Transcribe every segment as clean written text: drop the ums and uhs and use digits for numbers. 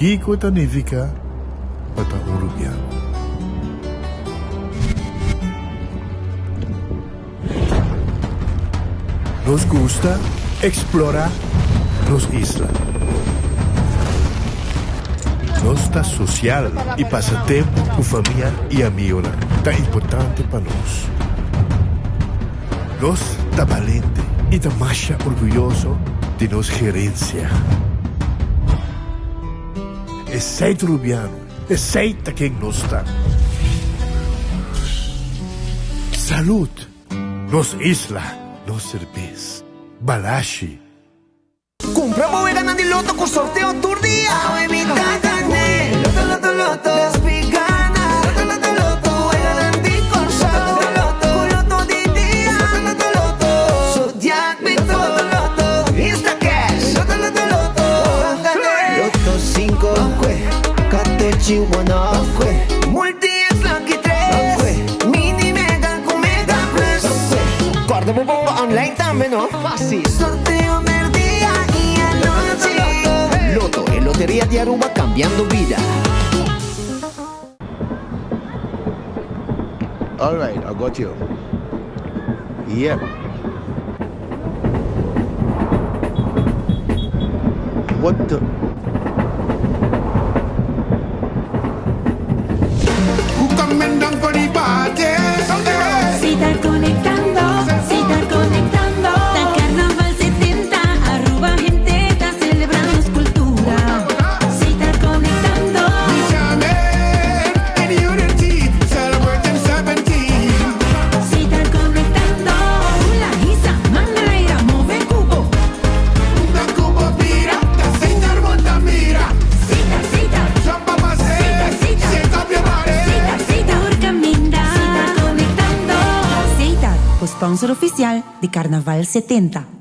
Kiko ta nifiká pa ta un rubiano? Nos gusta eksplorá nos isla. Nos ta sosial i pasa tempu ku famia i amigonan ta importante pa nos. Nos ta balente i ta masha orguyoso di nos gerensia. Esei ta Rubiano, esei ta ken nos ta. Salud! Nos isla, nos serbes. Balashi. Cumpra bo weganan di loto cu sorteo tur dia. Awe mi ta gane. Loto loto loto. Despi gana. Loto loto loto. Weganan di Corsou. Loto loto. Cu loto di dia. Loto loto loto. Zodiac Bito. Loto loto. Instacash. Loto loto loto. Bo gane. Loto cinco. Catochi one off. Multi X lucky tres. Mini mega cu mega plus. Corda bo pongo online tambe no. Fácil. Sorteo merdia y anochi. Lotto, e loteria di Aruba cambiando bida. Alright, I got you. Yep. What the. Si ta conectando, si ta conectando. Ta Carnaval 70, Aruba hende ta celebra nos cultura. Si ta conectando. Si ta conectando. Hula, hisa, manera, move cubo. Sita, sita. Sita, sita. Sita, sita. Tur caminda. Si ta conectando. Sita, co-sponsor oficial di Carnaval 70.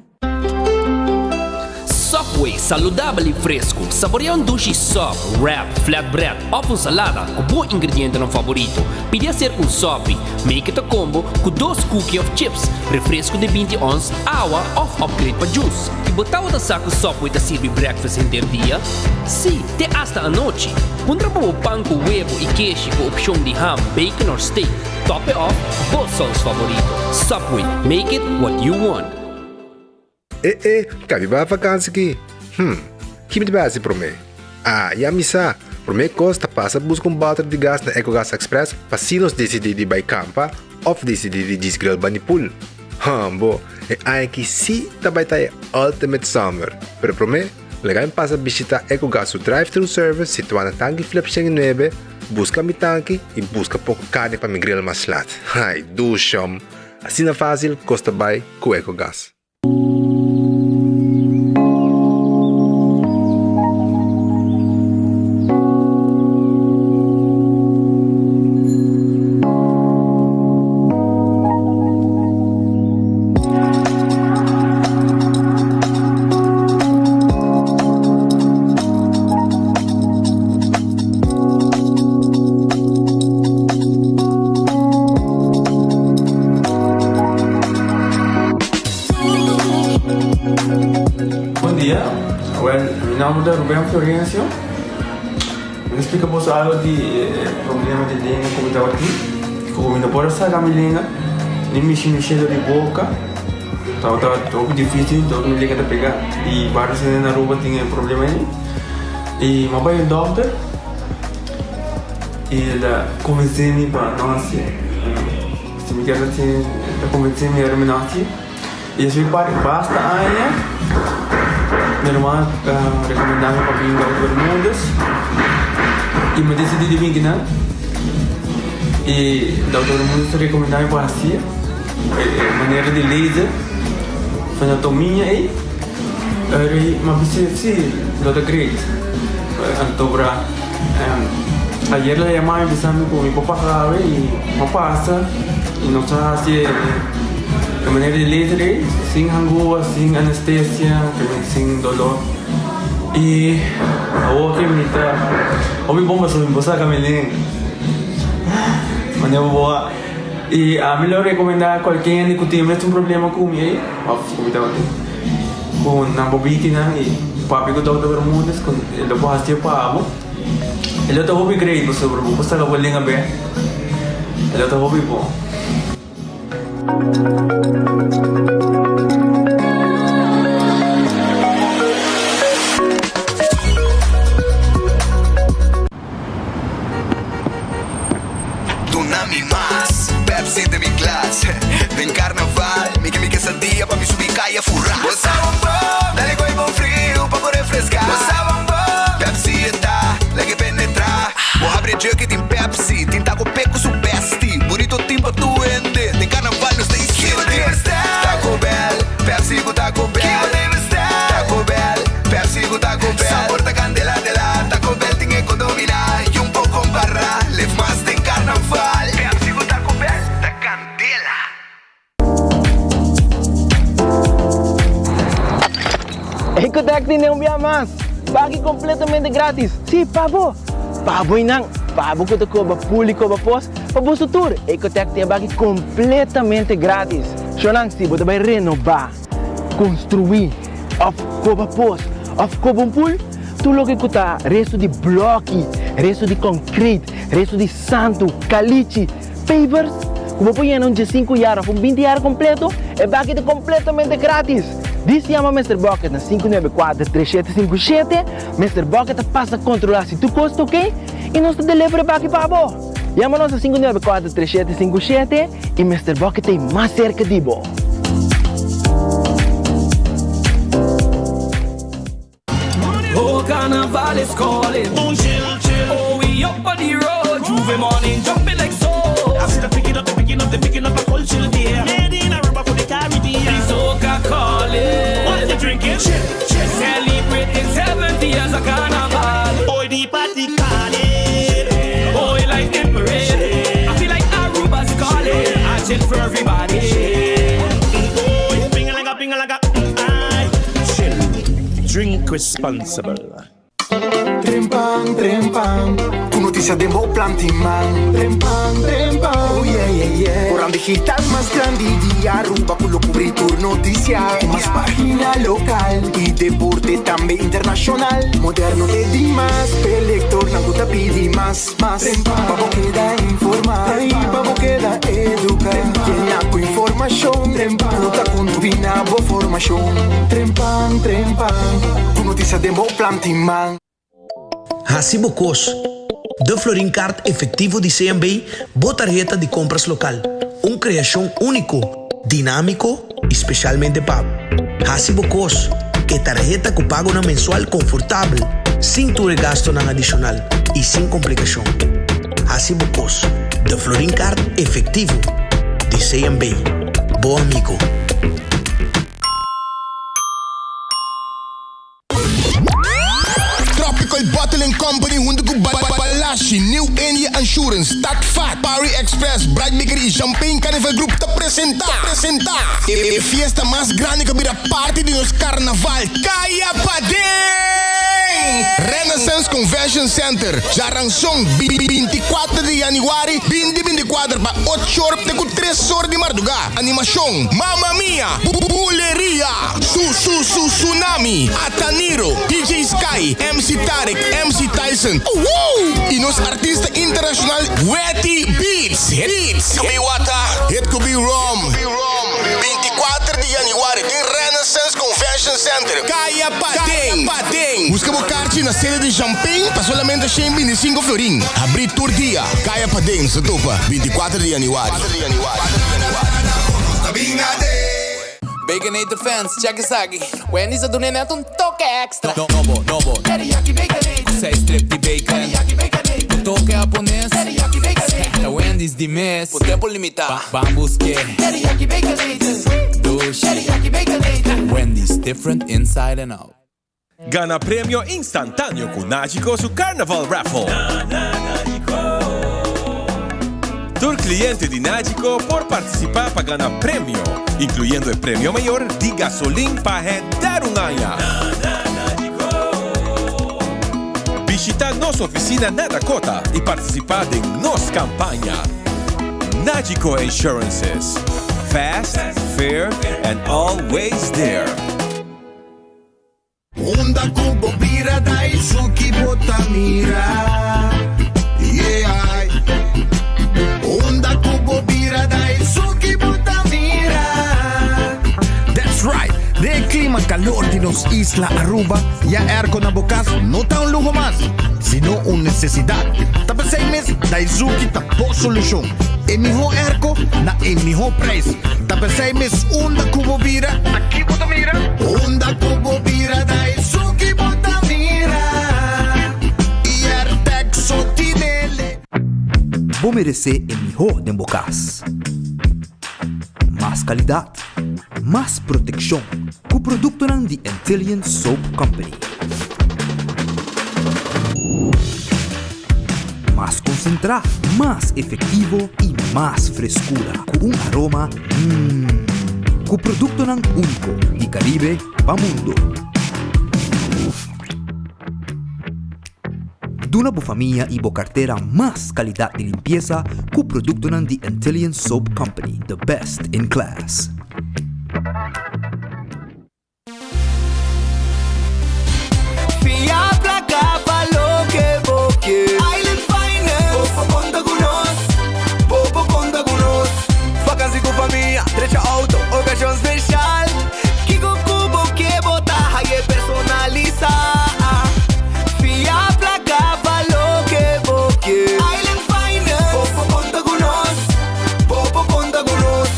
Subway, saludabel y fresco. Saborea un dushi sub, wrap, flatbread of un salada cu bo ingredientenan favorito. Pidi hacer un sopi. Make it a combo cu dos cookie of chips, refresco di binti ons, awa of upgrade pa juice. Y bo tabata sa cu Subway ta sirbi breakfast henter dia? Sí, te hasta anochi. Puntra pa bo pan cu webo y keshi cu opcion di ham, bacon or steak. Top it off bo saus favorito. Subway, make it what you want. E e, ka mi bai vakansi ki? Hm, ki mi ta bai hasi promé? Ah, ya mi sa! Promé kos ta pasa buska un bòter di gas na Ecogas Express pa si nos disidí di bai kampa òf disidí di djis grill bani pool. Hòmbo, e aña aki sí ta bai ta e ultimate summer! Pero promé, laga mi pasa bishitá Ecogas su drive-thru service situá na Tanki Flip 109, buska mi tanki i buska poko karni pa mi grill mas lat. Ai, dushòm! Asina fásil kos ta bai ku Ecogas. Bon dia, well mi nomber ta Ruben Florencio. Mi ta splika boso algo di e problema di lenga ku mi tabatin. Ku mi no por a saka mi lenga ni mishi mi shelo di boka. Tabata hopi dificil, tabata mi lenga ta pega. I varios hende na Aruba tin e problema ei. I mi a bai un dokter i el a konvensé mi pa no hasié. Si mi kier hasi ta konvensé mi era mi no hasi. I esei parti basta aña mi ruman a rekomendá mi pa bin Dòkter Bermúdez i mi disidí di bin kinan. I Dòkter Bermúdez a rekomendá mi pa hasi e manera di laser fenotomia ei. Eri mi a bisa si lo ta great. Anto bra ayer la yama mi bisa mi ku mi por pasa awe i mi a pasa i nos a hasi e manera di laser ei sin hangua sin anestesia sin dolor i awor ke mi ta hopi bon pasobra mi por saka mi lenga manera bo a i ami lo rekomenda kualke hende ku tin e mesun problema ku mi ei òf ku mi tabatin ku nan por bini kinan i. Papia ku Dòkter Bermudez ku e lo por hasié pa bo. E lo ta hopi great pasobra bo por saka bo lenga bek. E lo ta hopi bon. Duna mi mas Pepsi den mi glas Den carnaval mi ke mi quesadilla pa mi subi caya fura Bo sa bon bon, dale gooi bon friu pa bo refresca Bo sa bon bon, Pepsi e ta lag'e penetra Bo habri e jug y tin Pepsi Tin taco pe cu su bestie Burrito tin pa tur hende Den carnaval nos ta insiente Taco Bell, Pepsi cu Taco Bell Taco Bell, Pepsi cu Taco Bell Sabor ta candela de la Taco Bell tin e codomina Y un poco compara Lef mas den carnaval Pepsi cu Taco Bell ta candela. Ecotec tin un bia mas! Baki completamente gratis! Si, pa bo! Pa bo y nan! Pa bo cu ta coba pool y coba pos, pa boso tur! Ecotec tin e baki completamente gratis! Shownan, si bo ta bay renoba, construi, of coba pos, of coba un pool, tur loke cu ta resto di bloki, resto di concrete, resto di santo, calichi, pavers, cu bo por yena un diesinku yar of un binti yar completo, e baki ta completamente gratis! Dis yama Mister Bucket na 594 3757, Mister Bucket ta pasa controla si tur cos ta ok y nos ta deliver e baki pa bo! Yama nos na 594 3757 y Mister Bucket ta ey mas cerca di bo! Oh carnaval is calling Oh we up on the road J'ouvert morning jumping like so I see the picking up, the picking up, the picking up a culture there Made in Aruba for the Caribbean The soca calling What you drinking? Chill, chill Celebrating 70 years of carnival Oh the party calling Oh like the parade I feel like Aruba's calling I chill for everybody Oh, ping-a-lang-a, ping-a-lang-a, mm, Chill. Drink responsible. Trempan, trempan, ku notisia den bo planti man. Trempan, trempan, oh yeah, yeah, yeah. Koran digital mas grandi di Aruba ku lo kubri tur notisia. Ku mas pagina lokal i deporte tambe internashonal. Moderno te dimas, p'e lektornan ku ta pidi mas, mas. Pa bo keda informa i pa bo keda eduka. Yena ku informashon ku ta kontribuí na bo formashon. Trempan, trempan, ku notisia den bo planti man. Hasi bo kos. De Florin Kaart Efectivo di CMB, bo tarheta di kompras lokal. Un kreashon úniko, dinámiko i spesialmente pa bo. Hasi bo kos. E tarheta ku pagonan mensual konfortabel, sin tur e gastonan adishonal i sin komplikashon. Hasi bo kos. De Florin Kaart Efectivo di CMB. Bo amigo. Tropical Bottling Company hunto cu Balashi, New India Insurance, Tat Fat, Parry Express, Bright Bakery y Champagne Carnival Group ta presenta presenta e fiesta mas grandi cu a bira parti di nos carnaval Caya Paden! Renaissance Convention Center, Djaranson, 24 di januari, 2024 pa ocho or te cu tres or di marduga. Animashon, Mamma Mia, Buleria, Su Su Su Tsunami, Ataniro, DJ Sky, MC Tarek, MC Tyson, Woo! Y nos artista internacional Wetty Beats. Hits ku bi wata, hit ku bi rom. 24 di januari den Renaissance Convention Center, Kaya Paden. Buska bo karchi na sede di Champagne pa solamente 125 florin. Habrí tur dia. Kaya Paden, sa topa, 24 di januari. Baconator fans, check esaki. Wendy's a duna net un toke extra. Nobo, nobo. Teriyaki Baconator. Ku seis strip di bacon. Teriyaki Baconator. Ku toke hapones. Teriyaki Baconator. Ta Wendy's di mes. Por tempo limita. Ban buske. Teriyaki Baconator. Dushi. Teriyaki Baconator. Wendy's, different inside and out. Gana premio instantáneo ku Nagico su Carnaval Raffle. Tur kliente di Nagico por partisipá pa gana premio, inkluyendo e premio mayor di gasolin pa henter un aña. Bishitá nos ofisina na Dakota i partisipá den nos kampaña. Nagico Insurances, fast, fair and always there. Unda ku mira. Yeah. Unda ku bo bira ta esun bo ta mira. That's right! Den e clima calor di nos isla Aruba, ya airco na bo cas no ta un luho mas, sino un necesidad. Ta pesey mes, Daizuki ta bo solucion. E miho airco na e miho prijs. Ta pesey mes unda cu bo bira, aki bo ta mira. Unda ku bo bira ta esun bo ta mira. Airtec so tinele. Bo merece e miho den bo cas. Mas calidad, mas proteccion cu productonan di Antillian Soap Company. Mas concentra, mas efectivo y mas frescura cu un aroma mmm. Cu productonan unico di Caribe pa mundo. Duna bo famia y bo cartera mas calidad di limpieza cu productonan di Antillian Soap Company, the best in class. Fia placa pa loke bo kier. Island Finance. Bo por conta cu nos. Bo por conta cu nos. Vakantie cu famia, drecha auto, ocasion special. Kico cu bo kier bo ta haye personalisa. Fia placa pa loke bo kier. Island Finance. Bo por conta cu nos. Bo por conta cu nos.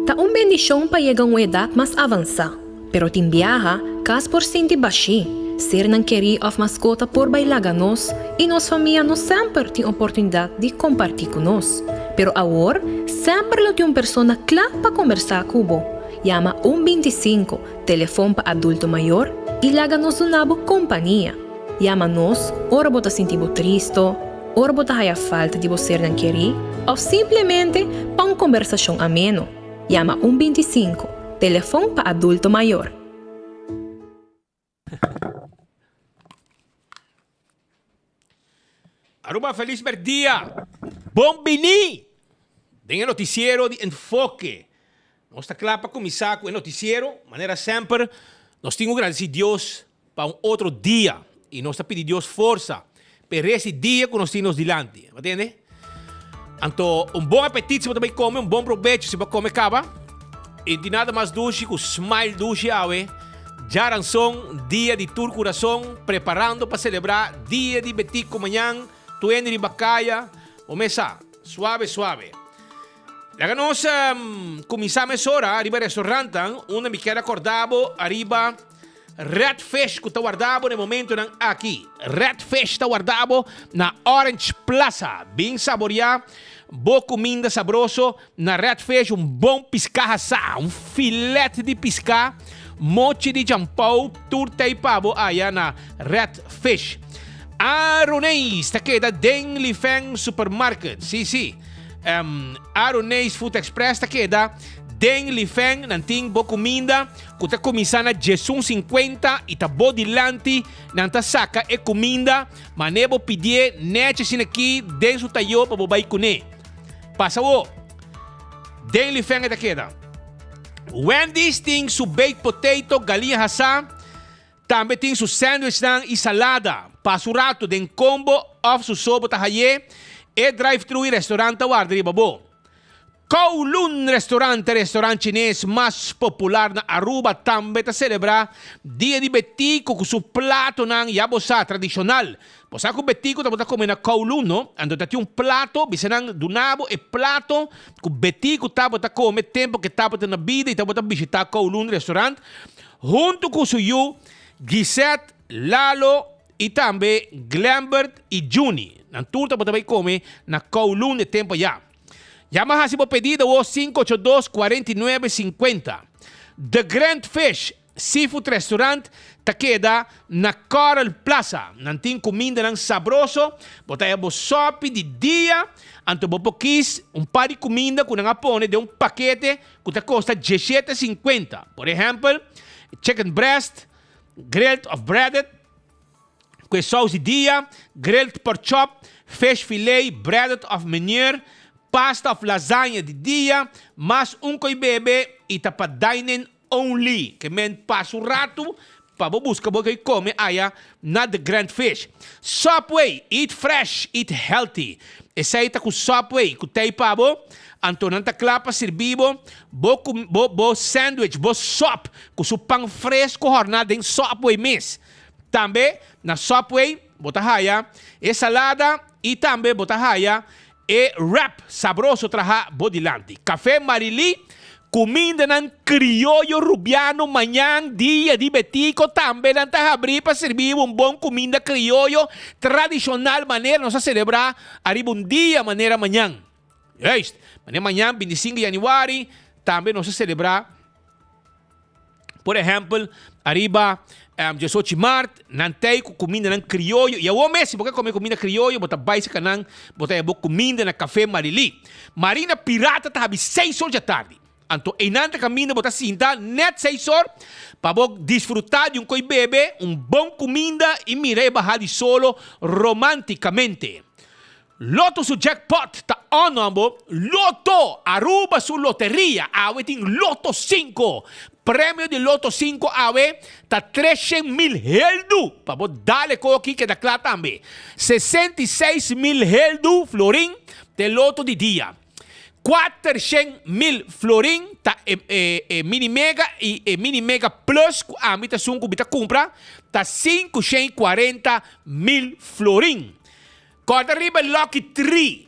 Ta un bendishon pa yega un edat mas avansá, pero tin biaha, kas por sinti bashí, sernan kerí òf maskota por bai laga nos i nos famia no semper tin oportunidat di kompartí ku nos. Pero awor, semper lo tin un persona kla pa kombersá ku bo. Yama un 25, telefon pa adulto mayor, i laga nos duna bo kompania. Yama nos ora bo ta sinti bo tristo, ora bo ta haya falta di bo sernan kerí òf simplemente pa un kombersashon ameno. Yama un 25, telefon pa adulto mayor. Aruba felis merdia! Bon bini den e noticiero di Enfoke. Nos ta kla pa kuminsá ku e noticiero. Manera semper, nos tin ku gradisí Dios pa un otro dia i nos ta pidi Dios forsa pa e rest di dia ku nos tin nos dilanti. Bo tende? Anto un bon apetit si bo ta bai kome, un bon probecho si bo a kome kaba. I tin nada mas dushi ku smile dushi awe. Djaranson, dia di tur kurason, preparando pa selebrá Dia di Betico mañan, tuende riba kaya. Bo mes sa, suave suave. Laga nos kuminsá mesora riba restaurantan unda mi kier akorda bo ariba Red Fish ku ta warda bo na e momentonan aki. Red Fish ta warda bo na Orange Plaza. Bin saboriá bo kuminda sabroso na Red Fish, un bon piská hasá, un filet di piská, mochi di jampou, tur tei pa bo aya na Red Fish. Aroneis ta keda den Lifeng Supermarket. Sí, sí. Aroneis Food Express ta keda den Lifeng. Nan tin bo kuminda ku ta kuminsá na djesun sinkuenta i ta bo dilanti nan ta saka e kuminda manera bo pidié nèchi asina aki den su tayó pa bo bai kuné. Pasa wo! Den Lifeng e ta keda. Wendy's tin su baked potato, galiña hasá, tambe tin su sandwichnan i salada. Pasa un ratu den kombo òf su so bo ta hayé, e drive-thru i restorant ta warda riba bo. Kowloon Restaurant, e restaurant chines mas popular na Aruba, tambe ta celebra Dia di Betico cu su platonan, ya bo sa, tradicional. Bo sa cu Betico tabata come na Kowloon, no? Anto ta tin un plato, bisa nan duna bo e plato cu Betico tabata come tempo cu e tabata na bida y tabata bishita Kowloon Restaurant hunto cu su yu Gisette, Lalo y tambe Glenbert y Juni. Nan tur tabata bay come na Kowloon e tempo aya. Yama hasi bo pedido wo 582 49 50. The Grand Fish Seafood Restaurant ta keda na Coral Plaza. Nan tin kumindanan sabroso, bo ta haya bo sopi di dia, anto bo por kis un par di kuminda ku nan a pone den un pakete ku ta kosta diesshete sinkuenta. Por ehèmpel, chicken breast, grilled of breaded, Ku e sous di dia, grilled pork chop, fish fillet, breaded of meneer, pasta of lasagne di dia, mas un koi bebe i ta pa dine-in only. Ke men pasa un ratu, pa bo buska bo koi kome aya na The Grand Fish. Subway, eat fresh, eat healthy. Esei ta ku Subway ku tei pa bo, anto nan ta kla pa sirbi bo bo bo bo sandwich, bo sop ku su pan fresco horná den Subway mes. Tambe na Subway bo ta haya e salada i tambe bo ta haya E wrap sabroso traha bo dilanti. Café Marilí, Cumindanan crioyo Rubiano Mañan dia di Betico tambe nan ta habrí pa sirbi bo un bon cuminda crioyo tradicional manera nos a celebra ariba un dia manera mañan. Juist, manera mañan 25 di januari tambe nos a celebra. Por ehèmpel, ariba diesochi mart, nan tei ku kumindanan krioyo. I awor mes, si bo ke kome kuminda krioyo, bo ta bai serka nan, bo ta haña bo kuminda na Café Marilí. Marina Pirata ta habi seis or djatardi. Anto einan ta kaminda bo ta sinta nèt seis or pa bo disfrutá di un koi bebe, un bon kuminda i mira e baha di solo romántikamente. Lotto su jackpot ta on hombo. Lotto! Aruba su loteria awe tin Lotto 5. Premio di Lotto 5 awe ta 300.000 heldu. Pa bo dale koki keda kla tambe. 66.000 heldu florin te Lotto di dia. 400.000 florin ta e e e mini mega y e mini mega plus ku ami ta esun ku mi ta kumpra ta 540.000 florin. Kòrda riba e Lucky Tree,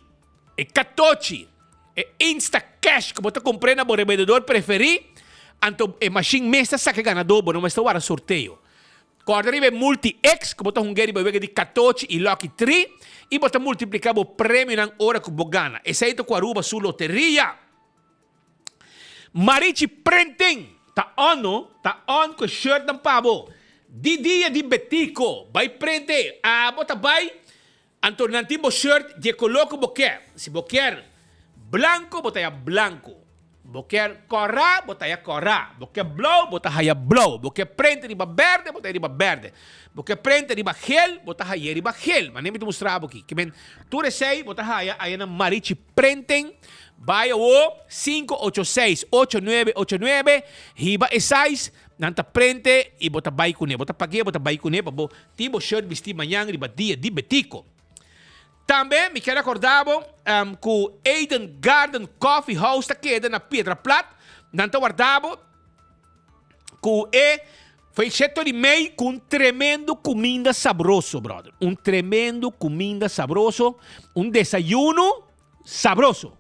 e katochi, e Instacash ku bo ta kumpr'é na bo rebendedor preferí, anto e mashin mes ta saka e ganadó, bo no mester wara sorteo. Kòrda riba e Multi-X ku bo ta hung'é riba e wega di katochi i Lucky Tree i bo ta multipliká bo premionan ora ku bo gana. Esei ta ku Aruba su loteria. Marichi Printing ta on no, ta on ku e shirtnan pa bo. Di dia di Betico bai printe, abo ta bai, anto nan tin bo shirt di e koló ku bo kier. Si bo kier blanko bo ta haya blanko, bo kier kòrá bo ta haya kòrá, bo kier blou bo ta haya blou, bo kier printe riba bèrdè bo ta haya riba bèrdè, bo kier printe riba gel bo ta haya riba gel. Manera mi ta mustra bo aki. Ke men tur esei bo ta haya aya na Marichi Printing. Bai awo, sinku ocho seis, ocho nuebe ocho nuebe, hiba e size, nan ta prente i bo ta bai kuné. Bo ta pag'é, bo ta bai kuné pa bo tin bo shirt bistí mañan riba dia di Betico. Tambe mi kier rekordá bo ku Eden Garden Coffee House ta keda na Piedra Plat. Nan ta warda bo ku e fecheto di mei ku un tremendo kuminda sabroso, brother. Un tremendo kuminda sabroso, un desayuno. Sabroso.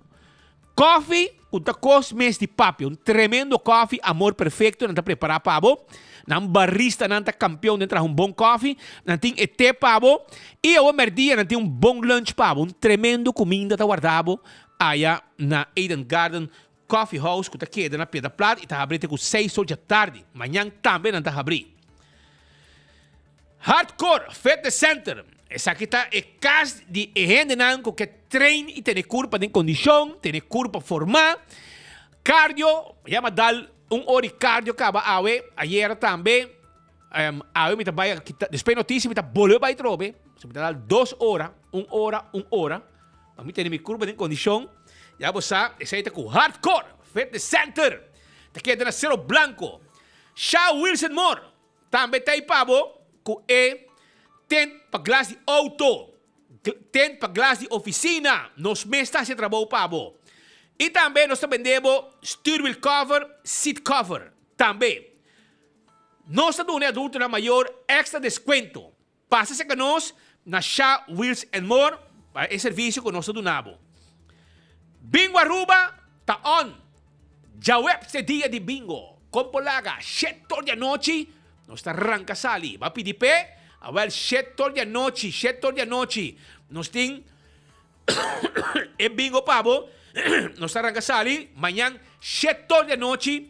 Koffie ku ta kos mes di papia. Un tremendo koffie, Amor Perfecto, nan ta prepara pa bo. Nan baristanan ta kampion den traha un bon koffie. Nan tin e te pa bo. I awe merdia nan tin un bon lunch pa bo. Un tremendo kuminda ta warda bo aya na Eden Garden Coffee House ku ta keda na Piedra Plat i ta habri te ku seis or djatardi. Mañan tambe nan ta habri. Hardcore Fitness Center, Esaki ta e kas di e hendenan ku ke train i tene kurpa den kondishon, tene kurpa formá. Cardio, ya mi a dal un ora di cardio kaba awe, ayera tambe. Awe mi ta bai kita, despues notisia mi ta bolbe bai trobe. So mi ta dal dos ora, un ora, un ora, pa mi tene mi kurpa den kondishon. Ya bo sa, esei ta ku Hardcore Fitness Center. Ta keda na Cerro Blanco. Sha Wilson Moore. Tambe ta ei pa bo ku e tent pa glas di outo, tent pa glas di ofisina, nos mes ta hasi e trabou pa bo. I tambe nos ta bende bo stuurwiel cover, seat cover tambe. Nos ta duna e adultonan mayor extra descuento. Pasa serka nos na Sha Wheels and More pa e servisio ku nos ta duna bo. Bingo Aruba ta on! Djaweps e dia di bingo. Kon por laga shetor di anochi nos ta ranka sali. Bo a pidi p'e? Awel shetor di anochi, shetor di anochi nos tin e bingo pa bo. Nos ta ranka sali mañan shetor di anochi.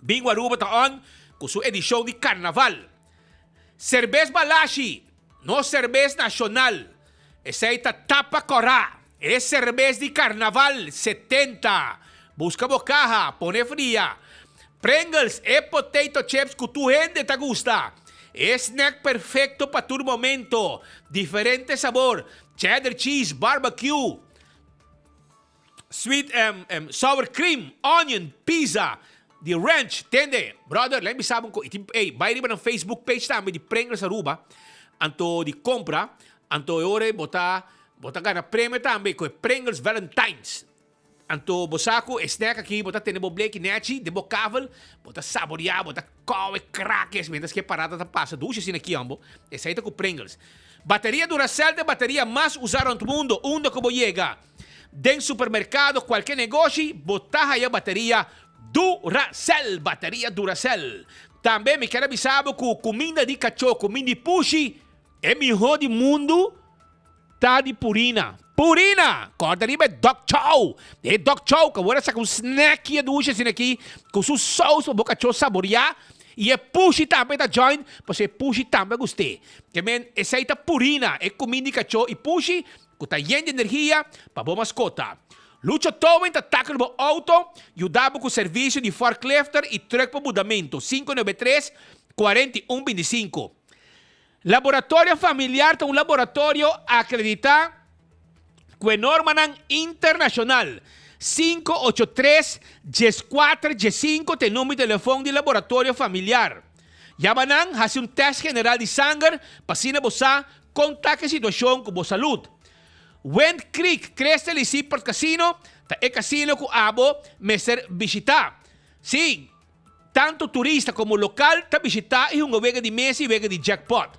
Bingo Aruba ta on ku su edishon di karnaval. Serbes Balashi, nos serbes nashonal. Esei ta tapa kòrá. E serbes di karnaval 70. Buska bo kaha, pone fria. Pringles, e potato chips ku tur hende ta gusta. E snack perfekto pa tur momento. Diferente sabor, cheddar cheese, barbecue, sweet sour cream, onion, pizza. Di Ranch, tende, brother, lei bisa bo un ko, i tin, ey, bai riba nan Facebook page tambe di Pringles Aruba, anto di compra, anto e ora ei bo ta, bo ta gana premio tambe ku e Pringles Valentines. Anto bo sa ku e snack aki bo ta tene bo bleki nechi den bo kavel, bo ta saborea, bo ta kowe krakes mientras ku e parada ta pasa dushi asina aki hombo, esei ta ku Pringles. Bateria Duracell ta e bateria mas usa rond mundo, unda ku bo yega. Den supermerkado, kualke negoshi, bo ta haya bateria Duracell! Bateria Duracell! Tambe mi kier a bisa bo ku kuminda di kachó, kuminda di pushi, e mihó di mundu ta di Purina. Purina! Kòrda riba e dog chow! E dog chow ku awor a saka un snackie dushi asina aki ku su sous pa bo kachó saboriá i e pushi tambe ta join pasobra e pushi tambe a gust'é. Ke men esei ta Purina, e kuminda di kachó i pushi Ku ta yen di energia pa bo maskota. Lucho Towing ta tackle bo auto, yuda bo ku servisio di forklifter i truck pa mudamentu, 593, 41 25. Laboratorio Familiar ta un laboratorio akreditá ku e normanan internashonal. 583, 14, 15 ta e number di telefon di Laboratorio Familiar. Yama nan, hasi un tèst general di sanger pa asina bo sa Kon ta ku e situashon ku bo salud? Wind Creek Crystal y Seaport Casino ta e casino ku abo mester bishita. Sí, tantu turista komo lokal ta bishita i hunga wega di mesa i wega di jackpot.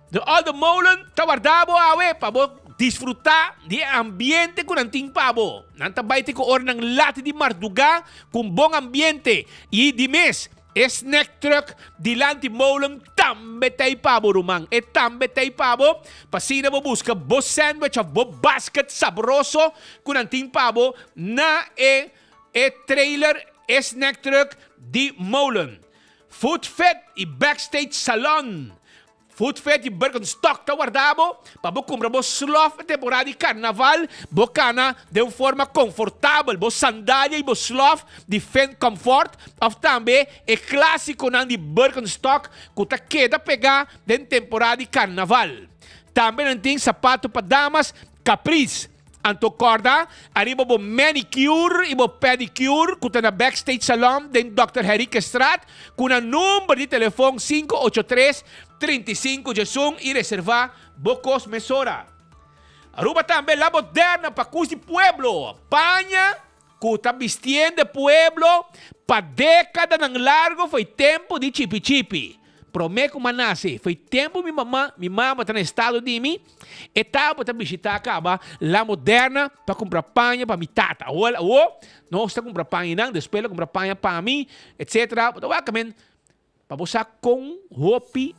De Olde Molen ta warda bo awe pa bo disfruta di e ambiente ku nan tin pa bo. Nan ta bai te ku ora nan lati di mardugá ku un bon ambiente i di mes. E snack truck dilanti molen tambe ta ei pa bo, ruman. E tambe ta ei pa bo, pa asina bo buska bo sandwich of bo basket sabroso ku nan tin pa bo na e e trailer, e snack truck di molen. Food Fit i Backstage Salon. Food Fair di Birkenstock ta warda bo pa bo kumpra bo slof e temporada di karnaval. Bo kana den un forma konfortabel, bo sandalia i bo slof di Finn Comfort òf tambe e klásikonan di Birkenstock ku ta keda pegá den temporada di karnaval. Tambe nan tin sapato pa damas Caprice. Anto kòrda ariba bo manicure i bo pedicure ku ta na Backstage Salon den Dòkter Henriquezstraat ku nan number di telefon 583 35 11 i reservá bo kos mesora. Aruba tambe La Moderna pa kus di pueblo, paña ku ta bistiendo e pueblo pa dékadanan largo fo'i tempu di chipi chipi. Promé ku m'a nase, fo'i tempu mi mama, mi mama ta na estado di mi, e tabata bishitá kaba La Moderna pa kumpra paña pa mi tata. Awor, awor nos ta kumpra paña einan, despues el a kumpra paña pa mi, etsetera. Bo ta wak men, Pa bo sa kon hopi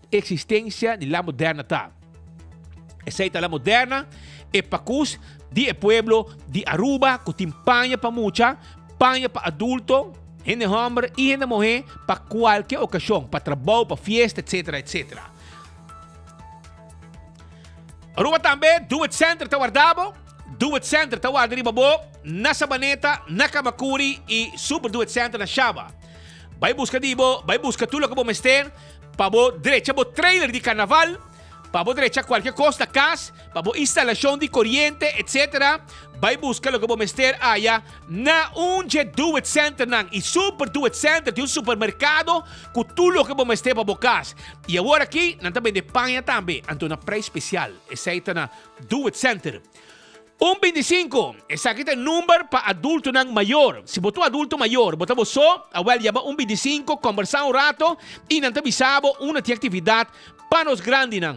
eksistensia di La Moderna ta. Esei ta La Moderna, e pakus di e pueblo di Aruba ku tin paña pa mucha, paña pa adulto, hende hòmber i hende muhé pa kualke okashon, pa trabou, pa fiesta, etsetera, etsetera. Aruba tambe, Do It Center ta warda bo. Do It Center ta warda riba bo na Sabaneta, na Camacuri i Super Do It Center na Shaba. Bai buska di bo, bai buska tur loke bo mester pa bo drecha bo trailer di karnaval, pa bo drecha kualke kos na kas, pa bo instalashon di koriente, etc. Bai buska loke bo mester aya na un dje Do It Centernan. I Super Do It Center tin un supermerkado ku tur loke bo mester pa bo kas. I awor aki nan ta bende paña tambe, anto na preis spesial. Esei ta na Do It Center. Un bintisinko, esaki ta e number pa adultonan mayor. Si bo ta un adulto mayor, bo ta bo so, awel yama un bintisinko, kombersá un rato i nan ta bisa bo unda tin aktividat pa nos grandinan.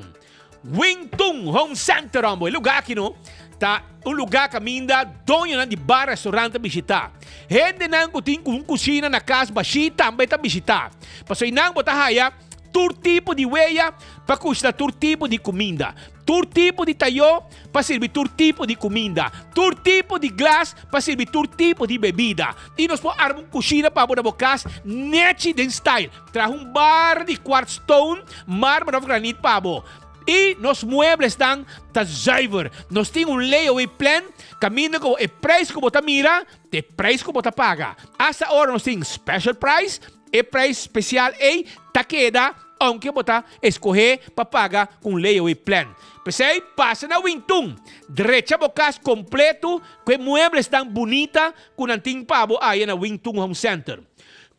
Wing Tun Home Center, hombo, e lugá aki no ta un lugá kaminda doñonan di bar, restaurant ta bishitá. Hendenan ku tin un kushina na kas bashí tambe ta bishitá. Pasobra einan bo ta haya tur tipo di weya pa kushina tur tipo di kuminda. Tur tipo di tayó pa sirbi tur tipo di kuminda. Tur tipo di glas pa sirbi tur tipo di bebida. I nos por arma un kushina pa bo na bo kas nechi den style. Traha un bar di quartz stone, marmer òf granit pa bo. I nos mueblesnan ta zuiver. Nos tin un layaway plan kaminda ku e prijs ku bo ta mira ta e prijs ku bo ta paga. Asta ora nos tin special price, e prijs spesial ei ta keda. Aunke bo ta escohe pa paga cu un layaway plan. P'esei, pasa na Wintun, drecha bo kas kompleto ku e mueblesnan bunita ku nan tin pa bo aya na Wintun Home Center.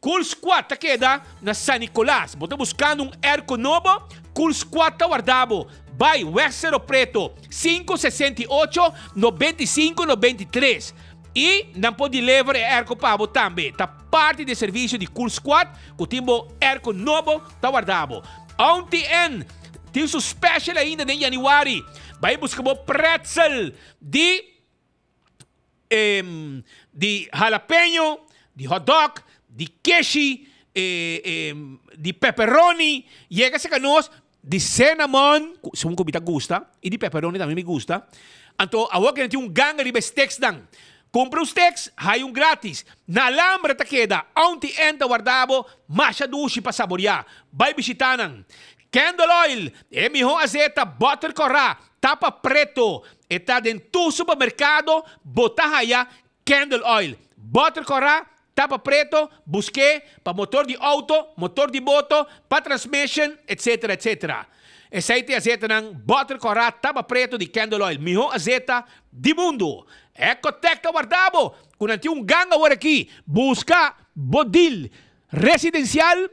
Cool Squad ta keda na San Nicolas. Bo ta buskando un airco nobo? Cool Squad ta warda bo. Bai West Cero Preto, 568 95 93 i nan por deliver e airco pa bo tambe. Ta parti di e servisio di Cool Squad ku tin bo airco nobo ta warda bo. Auntie Ann tin su special ainda den januari. Bai buska bo pretzel di di jalapeño, di hot dog, di keshi, di pepperoni. Yega cerca nos di cinnamon, segun cu mi ta gusta, y di pepperoni tambe mi gusta. Anto awor cu nan tin un ganga riba e steaks nan. Cumpra un steaks, hay un gratis. Na Alhambra ta keda, Auntie Ann ta warda bo masha dushi pa saboria. Bai bishita nan. Candle oil, e miho azeta, butter cora, tapa preto. E ta den tur supermercado, bo ta haya Candle oil, butter cora, tapa preto, busk'é pa motor di auto, motor di boto, pa transmission, etc. Etc. Esei ta e azetanan butter cora, tapa preto di Candle oil, miho azeta di mundo. Ecotec ta warda bo cu nan tin un gang awor aki. Busca bo deal residencial,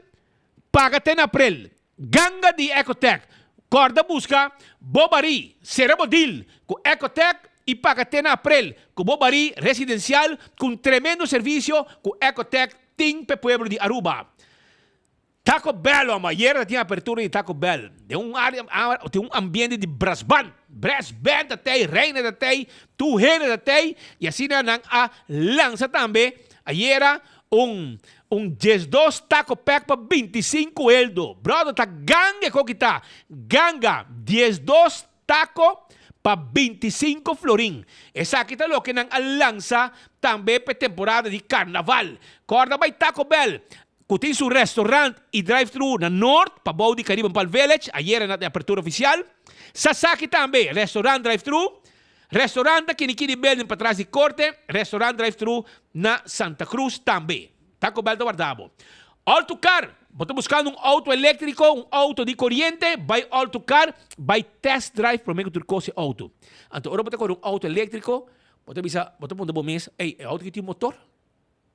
paga te na april. Ganga di Ecotec, Corda busca bo barí, cera bo deal cu Ecotec y paga te na april cu bo barí residencial cu un tremendo servicio cu Ecotec tin p'e pueblo di Aruba. Taco Bell Ome, ayer ta tin apertura di Taco Bell. Den un area, tin un ambiente di brasband. Brass band ta tey, reina ta tey, tur hende ta tey y asina nan a lansa tambe ayera un un diesdos taco pack pa bintisinco eldo. Brother ta ganga e koki ta, ganga diesdos taco pa bintisinco florin. Esaki ta loke nan a lansa tambe p'e temporada di carnaval. Corda bay Taco Bell cu tin su restaurant y drive-thru na Noord, pabou di Caribbean Palm Village, ayera na e apertura oficial. Sasaki tambe, restaurant drive-thru. Restaurant na Kinikini Building patras di Corte, restaurant drive-thru na Santa Cruz tambe. Taco Bell ta warda bo. All to Car, bo ta buscando un auto electrico, un auto di coriente, bay All to Car, bay test drive prome cu tur cos e auto. Anto ora bo ta core un auto electrico, bo ta bisa, bo ta puntra bo mes, ey, e auto aki tin motor?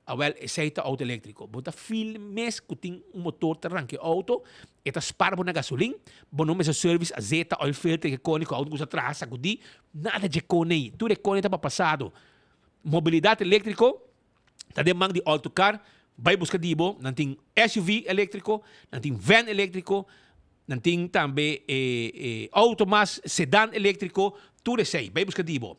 Awel, esei ta auto eléktriko. Bo ta feel mes ku tin un motor ta ranka e auto, e ta spar bo na gasolin, bo no mester service azeta, oil filter, ke kone ku auto kusa traha, sakudí, nada dje kone ei. Tur e kone ta pa pasado. Mobilidat eléktriko ta den man di All To Car, bai buska di bo, nan tin SUV eléktriko, nan tin van eléktriko, nan tin tambe e auto mas sedan eléktriko, tur esei, bai buska di bo.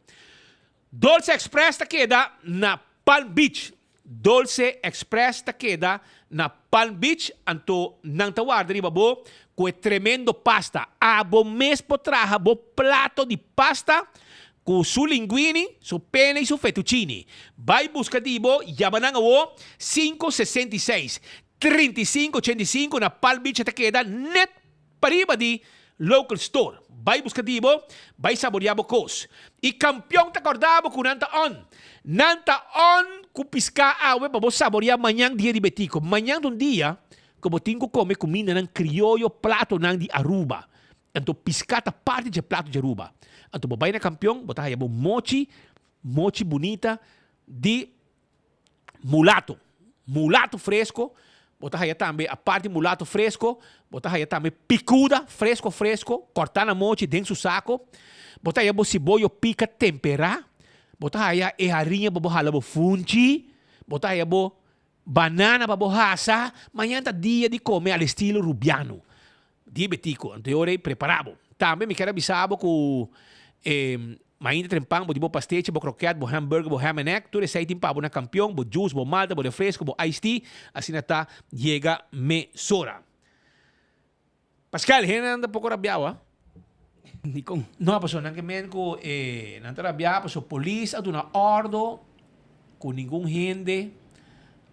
Dolce Express ta keda na Palm Beach. Dolce Express ta keda na Palm Beach, anto nan ta warda riba bo ku e tremendo pasta. Abo mes por traha bo plato di pasta ku su linguini, su pene i su fettuccini. Bai buska di bo, yama nan awo 566 35 85 na Palm Beach ta keda net Pariba di local store. Bai buska di bo, bai saboria bo kos. I kampion ta korda bo ku nan ta on. Nan ta on ku piská awe pa bo saboria mañan dia di Betico. Mañan ta un dia ku bo tin ku kome kumindanan krioyo, platonan di Aruba. Anto piská ta parti dje plato di Aruba. Anto bo bai na kampion, bo ta haya bo mochi, mochi bunita di. mulato, mulato fresco, bo ta haya tambe aparte mulato fresco, bo ta haya tambe picuda fresco fresco, corta na mochi den su saco, bo ta haya bo siboyo pica tempera, bo ta haya e hariña pa bo hala bo funchi, bo ta haya bo banana pa bo hasa, mañana ta dia di come al estilo Rubiano. Di Betico, anto e ora ei prepara bo. Tambe mi kier a bisa bo ku e mainta trempan bo di bo pastechi, bo kroket, bo hamburger, bo ham and egg, tur esei tin pa bo na Kampion, bo juice, bo malta, bo refresco, bo iced tea, asina ta yega mesora. Pascal, hendenan ta poko rabiao a. Dikon? No, pasobra nan ke men ku e nan ta rabiá pasobra polis a duna ordo ku ningun hende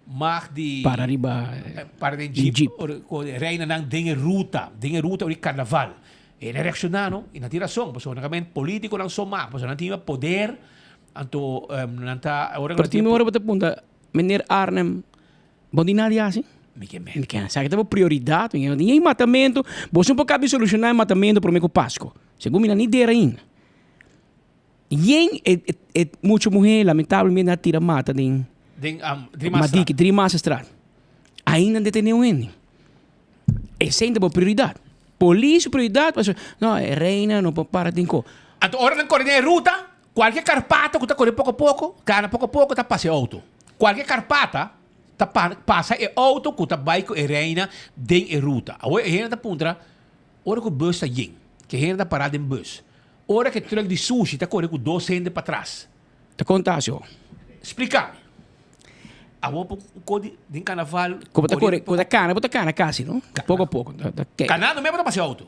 mag di Para riba para den jeep ora ku reinanan den e ruta, den e ruta ora di karnaval. E nan reakshoná no i nan tin rason pasobra nan ke men politikonan so mag pasobra nan tin e poder anto nan ta ora ku Pero nan tin tin ora bo ta puntra meneer Arnhem Bo di nadie hasi? Mi ke men. Mi ke. Sa ke ta bo prioridad. Mi ke no tin ei matamento. Bo sun por kabi soluciona e matamento prome ku Pasco. Segun mi nan ni dera ainda. Yen e e mucha muhé lamentablemente a tira mata den Den um, Driemasterstraat. Madiki, Driemasterstraat. Ainda nan detené un hende. Esei ta bo prioridat. Polis su prioridat pasobra no e reina no por para den ko. Anto ora nan kore den e ruta, kualke karpata ku ta kore poko poko, kana poko poko ta pasa e outo. Kualke karpata ta pasa e outo ku ta bai ku e reina den e ruta. Awor e hende ta puntra, ora ku bus ta yen, ke hende ta para den bus? Ora ku e trùk di sushi ta kore ku dos hende patras. Ta konta asio. Splika mi. Awor por ko di den karnaval. Ku bo ta kore, ku bo ta kana, bo ta kana kasi no. Poko a poko. Kanando mes bo ta pasa e outo.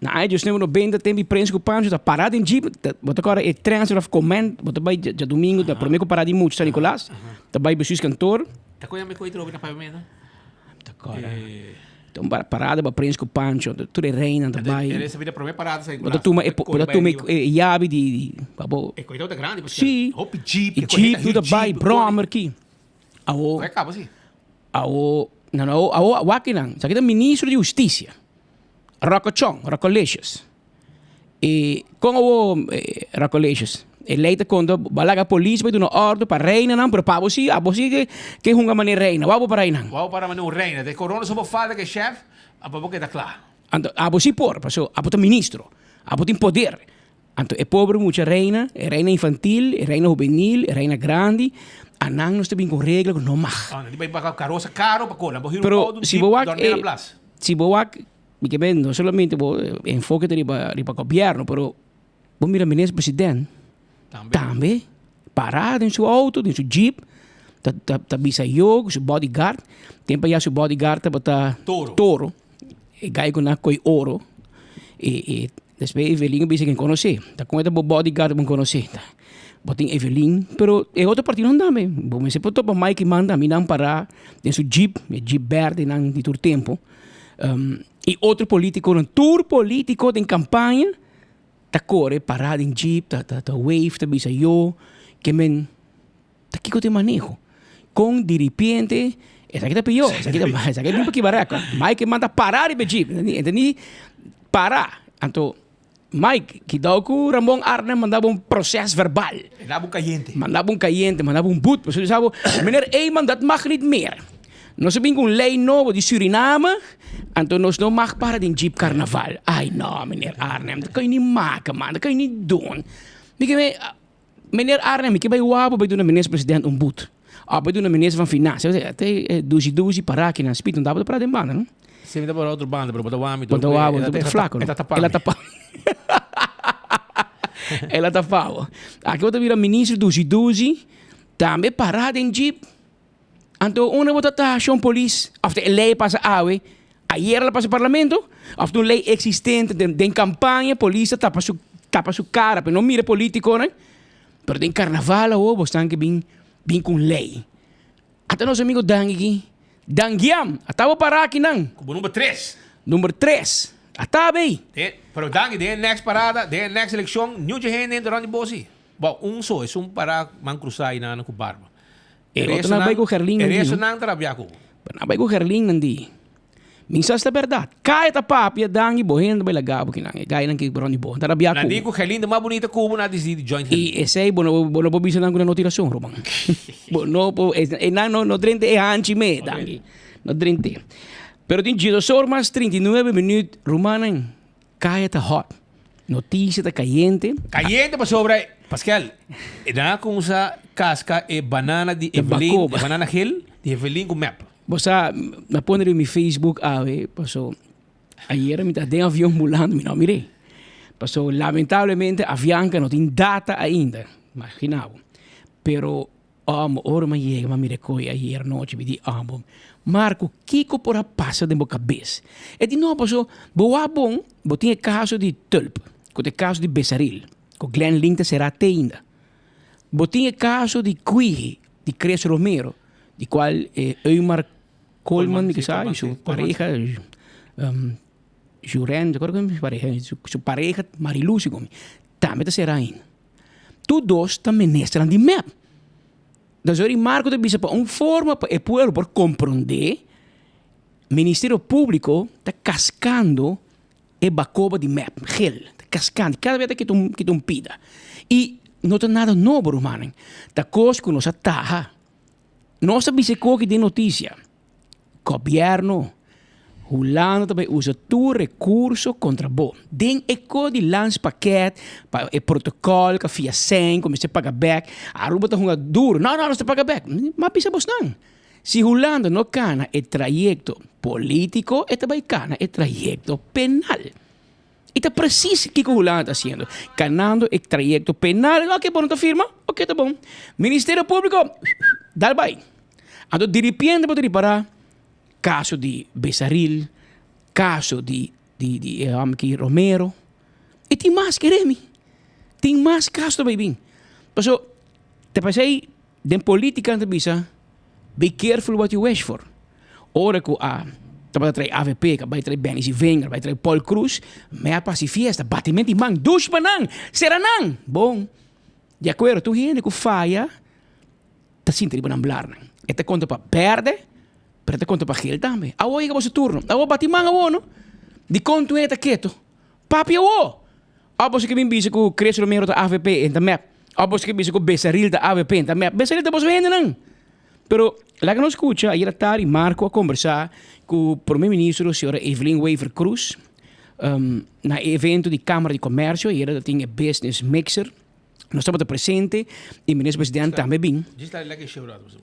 Na aña 1990 tempo di Prins ku Pancho ta para den jeep, bo ta kòrda e transfer of command, bo ta bai djadumingu ta prome ku para di mucha San Nicolas, ta bai bestuurskantoor. Ta koe mi koe trobe na pavimento? Ta kòrda. Ta un parada pa Prins ku Pancho, tur e reinan ta bai. E esa bida prome parada San Bo ta tuma e, bo ta tuma e yabi di, di pa bo. E koe ta grandi paske. Si. Hopi jeep, E jeep tur ta bai, brommer ki. Awo. Koe kaba si. Awo, no no, awo wak kinan, esaki ta ministro di hustisia. Rockochon, Rockolicious. E kon awo Rockolicious? E lei ta konta bo a laga polis bai duna ordu pa reinanan, pero pa bo si, abo si ke ke hunga manera reina. Wou bo pa reinan? Wou para manera un reina. Te korona so bo falta ke chef, pa bo keda kla. Anto abo si por, paso abo ta ministro, abo tin poder. Anto e pobre mucha reina, e reina infantil, e reina hubenil, e reina grandi, a nan nos ta bin ku regla ku no mag. Ah, nan di bai paga karosa karo pa kola. Bo hür un Pero outo, un si jeep, bo wak dormi na e, plas. si bo wak, mi ke men no solamente bo enfoke ta riba riba gobièrnu, pero bo mira minister president tambe pará den su outo, den su jeep, ta ta ta bisa yo ku su bodyguard, tempu ayá su bodyguard tabata Toro. Toro. E gai ku nan koi oro e e despues Evelyn a bisa ken konosé. Ta kon e ta bo bodyguard bo konosé. Ta bo tin Evelyn pero e otro partidonan tambe. Bo mester por topa Mike Eman tambe nan pará den su jeep, e jeep berde nan di tur tempu. I otro politikonan, tur politiko den kampaña ta kore pará den jeep ta ta ta wave ta bisa yo ke men. Ta kiko ta e maneho? Kon diripiente, esaki ta pió, esaki ta, esaki ta bin pa kiba rèkòrt. Mike manda pará riba e jeep, entendí? Pará. Anto, Mike, kidao ku Ramon Arnhem manda bo un proses verbal. Manda bo un kayente. Manda bo un kayente, manda bo un but. Pasobra sa bo, meneer Eman, dat mag niet meer. Nos a bin ku un lei nobo di Suriname, anto nos no mag para den jeep karnaval. Ai no, meneer Arnhem, dat kan je niet maken man, dat kan je niet doen. Mi ke. Meneer Arnhem, mi ke bai wou bo bai duna minister president un boet. Of bai duna minister van financiën. Bo ta e dushi dushi para aki nan spit, no ta para den banda no. Si mi ta para otro banda, pero bo ta wou mi Bo ta wou bo, bo ta flaco no. E ta tapa El a mi. tapa. El a tapa bo. Aki bo ta bira minister dushi dushi, tambe para den jeep. Anto unda bo ta ta shon polis? Of ta e ley pasa awe? Ayer el a pasa parlamento? Of ta un ley existente den den campaña polis ta tapa su tapa su cara pa no mira politiconan? Pero den carnaval awo bo stan ke bin bin cu un ley. Ata nos amigo Dangui aki. Danguiam! Ata bo para aki nan. Cu bo number tres. Number tres. Ata bay. Den, pero Dangui den e next parada, den e next eleccion, niun dje hende entra rond di bo si. Bo, un so, esun para man crusa aynan cu barba. E otro nan bai ku Gerlin nan di. E resto nan ta rabia ku bo. Pero nan bai ku Gerlin nan di. Mi sa si ta bèrdat. Kaya ta papia danki bo hende ta bai laga bo kinan. E gainan ki rònt di bo. Nan ta rabia ku bo. Nan di ku Gerlin ta mas bunita ku bo nan a disidi di join Gerlin. I esei bo no bo no por bisa nan ku nan no tin rason ruman. Bo no por e nan no no drenta e hanchi me danki. No drent'e. Pero tin djesosor mas 39 minüt rumannan. Kaya ta hot. Noticia ta cayente. Cayente pasobra, Pascal, e nan a cuminsa casca e banana di Evelyn, e banana gel di Evelyn cu mep. Bo sa, mi a pone riba mi Facebook awe, paso ayera mi ta den avion bulando, mi no a mir'é. Paso lamentablemente Avianca no tin data ainda, imagina bo. Pero Amo, ora mi a yega mi a mira e koe ayer nochi, mi di, Amo, Marco, kiko por a pasa den bo kabes? E di, No, paso bo wak bon, bo tin e kaso di Tulp, ku ta e kaso di Besaril, ku Glenn Link ta será te ainda. Bo tin e kaso di Kwihi, di Chris Romero, di kual e Eumar Koolman, mi kisa, i su pareha, Juren, mi ta acuerdo su pareha, su pareha Marilu, segun mi, tambe ta será ainda. Tur dos ta ministernan di mep. Dus ora Marco ta bisa pa un forma pa e pueblo por comprende, Ministerio Publico ta cascando e bacoba di mep, gel. kaskante, kada bes ta kita un kita un pida. I no ta nada nobo rumannan, ta kos ku nos a taha. Nos a bisa e koki den notisia, Gobièrnu Hulanda ta bai usa tur rekurso kontra bo. Den e ko di landspakket pa e protokòl ku a fia sèn ku mester paga bèk, Aruba ta hunga duru, no no nos ta paga bèk. M'a bisa bosnan, si Hulanda no kana e trayekto polítiko e ta bai kana e trayekto penal. I ta presis kiko Hulanda ta hasiendo, kanando e trayekto penal. Oke, bo no ta firma? Oke, ta bon. Ministerio Públiko, dal bai. Anto diripiente bo ta ripará Caso di Besaril, caso di di di e hòmber ki Romero. I tin mas kere mi. Tin mas caso ta bai bin. Paso ta pasei den politica nan ta bisa be careful what you wish for. Ora ku a tabata trae avp, ku a bai trae Benny Zievinger, bai trae Paul Croes, mi a pasa e fiesta, batimento di man, dush pa nan, sera nan. Bon, di akuerdo tur hende ku faya ta sinti riba nan blarnan. E ta konta pa bèrdè, pero e ta konta pa gel tambe. Awor yega boso turno. Awor bati man awor no. Dikon tur hende ta ketu? Papia awor! Òf boso ke bin bisa ku Chris Romero ta avp en ta mep? Òf boso ke bisa ku Besaril ta avp en ta mep? Besaril ta boso hendenan. Pero laga nos skucha, ayer atardi Marco a kombersá ku Prome Ministro señora Evelyn Wever-Croes na e evento di Kamara di Komersio. Ayer ta tin e business mixer. Nos tabata presente y minister president tambe bin.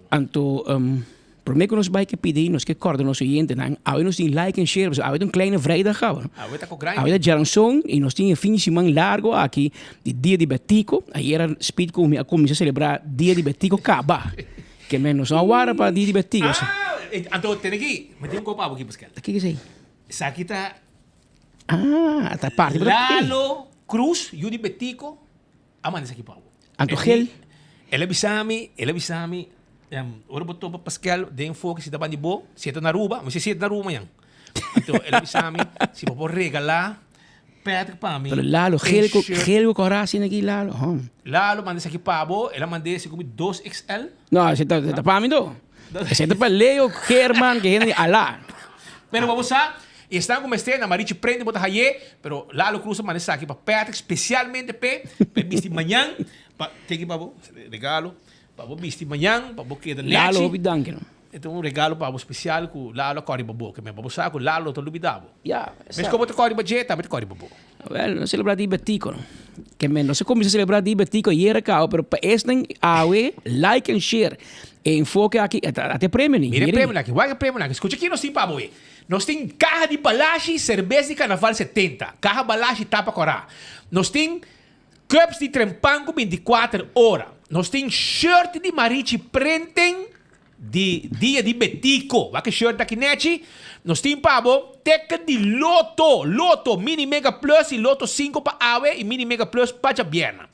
Anto um, prome ku nos bai ke pidi, nos ke korda nos oyentenan, awe nos tin like en share, pasobra awe ta un kleine vrijdag gaba. Awe ta ku grandi. Awe ta djaranson y nos tin e fin di siman largo aki di Dia di Betico. Ayera Speed ku mi a kuminsa selebrá Dia di Betico kaba. Ke men nos no a warda pa Dia di Betico. Ah, anto tene aki, mi tin un kopa abo aki Pascal. Kiko esei? Esaki ta Ah, ta parti pa Lalo Cruz, yu di Betico, a manda esaki pa bo. Anto Gel? El a bisa mi, el a bisa mi, ora bo topa Pascal den foki si ta bandi bo, si e ta na Aruba, mi si e ta na Aruba mañan. Anto el a bisa mi, si bo por regala Patrick pa mi. Pero Lalo, Gel ku, Gel ku kora asina aki Lalo, hom. Lalo manda esaki pa bo, el a manda ese ku mi 2XL. No, ese ta, ta pa mi to. Ese ta pa Leo, German, ke hende di Alá. Pero bo sa, y esnan cu mester na Marichi Prende bo ta haye, pero Lalo Cruz a manda esaki pa Patrick specialmente p'e, pa e bisti mañan, pa, teki pa bo, regalo, pa bo bisti mañan, pa bo keda nechi. Lalo, hopi danki no. E ta un regalo pa bo special cu Lalo a cori pa bo, ke men pa bo sa cu Lalo no ta lubida bo. Ya, Mes como bo ta cori pa dje, tambe ta cori pa bo. Wel, nos celebra di Betico no. Ke men nos a cuminsa celebra di Betico ayer a caba, pero pa esnan awe like and share e enfoke aki, ata e premio ni. Mira e premio aki, wak e premio aki. Scucha ki nos tin pa bo e. Nos tin caha di Balashi cerbes di Carnaval 70, caha Balashi tapa cora. Nos tin cups di Trempan cu 24 ora. Nos tin shirt di Marichi Printing Di dia di Betico. Wak e shirt aki nechi. Nos tin pa bo teken di Lotto. Lotto, Mini Mega Plus y Lotto 5 pa awe y Mini Mega Plus pa djabièrnè.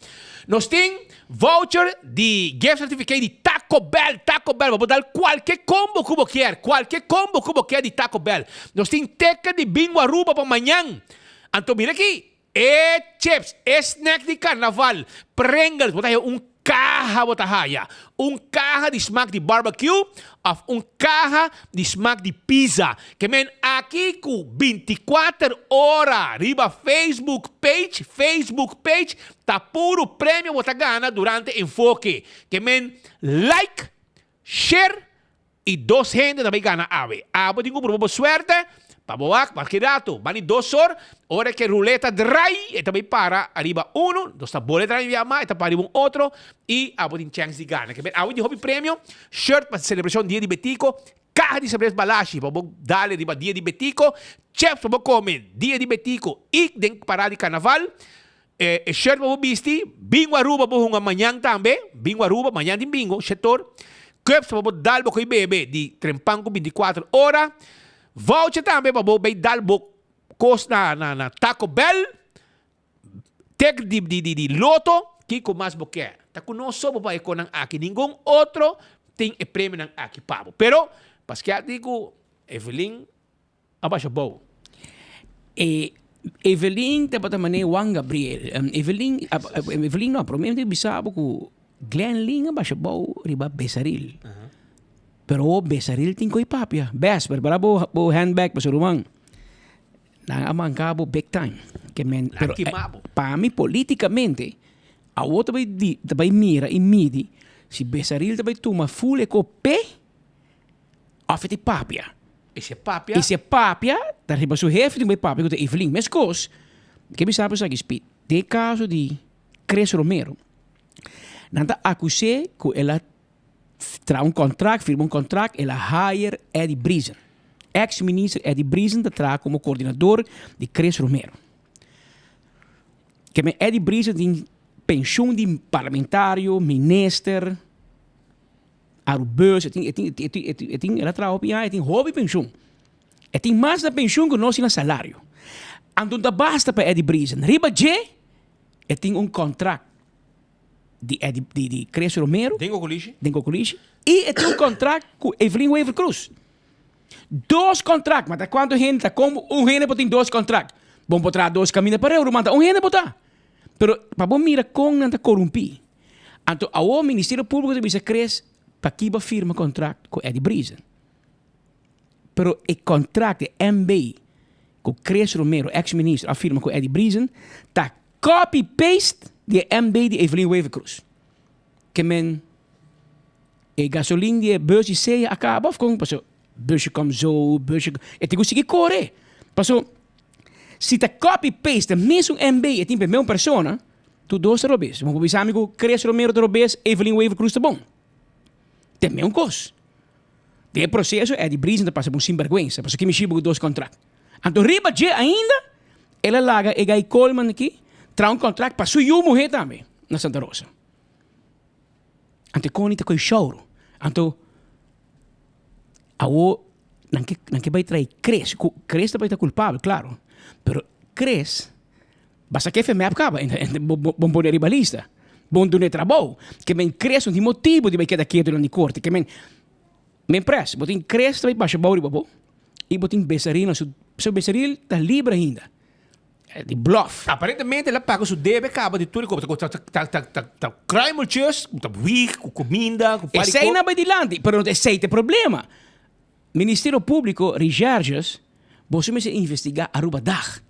Nos tin voucher di gift certificate di Taco Bell. Taco Bell, bo por dal cualke combo cu bo kier. Cualke combo cu bo kier di Taco Bell. Nos tin teken di Bingo Aruba pa mañan. Anto mira aki. E chips, e snack di carnaval, Pringles, bo ta haya un caha bo ta haya. Un caha di smaak di barbecue of un caha di smaak di pizza. Ke men aki ku binticuater ora riba Facebook page, Facebook page, ta puro premio bo ta gana durante Enfoke. Ke men like, share I dos hende ta bay gana awe. Abo tin cu proba bo suerte pa bo wak cualkier rato. Bani dos or, ora cu e ruleta drai, e ta bay para ariba uno, nos ta bole drai un bia mas, e ta para ariba un otro, y abo tin chance di gana. Kebet awe tin hopi premio, shirt pa celebracion Dia di Betico, caha di cerveza Balashi pa bo dale riba Dia di Betico, chips pa bo come Dia di Betico y den parada di Carnaval. E shirt pa bo bisti, bingo Aruba bo hunga mañan tambe, bingo Aruba, mañan tin bingo, shetor, cups pa bo dal bo koy bebe di trempan ku 24 ora, voucher tambe pa bo bay dal bo kos na na na Taco Bell, tek di di di di loto, kiko mas bo ke? Ta ku nos so bo bay e konan aki, ningun otro tin e premionan aki pa bo. Pero, paske a di ku Evelyn A basha bou. E Evelyn tabata manera Juan Gabriel. Evelyn, Evelyn no, prome mi ta bisa bo ku Glenn Ling a basha bou riba Besaril. Pero awor Besaril tin ku e papia. Bes, prepara bo bo handbag pasobra ruman. Nan a manka bo big time. Ke men, Laat pero kima bo. pa mi politikamente, awor ta bai di, ta bai mira i midi si Besaril ta bai tuma ful e kope òf e ta papia. I si e papia? I si e papia, ta riba su hefe tin bai papia ku ta Evelyn. Meskos, mi ke bisa bo esaki Speed, den e kaso di Chris Romero, nan ta akus'é ku el a traha un contract, firma un contract, el a hire Eddie Briesen. Ex minister Eddie Briesen ta traha como coordinador di Chris Romero. Ke men Eddie Briesen tin pensioen di parlamentario, minister, Arubus, e tin, e tin, e tin, e tin, e tin, el a traha hopi aña, e tin hopi pensioen. E tin mas na pensioen ku nos tin na salario. Anto ta basta pa Eddie Briesen. Riba dje, e tin un contract di Eddie, di, di Chris Romero. Den Kokolishi. Den Kokolishi. I e tin un contract ku Evelyn Wever Croes. Dos contract, ma ta kuantu hende ta kon un hende por tin dos contract? Bon por traha dos kaminda pareu ruman, ta un hende por ta. Pero pa bo mira kon nan ta korumpí. Anto awor Ministerio Públiko ta bisa Chris paki bo a firma contract ku Eddie Briesen. Pero e contract, e MB, ku Chris Romero, ex ministro, a firma ku Eddie Briesen ta Copy paste di e MB di Evelyn Wever Croes. Ke men e gasolin di e bus di sea a caba of con? Paso busje komt zo, busje e tin cu sigui core. Paso si ta copy paste e mesun MB e tin pa e mesun persona, tur dos ta robes. Bo por bisa mi cu Chris Romero ta robes, Evelyn Wever Croes ta bon. Ta e mesun cos. Den e proceso Eddie Briesen ta pasa pa un sinberguensa, paso ki mi shiba cu dos contract. Anto riba dje ainda el a laga e guy Coleman aki traha un contract pa su yu muhe tambe na Santa Rosa. Anto e koni ta koe shouro. Anto awo nan ke nan ke bai trae Chris ku Chris ta bai ta kulpabel klaro pero Chris basta ke FMEP kaba bon pone riba lista bon duna e trabou ke men Chris no tin motibu di bai keda ketu nan di korte ke men men pres bo tin Chris ta bai basha bou riba bo. I bo tin Besaril na su, so Besaril ta libre ainda di bluff. Aparentemente el a paga su debe caba di tur e cos, ta ta ta ta ta kruimeltjes, ta wieg cu cuminda, cu par di Esey cos. na bay dilanti, pero no ta esey ta e problema. Ministerio Publico, Recherches, boso mester investiga Aruba Dag.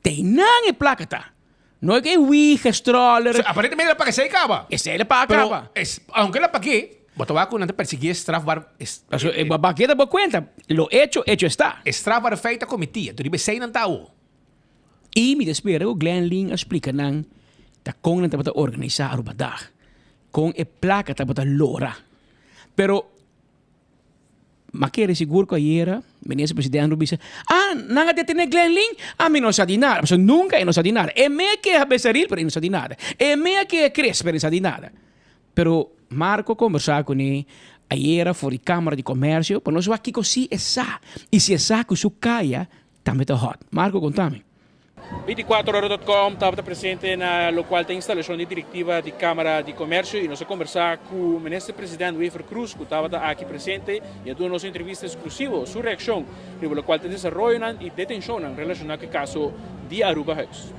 Ta eynan e placa ta. No e ke wieg, e stroller. So aparentemente el a paga esey caba. Esey el a paga caba. Pero es, aunke el a pag'é, bo ta wak cu nan ta persiguié strafbaar. Paso e bo a keda bo cuenta, lo hecho, hecho está. E strafbaar feit a comití, anto riba esey nan ta awo. Y mi ta spera cu Glenn Lin a splica nan ta con nan tabata organisa Aruba Dag, con e placa tabata lora. Pero M'a kere sigur ku ayera Minister President lo bisa, Ah, nan a detené Glenn Lin? Ami no sa di nada. Pasobra nunka e no sa di nada. E mea keha Besaril, pero e no sa di nada. E mea keha Chris, pero e no sa di nada. Pero Marco a kombersá kuné ayera for di Kámara di Komèrsio pa nos wak kiko si e sa i si e sa ku su kaya tambe ta hòt. Marco, kontami. Binticuatrohora.com tabata presente na locual ta instalacion di directiva di Camara di Comercio y nos a conversa cu Minister President Wever Croes cu tabata aki presente y a duna nos un entrevista exclusivo su reaccion riba locual ta desaroyonan y detencionnan relaciona cu e caso di Aruba Huis.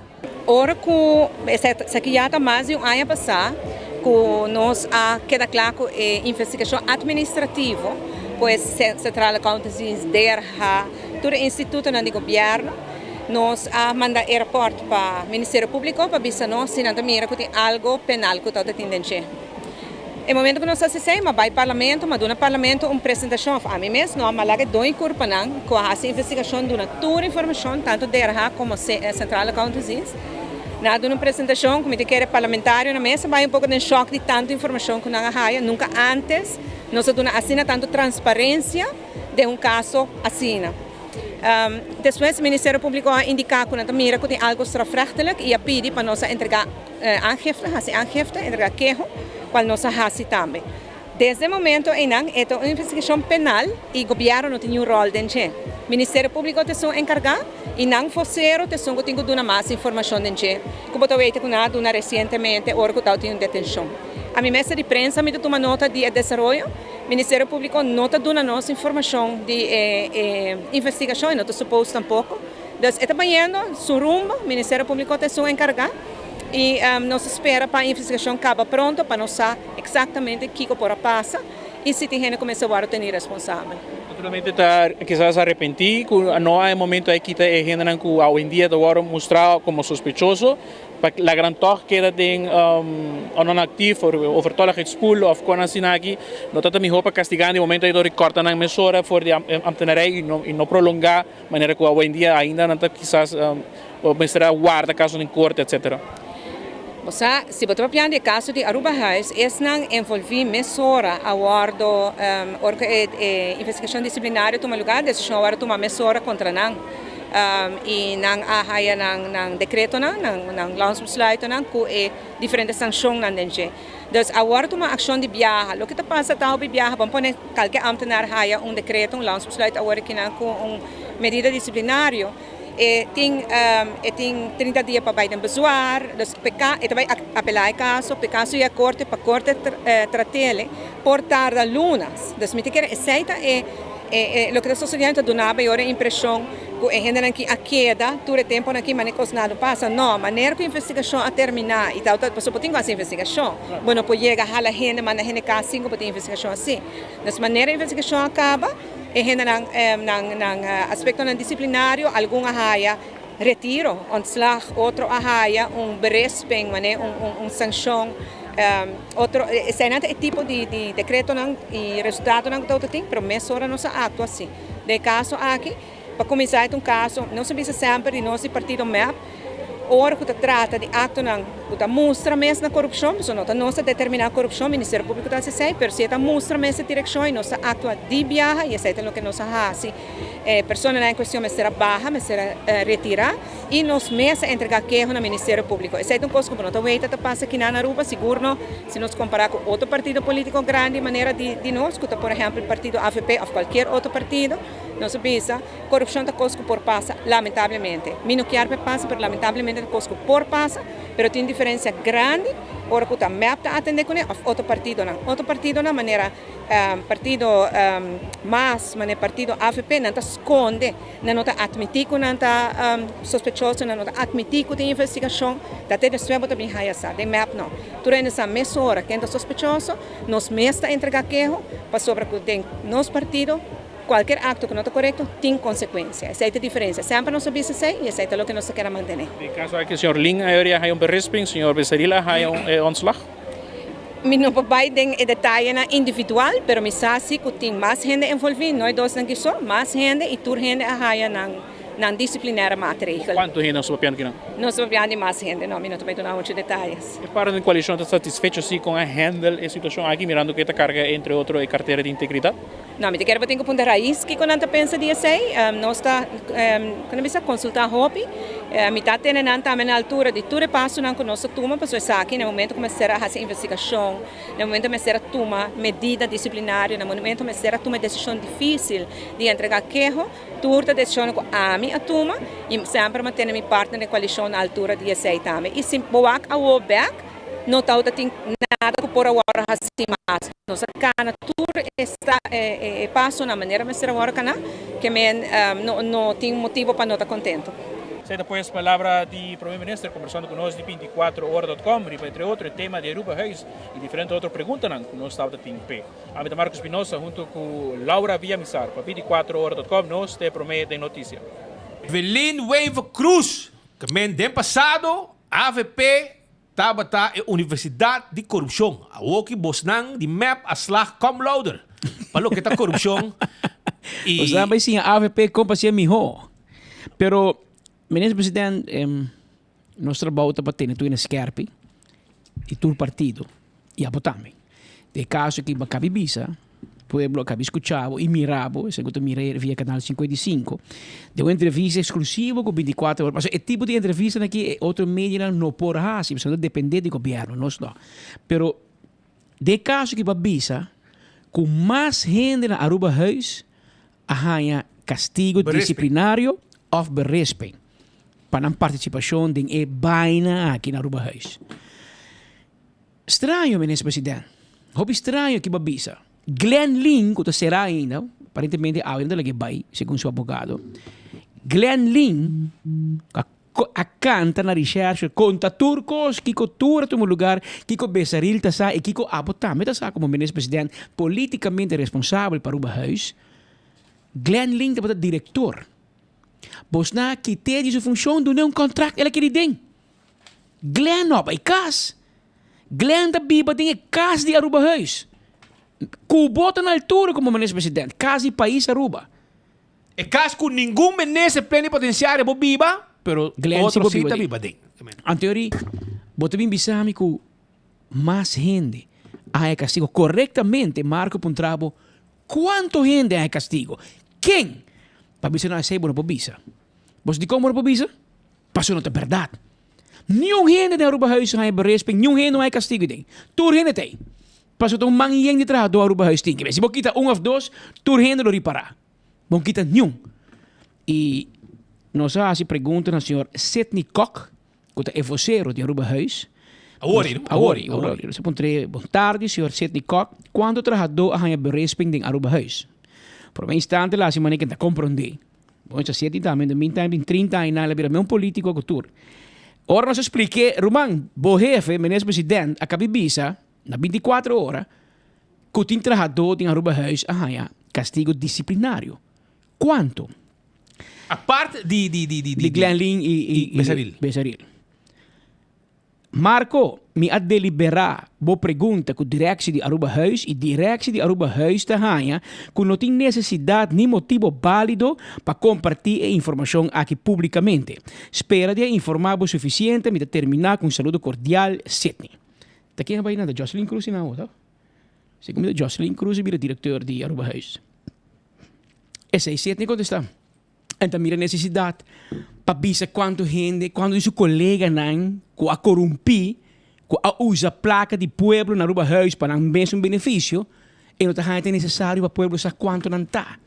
Ora cu esaki ya ta mas di un aña pasa cu nos a keda cla cu e investigacion administrativo, pues Centrale Accountantsdienst, DRH, Tur e institutonan di gobierno nos a manda e raport pa Ministerio Publico pa bisa nos si nan ta mira cu tin algo penal cu ta tin den dje. E momento cu nos a haci esey, m'a bay Parlamento, m'a duna Parlamento un presentacion, of ami mes no, m'a laga e doño curpanan cu a haci investigacion duna tur informacion, tanto DRH como Centrale Accountantsdienst. Nan a duna un presentacion cu mi ta kere parlamentarionan mes a bay un poco den shock di tanto informacion cu nan a haya. Nunca antes nos a duna asina tanto transparencia. den un kaso asina. Despues Ministerio Públiko a indiká ku nan ta mira ku tin algu strafrechtelijk i a pidi pa nos a entregá aangifte, hasi aangifte, entregá keho, kual nos a hasi tambe. Desde e momento einan e ta un investigashon penal i gobièrnu no tin niun ròl den dje. Ministerio Públiko ta esun enkargá i nan vosero ta esun ku tin ku duna mas informashon den dje ku bo ta weten ku nan a duna resientemente ora ku tabatin un detenshon. Ami mester di prensa mi ta tuma nota di e desaroyo. Ministerio Publico no ta duna nos informacion di e investigacion, e no ta suppose tampoco. Dus e ta bayendo su rumbo, Ministerio Publico ta esun encarga y nos ta spera pa e investigacion caba pronto pa nos sa exactamente kico por a pasa. i si tin hende ku mester wòrdu teni responsabel. Naturalmente ta kisas arepentí ku no a e momento ei kita e hendenan ku awendia ta wòrdu mustrá komo sospechoso pa laga nan tòg keda den non-actief of overtolligheidspool of kon asina aki. No ta ta mihó pa kastigá nan di momento ei dor di kòrta nan mesora for di ambtenarij i no prolongá manera ku awendia ainda nan ta kisas Bo mester a warda kaso den korte etcetera. Bo sa, si bo ta papiando di e kaso di Arubahuis, esnan envolví mesora a wòrdu, ora ku e investigashon disiplinario tuma lugá, desishon a wòrdu tuma mesora kontra nan. I nan a haya nan dekretonan, nan landsbesluitennan ku e diferente sanshonnan den dje. Dus a wòrdu tuma akshon di biaha. Loke ta pasa ta hopi biaha, bo pone kalke ámtenar haya un dekreto, un landsbesluit awor akinan ku un medida disiplinario. E tin e tin 30 dia pa bai den bezwaar, dus p'e e ta bai apelá e kaso, p'e kaso yega korte pa korte trat'ele por tarda lunas. Dus mi ta kere esei ta e e loke ta sosodiendo ta duna bo e impreshon ku e hendenan ki a keda tur e temponan aki manera kos nada pasa. No, manera ku investigashon a terminá i tabata pasobra bo tin ku hasi investigashon, bo no por yega hala hende manda hende kas sin ku bo tin investigashon hasi. Dus manera investigashon a kaba. E hendenan nan nan aspektonan disiplinario, algun a haya retiro, ontslag, otro a haya un beresping, manera un un un sanshon, otro, eseinan ta e tipo di di dekretonan i resultatonan ku ta tin, pero mesora nos a aktua si. Den e kaso aki, pa kuminsá e ta un kaso, nos a bisa semper di nos di partido mep, Ora ku ta trata di aktonan ku ta mustra mes na korupshon, pasobra no ta nos ta determiná korupshon, Ministerio Públiko ta hasi esei, pero si e ta mustra mes e direkshon i nos ta aktua di biaha i esei ta loke nos a hasi. E personanan en kuestion mester a baha, mester a retirá i nos mes a entregá keho na Ministerio Públiko. Esei ta un kos ku bo no ta weta ta pasa akinan na Aruba, sigur no si nos kompará ku otro partido polítiko grandi manera di nos ku ta por ehèmpel partido avp òf kualkier otro partido. Nos a bisa. Corupcion ta cos cu por pasa, lamentablemente. Mi no kier pa e pasa, pero lamentablemente ta cos cu por pasa, pero tin diferencia grandi ora cu ta mep ta atende cune of otro partidonan. Otro partidonan manera partido mas, manera partido avp, nan ta sconde, nan no ta admiti cu nan ta sospechoso, nan no ta admiti cu tin investigacion, ta te despues bo ta bin haya sa. Den mep no. Tur hende sa mesora ken ta sospechoso, nos mes ta entrega keho pasobra cu den nos partido, Cualkier acto cu no ta corecto tin consecuencia. Esey ta e diferencia. Semper nos a bisa esey y esey ta loke nos ta keda mantene. Den caso aki señor Lin a haya un berisping, señor Becerril a haya un ontslag? Mi no por bay den e detayenan individual, pero mi sa si cu tin mas hende envolvi, no e dosnan ki so, mas hende y tur hende a haya nan nan disciplinaire maatregel. Cuanto hende nos ta papiando kinan? Nos ta papiando di mas hende, no, mi no ta bay duna mucho detayes. E parti den coalicion ta satisfecho si con a handle e situacion aki mirando cu e ta carga entre otro e cartera di integridad? No, mi ta kere bo tin ku punta rais kiko nan ta pensa di esei. Nos ta, kon ta bisa, konsultá hopi. Mi ta tene nan tambe na altura di tur e pasonan ku nos ta tuma pasobra esaki na e momento ku mester a hasi investigashon, na e momento mester a tuma medida disiplinario, na e momento mester a tuma e desishon difísil di entregá keho, tur ta desishonnan ku ami a tuma i semper mi a tene mi partner den koalishon na altura di esei tambe. I si bo wak awo bèk, No tawata tin nada ku por a wòrdu hasi mas. Nos a kana tur e pasonan manera mester a wòrdu kana, ke men no tin motibu pa no ta kontentu. Esei ta pues palabra di Prome Minister kombersando ku nos di bintikuatro ora dot com riba entre otro e tema di Aruba Huis i diferente otro preguntanan ku nos tabata tin p'e. Ami ta Marco Espinosa hunto ku Laura Villamizar pa bintikuatro ora dot com nos ta e prome den notisia. Evelyn Wever Croes, ke men den pasado avp Tabata e universidad di corupcion. Awoki bosnan di mep a slag cum lauder pa loke ta corupcion y. Bosnan bay siña avp con pa siña miho. Pero, Minister President, nos trabao ta pa tene tur hende skerpi di tur partido y abo tambe. Den e caso aki bo a cabi bisa. Pueblo a kabi skucha bo i mira bo, esei ku ta mira via Kanal 55, den un entrevista eksklusivo ku 24 ora. Pasobra e tipo di entrevistanan aki e otro medianan no por hasi, pasobra nan ta dependé di gobièrnu, nos no. Pero den e kaso aki bo a bisa ku mas hende na Aruba Huis a haña kastigo disiplinario òf beresping pa nan partisipashon den e baina aki na Aruba Huis. Straño, Minister President. Hopi straño ki bo a bisa. Glenn Lin, ku ta será ainda, aparentemente awe no ta lag'é bai, segun su abogado. Glenn Lin, ku a a canta na recherche conta tur cos kico tur a tuma lugar, kico Besaril ta sa y kico abo tambe ta sa como minister president politicamente responsabel pa Aruba Huis. Glenn Ling tabata director. Bosnan a kite di su funcion dune un contract el a keri den. Glenn no a bay cas. Glenn ta biba den e cas di Aruba Huis. Cu bo ta na altura como minister president, cas di pais Aruba. E cas cu ningun minister plenipotenciario por biba, pero Glenn si otro por si biba ta den. biba den. Anto yori, bo ta bin bisa mi cu mas hende a haña castigo corectamente, Marco puntra bo, cuanto hende a haña castigo? Ken? Pa bisa no esey bo no por bisa. Bo sa dicon bo no por bisa? Pasobra no ta berdad. Niun hende den Aruba Huis a haña beresping, niun hende no haña castigo den. Tur hende ta ey. Pasobra ta un man yen di trahador Aruba Huis tin. Si bo kita un of dos, tur hende lo ripara. Bo no kita niun. Y nos a haci pregunta na señor Sidney Kock, cu ta e vocero di Aruba Huis. Awor, Awor, awor, awor. Nos a puntr'é, Bon tardi, señor Sidney Kock, cuanto trahador a haña beresping den Aruba Huis? Prome instante el a haci manera cu e ta comprende. Bon, esaki siete tambe, den meantime tin 30 aña el a bira meun politico cu tur. Ora nos a spliké, Ruman, bo hefe, minister president, a cabi bisa na 24 ora cu tin trahador den Aruba Huis a haña castigo disciplinario. Cuanto? Apart di di di di Di Glenn Ling y y Besaril. Besaril. Marco, mi a deliberá bo pregunta ku direksie di Aruba Huis i direksie di Aruba Huis ta haña ku no tin nesesidat ni motibo bálido pa kompartí e informashon aki públikamente. Spera di a informá bo sufisiente, mi ta terminá ku un saludo kordial, Sidney. Ta ken a bai nan? Ta Jocelyn Cruz i nan awor, to? Segun mi ta Jocelyn Cruz a bira direkteur di Aruba Huis. Esei Sidney kontestá. En ta mira nesesidat pa bisa kuantu hende, kuantu di su koleganan ku a korumpí, ku a usa plaka di pueblo na Aruba Huis pa nan mesun benefisio, e no ta haña ta nesesario pa pueblo sa kuantu nan ta.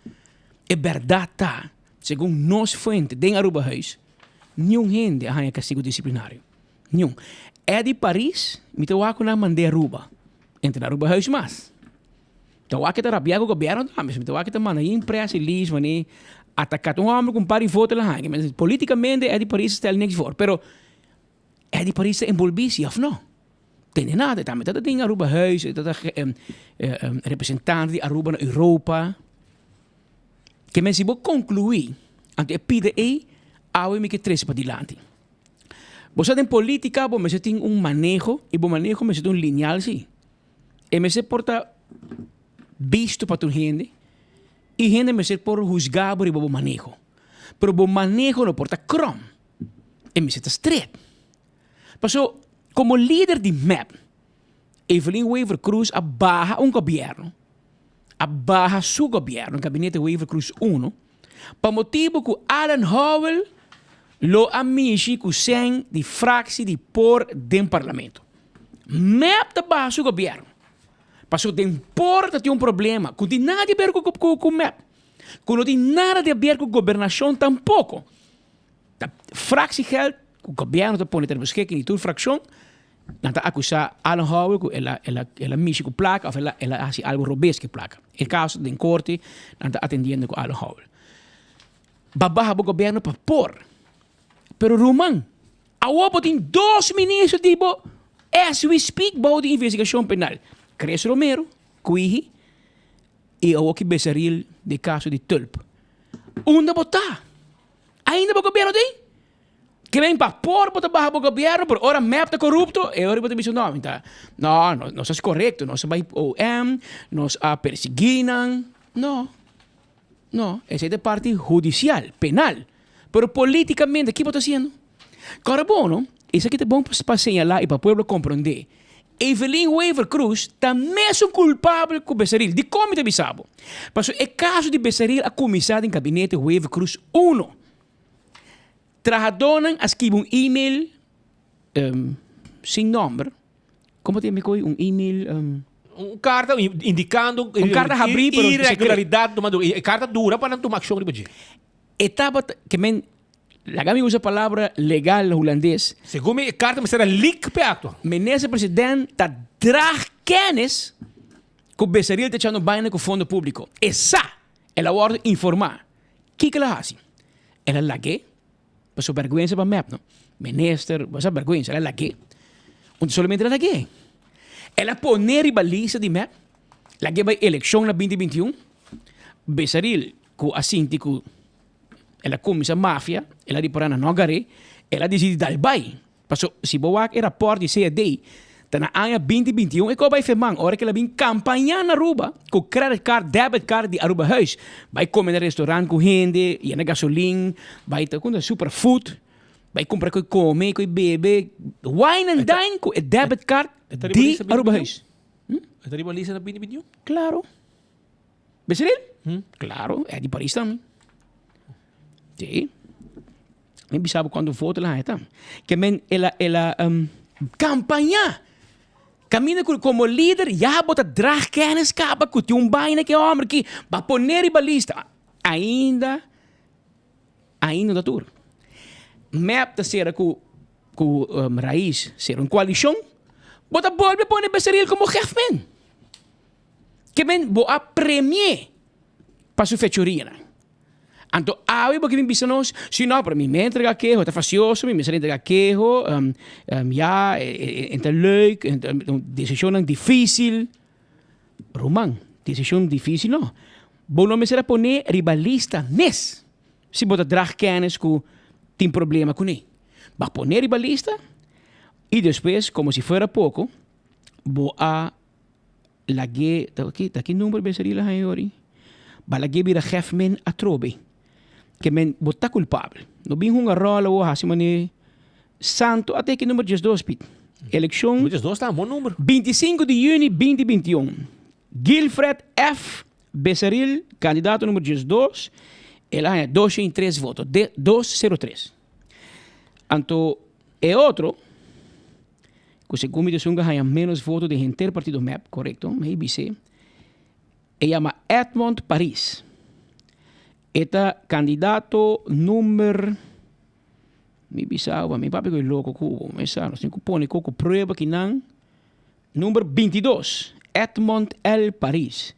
E bèrdat ta, segun nos fuente den Aruba Huis, niun hende a haña kastigo disiplinario. Niun. Eddy Paris, mi ta wak ku nan mand'é Aruba. Entra na Aruba Huis mas. Ta wak e ta rabia ku gobierno tambe, ta wak e ta manda yin press release wanneer ataka ta un homber ku un par di voto la haña. Politikamente Eddy Paris stel niks voor, pero Eddy Paris ta enbolbí si of no? Tende nada, e tambe ta den Aruba Huis, e ta representante di Aruba na Europa. Ke men si bo konkluí anto e pida ei, awe mi ke trese padilanti. Bo sa den politika bo mester tin un maneho i bo maneho mester ta un lineal si. E mester por ta bisto pa tur hende i hende mester por husga bo riba bo maneho. Pero bo maneho no por ta krom, e mester ta stret. Paso komo lider di mep, Evelyn Wever-Croes a baha un gobièrnu, a baha su gobièrnu, gabinete Wever-Croes uno, pa motibu ku Alan Howell lo a mishi ku sèn di fraksi di por den parlamento. Mep ta baha su gobièrnu. Pasobra den por ta tin un problema ku no tin nada di aber ku mep, ku no tin nada di aber ku gobernashon tampoko. Ta fraksiegeld ku gobièrnu ta pone ter beskikking di tur frakshon, nan ta akusá Alan Howell ku el a el a el a mishi ku plaka òf el a el a hasi algu robes ku e plaka. E kaso ta den korte, nan ta atendiendo ku Alan Howell. Ba baha bo gobièrnu pa por. Pero ruman, Awor bo tin dos ministro di bo as we speak bou di investigashon penal, Chris Romero, Kwihi, i awor ki Besaril di e kaso di Tulp. Unda bo ta? Ainda bo gobierno tin? Ke men pa por bo ta baha bo gobierno pero ora mep ta korupto e ora bo ta bisa no mi ta no nos a korekto nos a bai OM nos a persigi nan no. No, esei ta e parti hudisial, penal. Pero politikamente, ki bo ta hasiendo? Kòrda bon, no? Esaki ta bon pa señalá i pa pueblo komprondé. Evelyn Wever Croes ta mesun kulpabel ku Besaril. Dikon mi ta bisa bo? Pasobra e kaso di Besaril a kuminsá den gabinete Wever Croes uno. Trahadónan a skibi un email sin nòmber. Komo ta yama e koe? Un email. Un karta indikando Un karta habrí pero iregularidat tumando. E karta dura pa nan tuma akshon riba dje. E tabata ke men laga mi usa palabra legal hulandes. Segun mi e karta mester a leak p'e aktua. Minister president ta draag kennis ku Besaril ta echando baina ku fondo públiko. E sa, el a wòrdu informá. Kiko el a hasi? El a lag'é. Paso bergwensa pa mep no. Minister, bo sa bergwensa, el a lag'é. Un solamente el a lag'é. El a pone riba lista di mep, lag'é bai elekshon na binti 21. Besaril ku a sinti ku el a kuminsá mafia, el a ripará na no agar'é, el a disidí dal bai. Paso si bo wak e raport di CAD, ta na aña binti 21 e kò bai firman ora ku el a bin kampañá na Aruba ku credit card, debit card di Aruba Huis. Bai kome na restaurant ku hende, yena gasolin, bai ta kunda super food, bai kumpra koi kome, koi bebe, wine and dine ku e debit card di Aruba Huis. E ta riba lista na 2021? Claro. Besiril? Claro, e di Paris tambe. Sí. Mi bisa bo cuando voto la haña Ke men el a el a um, campaña. Caminda cu como líder ya bo ta draag kennis caba cu tin un baina ke homber ki ba pone riba lista. Ainda ainda no ta tur. Mep ta cera cu cu um, Raiz cera un coalicion. Bo ta bolbe pone Becerril como jef men. Ke men bo a premie pa su fechorianan. Anto awe bo ke bin bisa nos, si no, pero mi me entrega keho, ta fasioso, mi mester entrega keho, um, um, ya, e, e, e ta leuk, e, e, decisionnan difícil. Ruman, decision difícil no. Bo no mester a pone riba lista mes, si bo ta drag kennis ku tin problema kuné. Ba pone riba lista, i despues, como si fuera poco, bo a Lag'é, ta ki, ta ki number Becerril a haña yori? Ba lag'é bira gef men atrobe. Ke men, bo ta kulpabel. No bin hunga ròl awor hasi manera santo. Ata ki number 12, Piet. Elekshon. Number 12 ta un bon number. 25 di yüni 2021. Guilfred F. Becerril, kandidato number 12, el a haña 203 voto, de, 203. Anto e otro. Ku segun mi desun a haña ménos voto den henter partido mep, korekto, mi a bis'é. E yama Edmond Paris. E ta kandidato number, mi bisa awa, mi papia ku e loko ku bo, mi sa, nos tin ku pone koko prueba kinan. Number 22, Edmond L. Paris.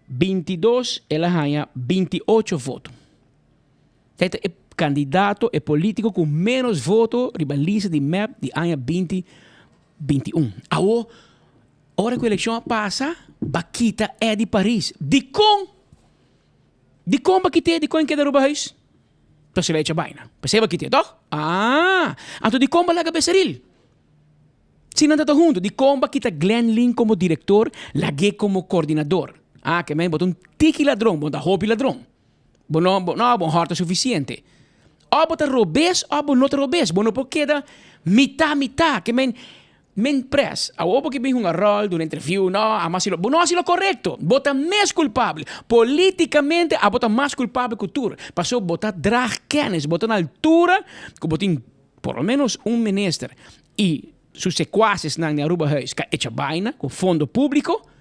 22, el a haña 28 voto. E ta e kandidato, e polítiko ku ménos voto riba lista di mep di aña 2021. Awo, ora ku elekshon a pasa, ba kita Eddy Paris. Dikon? Dikon ba kit'é? Dikon e keda Aruba Huis? Pasobra e echa baina. P'esei ba kit'é, tòg? Ah! Anto dikon ba laga Becerril? Si nan ta ta huntu, dikon ba kita Glenn Lin komo direktor, lag'é komo kordinador? Ah, ke men bo ta un tiki ladron, bo no ta hopi ladron. Bo no, bo no, bo hòrt ta sufisiente. Òf bo ta robes òf bo no ta robes. Bo no por keda mitá mitá. Ke men, men pres. Awor bo ke bin hunga ròl, duna interviu, no, amo hasi lo, bo no hasi lo korekto. Bo ta mes kulpabel. Politikamente abo ta mas kulpabel ku tur. Pasobra bo ta drag kènis, bo ta na altura ku bo tin por lo menos un minister i su sekuasesnan den Aruba Huis ka echa baina ku fondo públiko.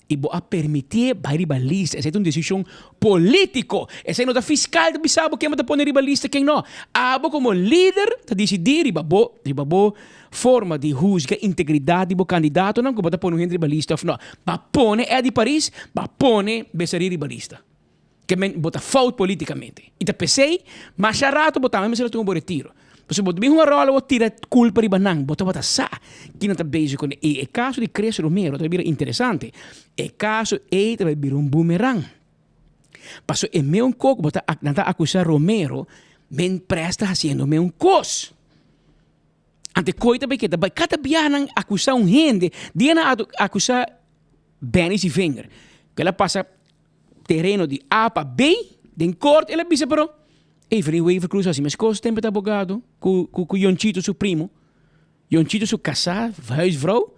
I bo a permitié bai riba lista. Esei ta un desishon polítiko. Esei no ta fiskal ta bisa bo ken bo ta pone riba lista ken no. Abo komo lider ta disidí riba bo riba bo forma di husga integridat di bo kandidatonan ku bo ta pone un hende riba lista òf no. Bo a pone Eddy Paris, bo a pone Becerril riba lista. Ke men bo ta fout politikamente. I ta p'esei masha rato bo tambe mester a tuma bo retiro. Pasobra bo ta bin hunga ròl bo tira kulpa riba nan. Bo tabata sa kinan ta bezig kuné. I e kaso di Chris Romero ta bira interesante. E kaso ei ta bai bira un bumerang. Pasobra e meun kos ku bo ta nan ta akusá Romero, men pres ta hasiendo meun kos. Ante koi ta bai keda bai kada biaha nan akusá un hende, dia nan a akusá Benny Sievinger, ku el a pasa tereno di A pa B, den kort el a bisa pero Evelyn Wever Croes hasi meskos tempo ta abogado ku ku Yonchito su primo. Yonchito su kasá, huisvrouw,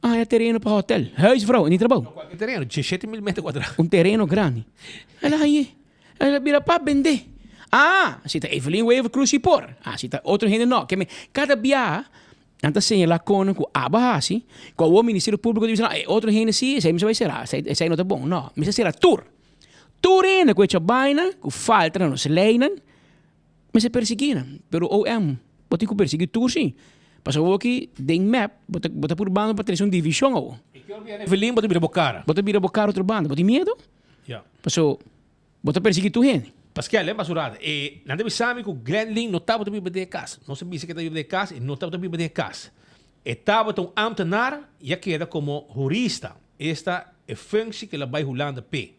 a haña tereno pa hotel. Huisvrouw, e ni trabou. No kualke tereno, diesshete mil meter kuadrá. Un tereno grandi. El a hañ'é. El a bira pa bendé. Ah, si ta Evelyn Wever Croes si por. Ah, si ta otro hende no. Ke men kada biaha Nan ta señalá kono ku abo a hasi, ku awor Ministerio Públiko ta bisa, no, e otro hende sí, esei mester bai será, esei, esei no ta bon. No, mester sera tur. Tur hende ku echa baina, ku falta na nos leinan, mester persiguí nan. Pero OM, bo tin ku persiguí tur sí. Pasobra awor aki den mep, bo ta, bo ta purbando pa trese un divishon awor. E ke ora bira Evelyn, bo ta bira bo kara. Bo ta bira bo kara otro banda. Bo tin miedu? Ya. Pasobra bo ta persiguí tur hende. Paskel, e basurada. E nan ta bisa mi ku Glenn Ling no tabata biba den e kas. Nos a bisa ku e ta biba den e kas, e no tabata biba den e kas. E tabata un ambtenaar i a keda komo hurista, esta e functie ku el a bai Hulanda p'e.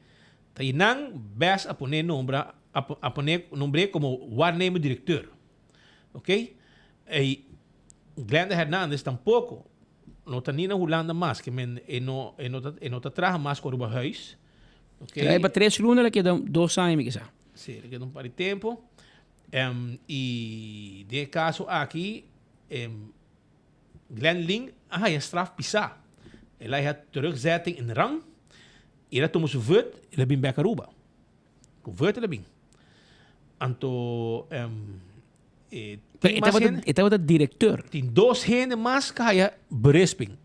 Ta i nan bes a pone nombra a pone nombr'é komo waarnemend directeur. Ok? I Glenda Hernandez tampoko no ta ni na Hulanda mas, ke men e no e no ta e no ta traha mas ku Aruba Huis. Ok? El a bai pa tres luna, el a keda dos aña mi kisa. Si, el a keda un par di tempu. I den e kaso aki Glenn Ling a haya straf pisá. El a haya terugzetting in rang i el a tuma su vut, el a bin bek Aruba. Ku vut el a bin. Anto e tin mas hende. E tabata directeur. Tin dos hende mas ku a haya berisping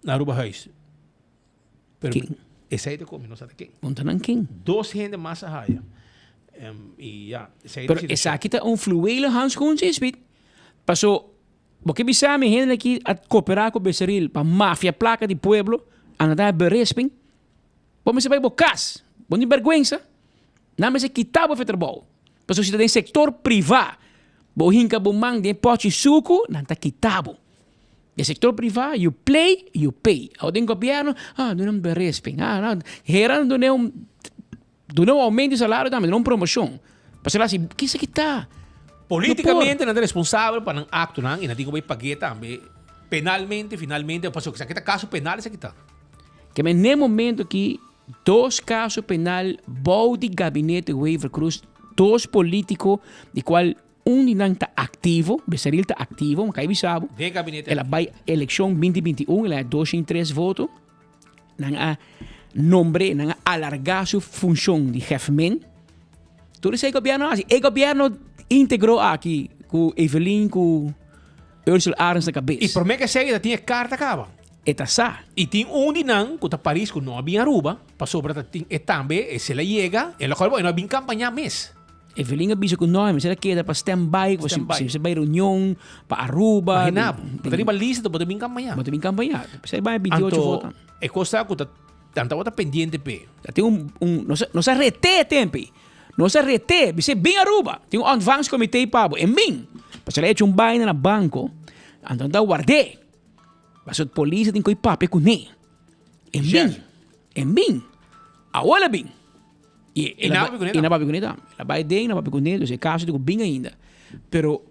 na Aruba Huis. Pero Ken? Esei ta komi, no sa ta ken. Punta nan ken. Dos hende mas a haya. I ya, esei ta Pero situashon. esaki ta un fluwele handschoen si, Speed. Paso, bo ke bisa mi hende aki a koperá ku Becerril pa mafia plaka di pueblo, anda ta berisping? Bo mester bai bo kas. Bo no tin bèrgwensa. Nan mester kita bo for e trabou. Pasobra si ta den sektor privá, bo hinka bo man den e pòchi suku, nan ta kita bo. Den sektor privá, you play, you pay. Awor den gobièrnu, ah, duna un berisping, ah, no, hera nan dun'é un, dun'é un oumento di salario tambe, dun'é un promoshon. Pasobra si, kisa ki ta? Polítikamente nan ta responsabel pa nan aktonan i nan tin ku bai pag'é tambe penalmente, finalmente, pasobra esaki ta kaso penal esaki ta. Keme n'e momento aki dos kaso penal bou di gabinete Wever-Croes, dos politiko di kual un di nan ta aktivo, Becerril ta aktivo, mi kai bisa bo. Den gabinete. El a bai elekshon 2021, el a 203 voto. Nan a nombr'é, nan a alargá su funshon di hefmen. Tur esei gobierno a hasi. E gobierno integro aki ku Evelyn ku Ursula Arends na kabes. I promé ku esei ta tin e karta kaba. E ta sa. I tin un di nan ku ta Paris ku no a bin Aruba pasobra ta tin e tambe e sel a yega e lo kòrda bo e no a bin kampañá mes. Evelyn a bisa ku no e mester a keda pa stand by ku si mester bai reunion pa Aruba. Imagina bo, bo ta riba lista bo ta bin kampañá. Bo ta bin kampañá. P'esei bai 28 vota. Anto e kos ta ku ta Nan tabata pendiente p'e. Ta tin un, un, nos a, nos a ret'é e tempi. Nos a ret'é, bis'é, bin Aruba, tin un ontvangstcomité pa bo. E bin. Pasobra el a hecho un baina na banco, anto nan ta ward'é. Pasobra polis a tin ku papia kuné. E bin. E bin. Awor el a bin. I el a bai, i nan a papia kuné tambe. El a bai den, nan a papia kuné, dus e kaso tin ku bin ainda. Pero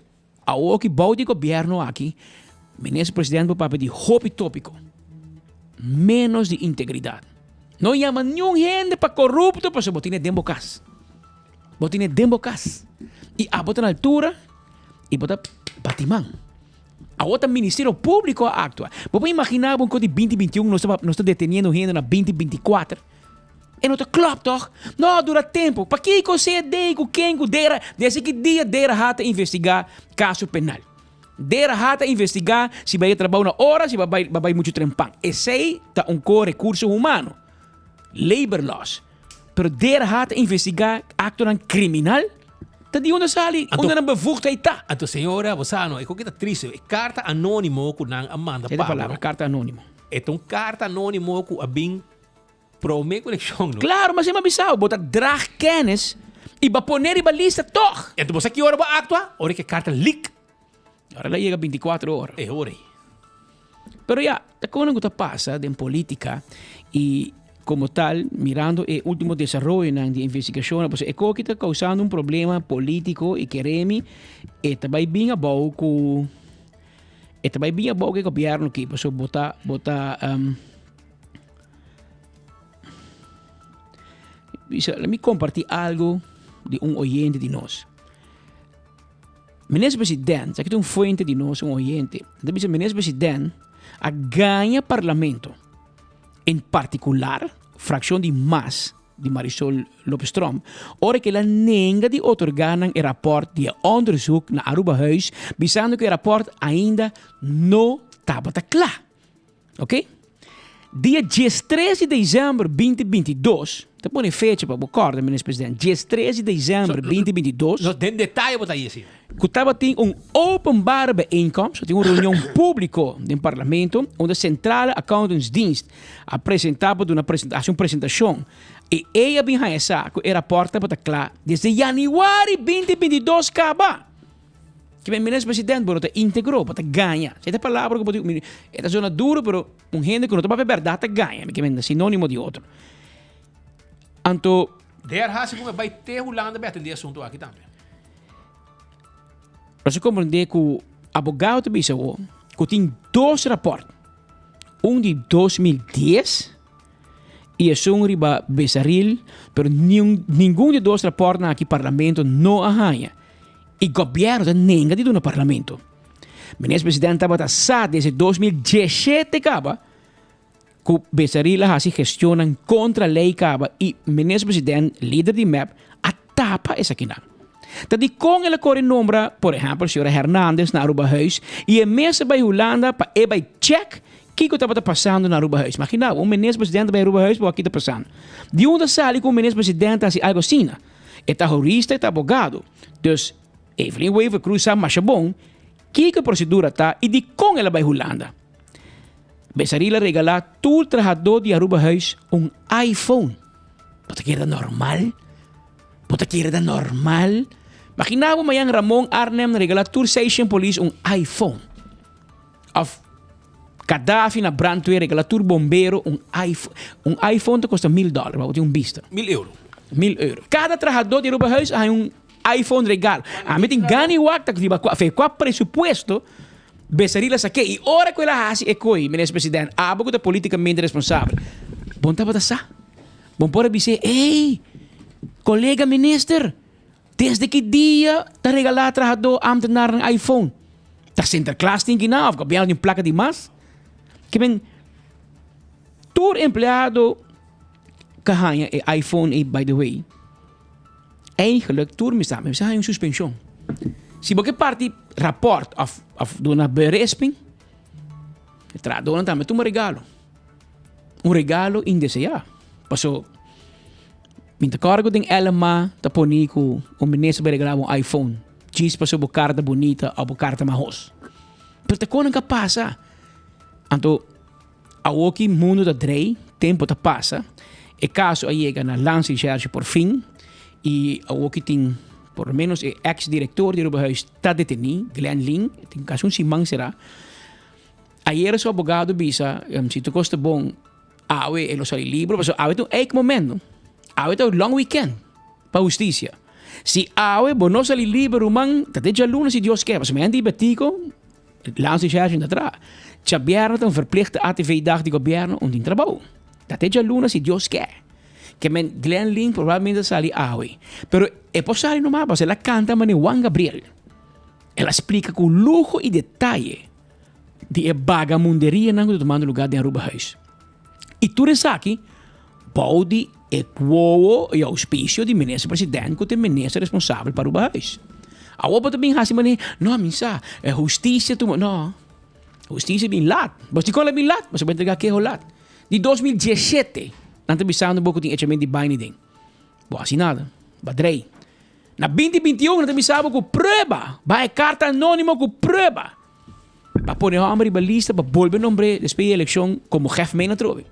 Awor ki bou di gobierno aki, Minister President por papia di hopi topico, menos di integridad. No yama niun hende pa corupto pasobra bo tine den bo cas. Bo tine den bo cas. Y abo ta na altura y bo ta bati man. Awor ta Ministerio Publico a actua. Bo por imagina bo un cos di binti binti un nos ta nos ta deteniendo hende na binti binti kuater? E no ta klòp tòg? No, dura tempu. Pakiko CD ku ken ku Dera? Desde ki dia Dera ha ta investigá kaso penal? Dera ha ta investigá si bai e trabou na ora, si bai bai muchu trempan. Esei ta un ko rekurso humano, labor laws. Pero Dera ha ta investigá aktonan kriminal? Ta di unda sali? Unda nan bevoegdheid ta? Anto señora, bo sa no, e koke ta triste. E karta anónimo ku nan a manda pa bo. E ta palabra, karta anónimo. E ta un karta anónimo ku a bin Prome konekshon no. Claro, ma si mi a bisa bo, bo ta draag kennis y bo a pone riba lista toch. Enton bo sa ki ora bo a actua? Ora ki e carta leak. Ora el a yega binticuatro ora. E ora ei. Pero ya, ta kono ku ta pasa den politica y como tal, mirando e ultimo desaroyonan di investigacionnan, pasobra e koki ta causando un problema politico y keremi e ta bay bin abou ku e ta bay bin abou ku e gobierno aki, pasobra bo ta bo ta Bisa, let me compartir algo di un oyente di nos. Minister president, aquí un fuente di nos, un oyente. Entonces bisa, minister president a gaña parlamento. En particular, fracción di MAS, di Marisol Lopez Tromp, ora que la nenga di otorgar nan e rapport di e onderzoek na Aruba Huis, bisando que e rapport ainda no tabata kla. Ok? Dia diestres di december binti binti dos, ta pone fecha pa bo corda, Minister President, diestres di december binti binti dos, No, den detaye bo ta yesi. cu tabatin un openbare bijeenkomst, tabatin un reunion publico den Parlamento, unda Centrale Accountantsdienst a presenta pa duna presenta, haci un presentacion. I ei a bin haña sa ku e rapòrt tabata kla desde yanüari 2022 kaba. Kimen Minister President bo no ta íntegro, bo ta gaña. Esei ta palabra ku bo tin, e ta zona duro pero un hende ku no ta papia bèrdat ta gaña, mi kimen ta sinónimo di otro. Anto. Der hasi ku e bai te Hulanda bai atendé e asuntu aki tambe. Nos a komprendé ku abogado ta bisa bo ku tin dos rapòrt, un di 2010 i esun riba Besaril, pero niun ningun di dos rapòrtnan aki parlamento no a haña i gobièrnu ta nenga di duna parlamento. Minister President tabata sa desde 2017 kaba ku Besaril a hasi gestionnan kontra lei kaba i Minister President, lider di mep, a tapa esakinan. Ta dikon el a kore nombra, por ehèmpel, señora Hernandez na Arubahuis i e mes a bai Hulanda pa e bai chèk kiko tabata pasando na Arubahuis. Magina bo, un Minister President a bai Arubahuis pa wak ki ta pasando. Di unda sali ku un Minister President a hasi algu asina? E ta hurista, e ta abogado. Dus, Evelyn Wever-Croes sa masha bon kiko e prosedura ta i dikon el a bai Hulanda. Besaril a regalá tur trahadó di Arubahuis un iPhone. Bo ta kere ta normal? Bo ta kere ta normal? Magina bo mañan Ramon Arnhem regalá tur seishen polis un iPhone. Of Gaddafi na brandweer regalá tur bombero un iPhone. Un iPhone ta kosta mil dòler, pa bo tin un bista. Mil euro. Mil euro. Kada trahadó di Arubahuis a haña un iPhone regalo. Ami tin gana di wak ta riba kua, fe kua presupuesto Besaril a sak'é i ora ku el a hasi e koi, Minister President, abo ku ta politikamente responsabel, bon tabata sa. Bon por a bis'é, Ey, kolega minister, desde ki dia ta regalá trahadó ámtenarnan iPhone? Ta Sinterklaas tin kinan òf gobièrnu tin plaka di mas? Ke men, tur empleado ka haña e iPhone ei, by the way. Eigenlijk tur mi sa, mi sa haña un suspenshon. Si bo ke parti rapòrt òf òf duna beresping, e trahadónan tambe tuma regalo. Un regalo indeseá. Paso mi ta kòrda ku den LMA ta poni ku un minister bai regalá bo un iPhone djis paso bo kara ta bunita òf bo kara ta mahos. Pero ta kon nan ka pasa. Anto Awoki mundu ta drei, tempu ta pasa. E kaso a yega na Landsrecherche por fin i awoki tin por lo menos e eks direktor di Arubahuis ta detení, Glenn Lin, tin kasi un siman será. Ayera su abogado bisa si tur kos ta bon awe e lo sali libro pasobra awe ta un eikmoment no. Awe ta un long weekend pa hustisia. Si awe bo no sali liber ruman ta te djaluna si Dios ke pasobra mi hende batico. Landsrecherche ta traha. Djabièrnè ta un verplichte ATV-dag di gobièrnu un tin trabou. Ta te djaluna si Dios ke. Ke men Glenn Lin probablemente ta sali awe. Pero e por sali nomás pasobra el a kanta manera Juan Gabriel. El a splika ku luho i detaye di e bagamunderianan ku ta tumando lugá den Arubahuis. I tur esaki bou di e wowo i ouspisio di minister president ku ta e minister responsabel pa Arubahuis. Awor bo ta bin hasi manera, no mi sa, e hustisia tuma, no, hustisia bin lat. Bo dikon el a bin lat? Pasobra bo a entrega keho lat. Di 2017 nan ta bisando bo ku tin echament di baini den. Bo hasi nada, bo a drei. Na 2021 nan ta bisa bo ku prueba, ba e karta anonimo ku prueba. Pa pone hòmber riba lista pa bolbe nombr'é despues di e elekshon komo gèf meen atrobe.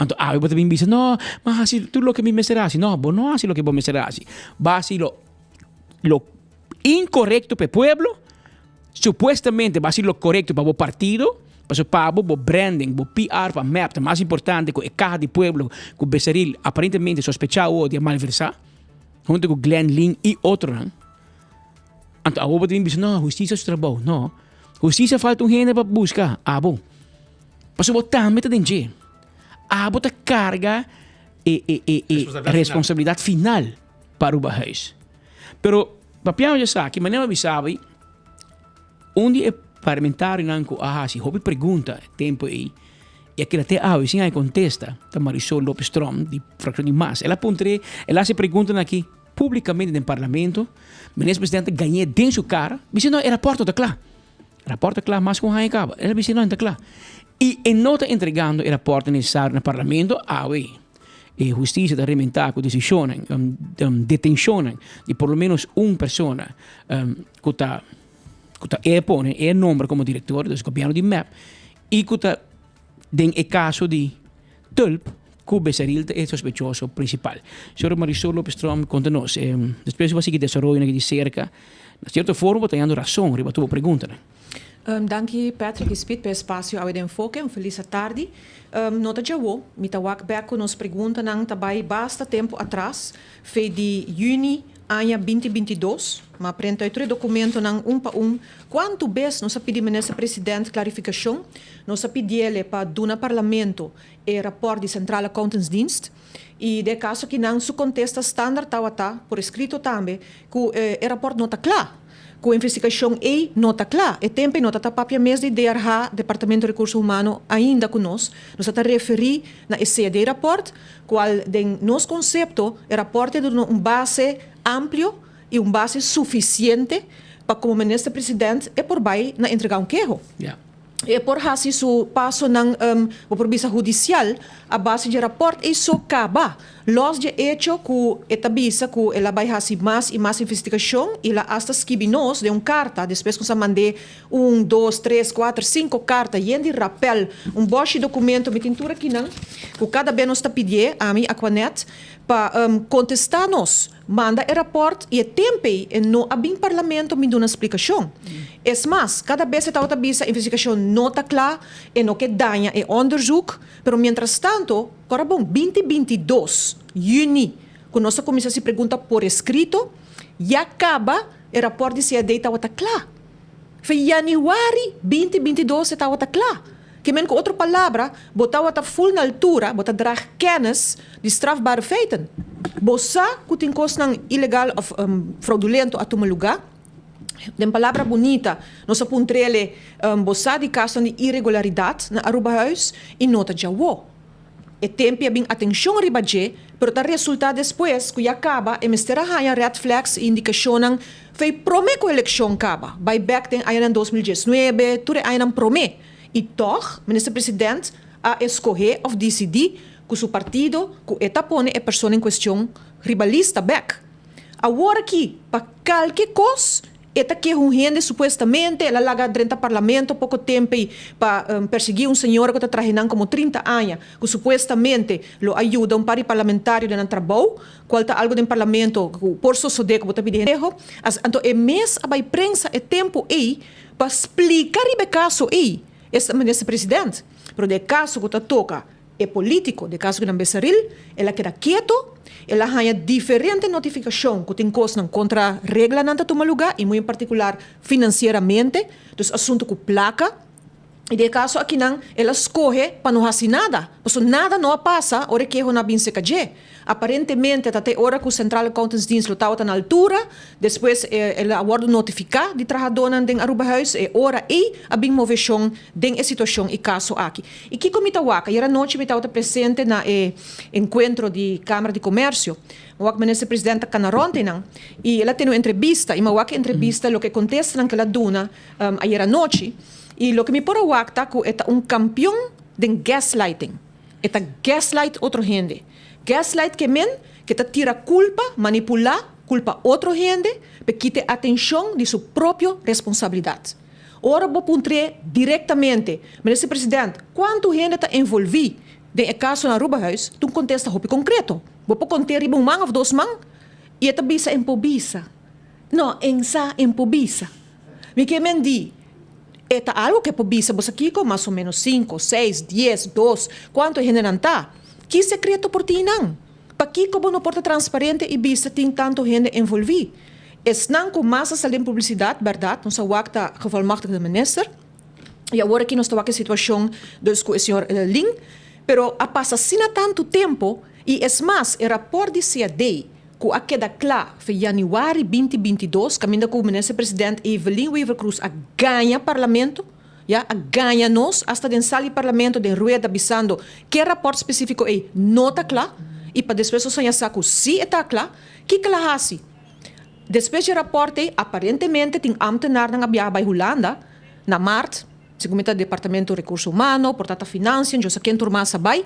Anto awe bo ta bin bisa, No, m'a hasi tur loke mi mester hasi. No, bo no hasi loke bo mester hasi. Bo hasi lo lo inkorekto pa e pueblo, supuestamente bo hasi lo korekto pa bo partido, pasobra pa bo, bo branding, bo PR pa mep ta mas importante ku e kaha di pueblo ku Becerril aparentemente sospechá awor di a malversá huntu ku Glenn Ling i otronan. Anto abo bo ta bin bisa, no, hustisia su trabou. No, hustisia falta un hende pa buska, abo. Pasobra bo tambe ta den dje. Abo ta karga e, e, e, e responsabilidat final pa Arubahuis. Pero, papiando di esaki, manera mi a bisa bo, un di e parlamentarionan ku a hasi hopi pregunta e tempu ei, i a keda te awe sin haña kontesta, ta Marisol Lopez Tromp di frakshon di mas. El a puntr'é, el a hasi e preguntanan aki. Publicamente den parlamento, minister presidente gañ'é den su cara, bisa no e rapport no ta cla. Rapport ta cla mas cu un aña caba. El a bisa no, no ta cla. Y e no ta entregando e rapport necesario na parlamento, awe e husticia ta rementa cu decisionnan, detencionnan di por lo menos un persona cu ta cu ta e pone e nombra como director, dus gobierno di mep, y cu ta den e caso di Tulp. Ku Becerril ta e sospechoso prinsipal. Señor Marisol Lopez Tromp konta nos, despues bo a sigui desaroyonan aki di serka, na sierto forma bo ta hañando rason riba tur bo preguntanan. Danki Patrick y Speed pa e espacio awe den Enfoke. Un feliz atardi. No ta djawo, mi ta wak bek cu nos preguntanan ta bay basta tempo atras, fe di juni aña binti 22. Ma prenta e tur e documentonan un pa un. Cuanto bes nos a pidi Minister President clarificacion, nos a pidiele pa duna Parlamento e raport di Centrale Accountantsdienst y den e caso akinan su contesta standaard tawata, por escrito tambe, cu e raport no ta cla, cu e investigacion ey no ta cla. E tempo ey no ta ta papia mes di DRH, Departamento Recurso Humano, ainda cu nos. Nos ta ta referi na e CD raport, cual den nos concepto e raport ta duna un base amplio y un base suficiente pa como Minister President e por bay na entrega un keho. E por hasi su pasonan, bo por bisa hudisial, a base dje rapòrt ei so kaba. Lòs dje echo ku e ta bisa ku el a bai hasi mas i mas investigashon i el a asta skibi nos den un karta, despues ku nos a mand'é un, dos, tres, kuater, sinku karta yen di rapèl, un bòshi dokumento, mi tin tur akinan, ku kada be nos ta pidié, ami, Aquanet, pa kontestá nos. Manda e raport y e temp'ey e no a bin parlamento mi duna splicacion. Es mas, cada bes e tabata bisa investigacion no ta cla, e no ke daña e onderzoek, pero mientras tanto, ora bon, binti 22 juni cu nos a cuminsa haci pregunta por escrito, ya caba e raport di CID tabata cla. Fe januari binti 22 e tabata cla. Ke men ku otro palabra, bo tawata ful na altura, bo ta drag kennis di strafbare feiten. Bo sa ku tin kosnan ilegal òf fraudulento a tuma lugá. Den palabra bunita, nos a puntr'ele, bo sa di kasonan di iregularidat na Arubahuis i no ta djawo. E tempi a bin atencion riba dje, pero ta resulta despues cu ya caba e mester a haña red flags y indicacionnan fei prome cu eleccion caba, bay bek den añanan 2019, tur e añanan prome. Y tog, Minister President a escoge of dicidi cu su partido cu e ta pone e persona en cuestion riba lista bek. Awor aki, pa calke cos, E ta keha un hende supuestamente el a laga drenta parlamento poco temp'ey pa persegui un señora cu ta traha nan como 30 aña cu supuestamente lo a yuda un par di parlamentario den nan trabou cual ta algo den parlamento cu por sosode cu bo ta pidi hende anto e mes a bay prensa e tempo ey pa splica riba e caso ey esta minister president pero den e caso cu ta toca E polítiko, den kaso ku nan Besaril, el a keda keto, el a haña diferente notifikashon ku tin kosnan kontra reglanan ta tuma lugá i muy en partikular finansieramente, dus asuntu ku plaka. I den e kaso akinan el a skohe pa no hasi nada, pasobra nada no a pasa ora e keho no a bin seka dje. Aparentemente ta te ora ku Centrale Accountantsdienst lo tabata na altura, despues el a wòrdu notifiká di trahadónan den Arubahuis, e ora ei a bin moveshon den e situashon i kaso aki. I kiko mi ta wak? Ayer anochi mi tabata presente na e enkuentro di Kamara di Komersio. Mi wak Minister President ta kana rònt einan i el a tene un entrevista i mi a wak e entrevista loke e kontestanan ku el a duna ayer anochi i loke mi por a wak ta ku e ta un kampion den gaslighting. E ta gaslight otro hende. Gaslight ke men ke ta tira kulpa, manipulá, kulpa otro hende p'e kita e atenshon di su propio responsabilidat. Ora bo puntr'é direktamente, Minister President, kuantu hende ta envolví den e kaso na Arubahuis? Ta un kontesta hopi konkreto. Bo por kont'é riba un man òf dos man i e ta bisa en por bisa. No, en sa en por bisa. Mi ke men di, e ta algu ke por bisa bo sa kiko, mas o menos sinku, seis, dies, dos, kuantu e hendenan ta. Ki sekreto por tin nan? Pakiko bo no por ta transparente i bisa tin tantu hende envolví? Esnan ku mas a sali den publisidat, bèrdat, nos a wak ta gevolmachtigde minister, i awor aki nos ta wak e situashon dus ku e señor Lin, pero a pasa asina tantu tempu i es mas e rapòrt di CAD ku a keda kla fe yanüari 2022 kaminda ku Minister President Evelyn Wever-Croes a gaña Parlamento, ya, a gaña nos asta den sal di Parlamento den rueda bisando ke rapòrt spesífiko ei no ta kla i pa despues nos haña sa ku sí e ta kla. Kiko el a hasi? Despues dje rapòrt ei aparentemente tin ámtenarnan a biaha bai Hulanda na mart, segun mi ta Departamento Rekurso Humano, por ta ta Financiën, djosa ken tur mas a bai.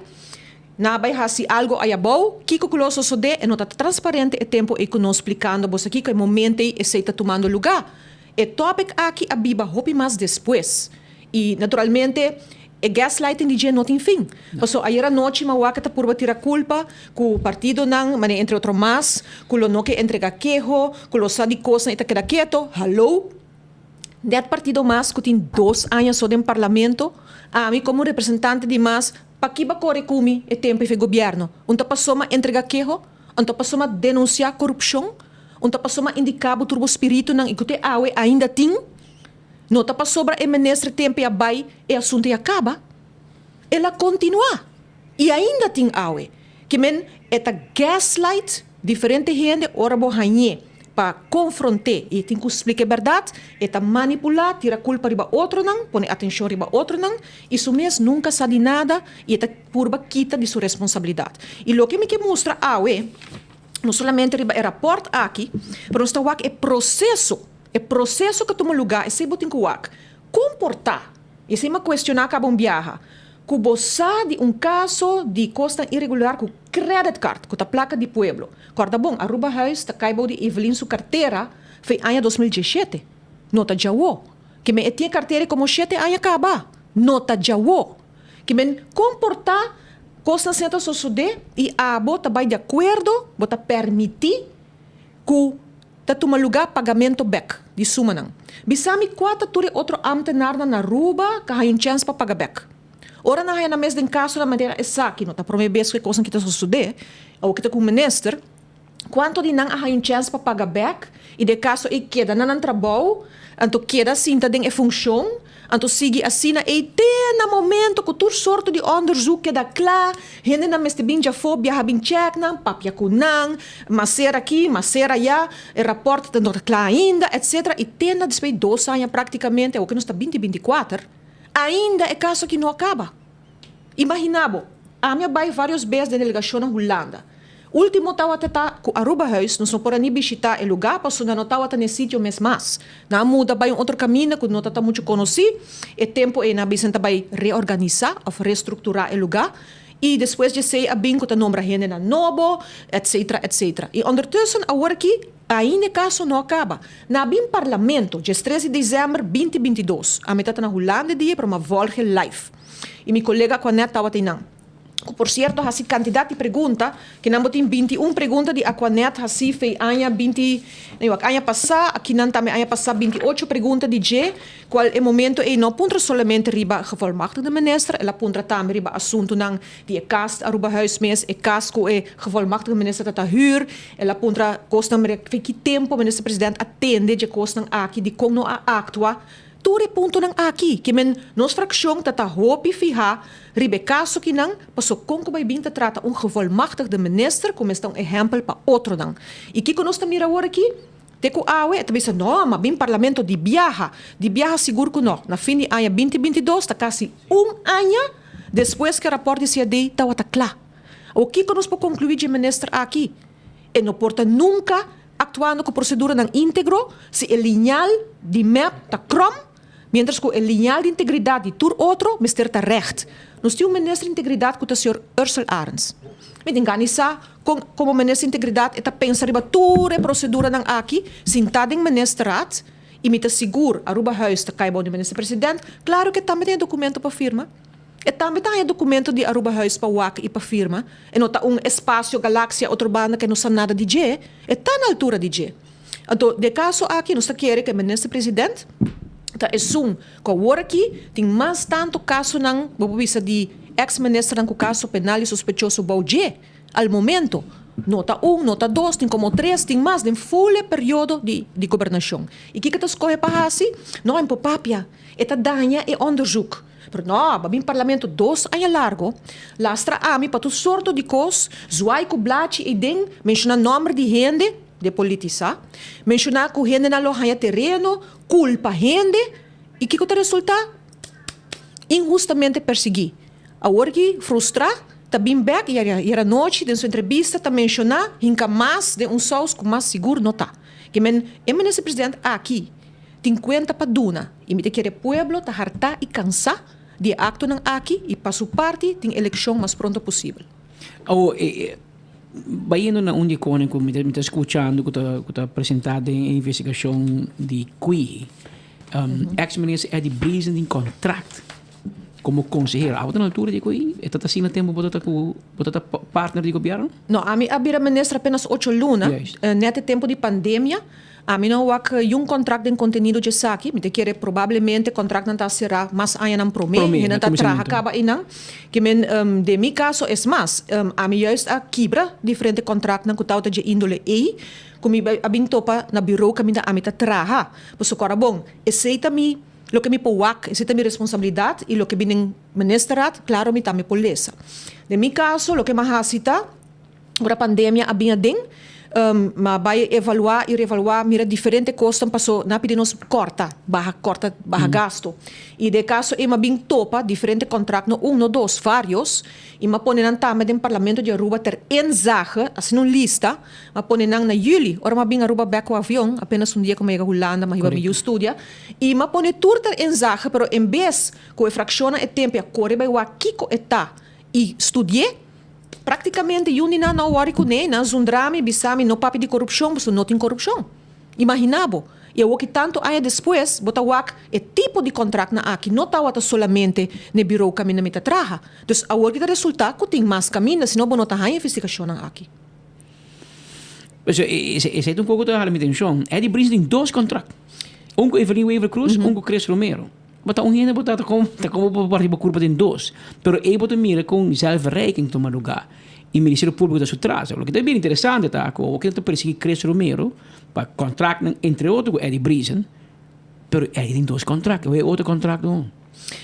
Nan a bai hasi algo ayabou, kiko ku lo sosodé e no ta transparente e tempu ei ku nos splikando boso kiko e momento ei esei ta tumando lugá. E topic aki a biba hopi mas despues i naturalmente E gaslighting di dje no tin fin. Paso ayer anochi mi a wak ta purba tira culpa cu partidonan, mane entre otro mas, cu lo no ke entrega keho, cu lo sa di cosnan y ta keda keto. Hallo! Net partido mas cu tin dos aña so den parlamento, ami como representante di mas, paki ba core cu mi e tempo efe gobierno? Un ta paso mi a entrega keho? Un ta paso mi a denuncia corupcion? Un ta paso mi a indica bo tur bo spiritonan y cu te awe ainda tin? No ta pasobra e minister tempe a bai e asunto ya caba. El a continua y ainda tin awe. Ke men e ta gaslight diferente hende ora bo hañ'é pa confront'é y e tin cu splica e berdad, e ta manipula, tira culpa riba otronan, pone atencion riba otronan y su mes nunca sa di nada y e ta purba kita di su responsabilidad. Y loke mi ke mustra awe, no solamente riba e raport aki, pero nos ta wak e proceso. E proseso ku tuma lugá esei bo tin ku wak. Kon por ta? I esei mi a kuestioná kaba un biaha. Ku bo sa di un kaso di kosnan iregular ku credit card, ku ta plaka di pueblo. Kòrda bon, Arubahuis ta kai bou di Evelyn su kartera fei aña 2017. No ta djawo. Ke men e tin e kartera ei komo shete aña kaba. No ta djawo. Ke men kon por ta kosnan asina ta sosodé i abo ta bai di akuerdo, bo ta permití ku Ta tuma lugá pagamento bèk di sumanan. Bisa mi kua ta tur e otro ámtenarnan na Aruba ka haña un chèns pa paga bèk. Ora nan haña nan mes den kaso na manera esaki, no ta promé bes ku e kosnan ki ta sosodé, awor ki ta ku un minister, kuantu di nan a haña un chèns pa paga bèk i den e kaso ei keda na nan trabou, anto keda sinta den e funshon? Anto sigui asina ei te na momento ku tur sorto di onderzoek keda kla, hendenan mester bin djafó biaha bin chèk nan, papia ku nan, maser aki, maser ayá, e rapòrt ta no ta kla ainda, etsetera, i te na despues di dos aña praktikamente, awoke nos ta binti 24, ainda e kaso aki no a kaba. Imaginá bo, ami a bai vários bes den delegashon na Hulanda. Último tawata ta ku Arubahuis nos no por a ni bishitá e lugá pasobra no tawata n'e sitio mes mas. Nan a muda bai un otro kaminda ku no ta ta muchu konosí. E tempu ei nan a bisa nan ta bai reorganisá òf restrukturá e lugá i despues djesei a bin ku ta nombra hendenan nobo, etsetera, etsetera. I ondertussen awor aki ainda e kaso no a kaba. Nan a bin parlamento djestres di desèmber binti 22. Ami ta ta na Hulanda e dia pero mi a vòlge live. I mi kolega Aquanet tabata einan. Ku por sierto hasi kantidat di pregunta, kinan bo tin 21 pregunta di Aquanet hasi fei aña 20, no wak, aña pasá, akinan tambe aña pasá 28 pregunta di dje, kual e momento ei no a puntra solamente riba gevolmachtigde minister, el a puntra tambe riba asuntunan di e kas Arubahuis mes, e kas ku e gevolmachtigde minister ta ta hür, el a puntra kosnan fei ki tempu minister president a tende dje kosnan aki, dikon no a aktua. Tur e puntonan aki, ke men nos frakshon ta ta hopi fihá riba e kaso kinan, paso kon ku bai bin ta trata un gevolmachtigde minister ku mester ta un ehèmpel pa otronan. I kiko nos ta mira awor aki? Te ku awe e ta bisa no, ma bin parlamento di biaha. Di biaha sigur ku no. Na fin di aña 2022 ta kasi un aña despues ku e rapòrt di CAD tawata kla. Awor kiko nos por konkluí dje minister aki? E no por ta nunka Actuando cu proceduranan integro, si e liñal di mep ta krom, mientras cu e liñal di integridad di tur otro mester ta recht. Nos tin un minister di integridad cu ta señor Ursell Arends. Mi tin gana di sa con como minister di integridad e ta pensa riba tur e proceduranan aki, sinta den ministerraad, y mi ta sigur Arubahuis ta cay bou di minister president, claro cu e tambe tin e documento pa firma. E tambe ta haña documento di Arubahuis pa wak y pa firma. E no ta un espacio, galaxia, otro banda cu e no sa nada di dje. E ta na altura di dje. Anto, den e caso aki nos ta kere cu e minister president ta esun cu awor aki tin mas tanto casonan, bo por bisa di ex ministernan cu caso penal y sospechoso bou dje al momento. No ta un, no ta dos, tin como tres, tin mas den full e periodo di di gobernacion. Y kico ta scoge pa haci? No, en por papia. E ta daña e onderzoek. Pero no, ba bin parlamento dos aña largo, lastra ami pa tur sorto di kos, zwaai ku blachi ei den, menshoná nòmber di hende, depolitisá, menshoná ku hendenan lo haña tereno, kulpa hende, i kiko ta resultá? Inhustamente persiguí. Awor ki frustrá, ta bin bèk i ayer anochi den su entrevista ta menshoná hinka mas den un sous ku mas sigur no ta. Ke men e minister president aki Tin kuenta pa duna i mi ta kere pueblo ta hartá i kansá di e aktonan aki i pa su parti tin elekshon mas pronto posibel. Awo, bayendo na un di e konen ku mi ta skuchando ku ta presentá den e investigashon di Kwihi, ex minister Eddie Briesen tin kontrakt. Komo konsehero, abo ta na altura di ku e ta asina tempu bo ta ku bo ta partner di gobièrnu? No, ami a bira minister apenas ocho luna, nèt e tempu di pandemia. Ami no a wak yun kontrakt den kontenido djesaki. Mi ta kere probablemente kontraktnan ta será mas añanan promé, hendenan ta traha kaba einan. Ke men den mi kaso es mas, ami juist a kibra diferente kontraktnan ku tabata dje índole ei, ku mi a bin topa na birou kaminda ami ta traha. Pasobra kòrda bon, esei ta mi. Loke mi por wak, esei ta mi responsabilidat i loke bini den ministerraad, klaro mi tambe por lesa. Den mi kaso, loke m'a hasi ta, ora pandemia a bin aden, m'a bai evaluá i revaluá, mira diferente kosnan paso nan a pidi nos kòrta, baha kòrta, baha gasto. I den e kaso ei m'a bin topa diferente kòntrakt, no un, no dos, vários, i m'a pone nan tambe den Parlamento di Aruba ter inzage, asina un lista, m'a pone nan na yüli, ora m'a bin Aruba bèk ku avion, apenas un dia ku m'a yega Hulanda, m'a hiba mi yu studia, I m'a pone tur ter inzage, pero en bes ku e frakshonnan e tempu a kore bai wak kiko e ta i studi'é, praktikamente yun di nan no a wòri kuné, nan zundra mi, bisa mi no papia di korupshon pasobra no tin korupshon. Imaginá bo! I awoki tantu aña despues bo ta wak e tipo di kontraktnan aki no tawata solamente n'e birou kaminda mi ta traha. Dus awor ki ta resultá ku tin mas kaminda, sino bo no ta haña investigashonnan aki. Pues esei ta un poco ta hala mi atencion. Eddie Brice tin dos contract. Un cu Evelyn Wever Croes, un cu Chris Romero. Bo ta un hende bo ta ta como ta como bo parti bo curpa den dos. Pero ey bo ta mira con zelfverrijking tuma lugar. Y Ministerio Publico ta su tras. Loke ta bien interesante ta cu awor ta persigui Chris Romero pa contractnan entre otro cu Eddie Brice. Pero Eddie tin dos contract. Awor e otro contract no.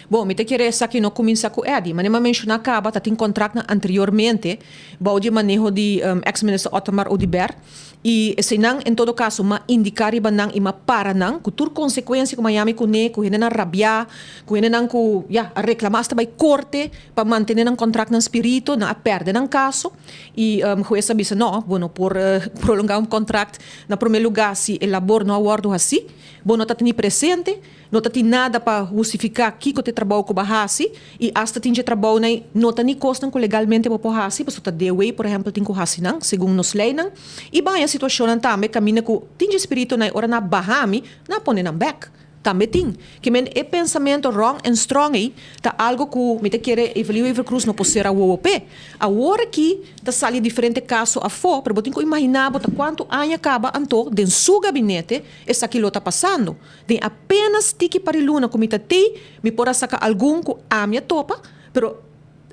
Bon, mi ta kere esaki no kuminsá ku Eddy. Manera mi a menshoná kaba ta tin kontraktnan anteriormente bou di e maneho di eks minister Ottomar Oduber i eseinan en todo kaso m'a indiká riba nan i m'a para nan ku tur konsekuensia ku Miami kuné, ku hendenan rabiá, ku hendenan ku ya a reklamá asta bai korte pa mantené nan kontraktnan spirito, nan a pèrdè nan kaso i hues a bisa no, bo no por prolongá un kontrakt na promé lugá si e labor no a wòrdu hasí, bo no ta teni presente. No ta tin nada pa hustifiká kiko ta e trabou ku bo a hasi i asta tin dje trabounan no ta ni kosnan ku legalmente bo por hasi pasobra ta DOW por ehèmpel tin ku hasi nan segun nos leinan i baña situashonnan tambe kaminda ku tin dje spiritunan ora nan a baha mi nan a pone nan bèk tambe tin ke men e pensamentu wrong en strong ei ta algu ku mi ta kere Evelyn Wever Croes no por sera wowo p'e awor aki Ta sali diferente kaso afó, pero bo tin ku imaginá bo ta kuantu aña kaba anto den su gabinete esaki lo ta pasando. Den apenas tiki par di luna ku mi ta tei, mi por a saka algun ku ami a topa, pero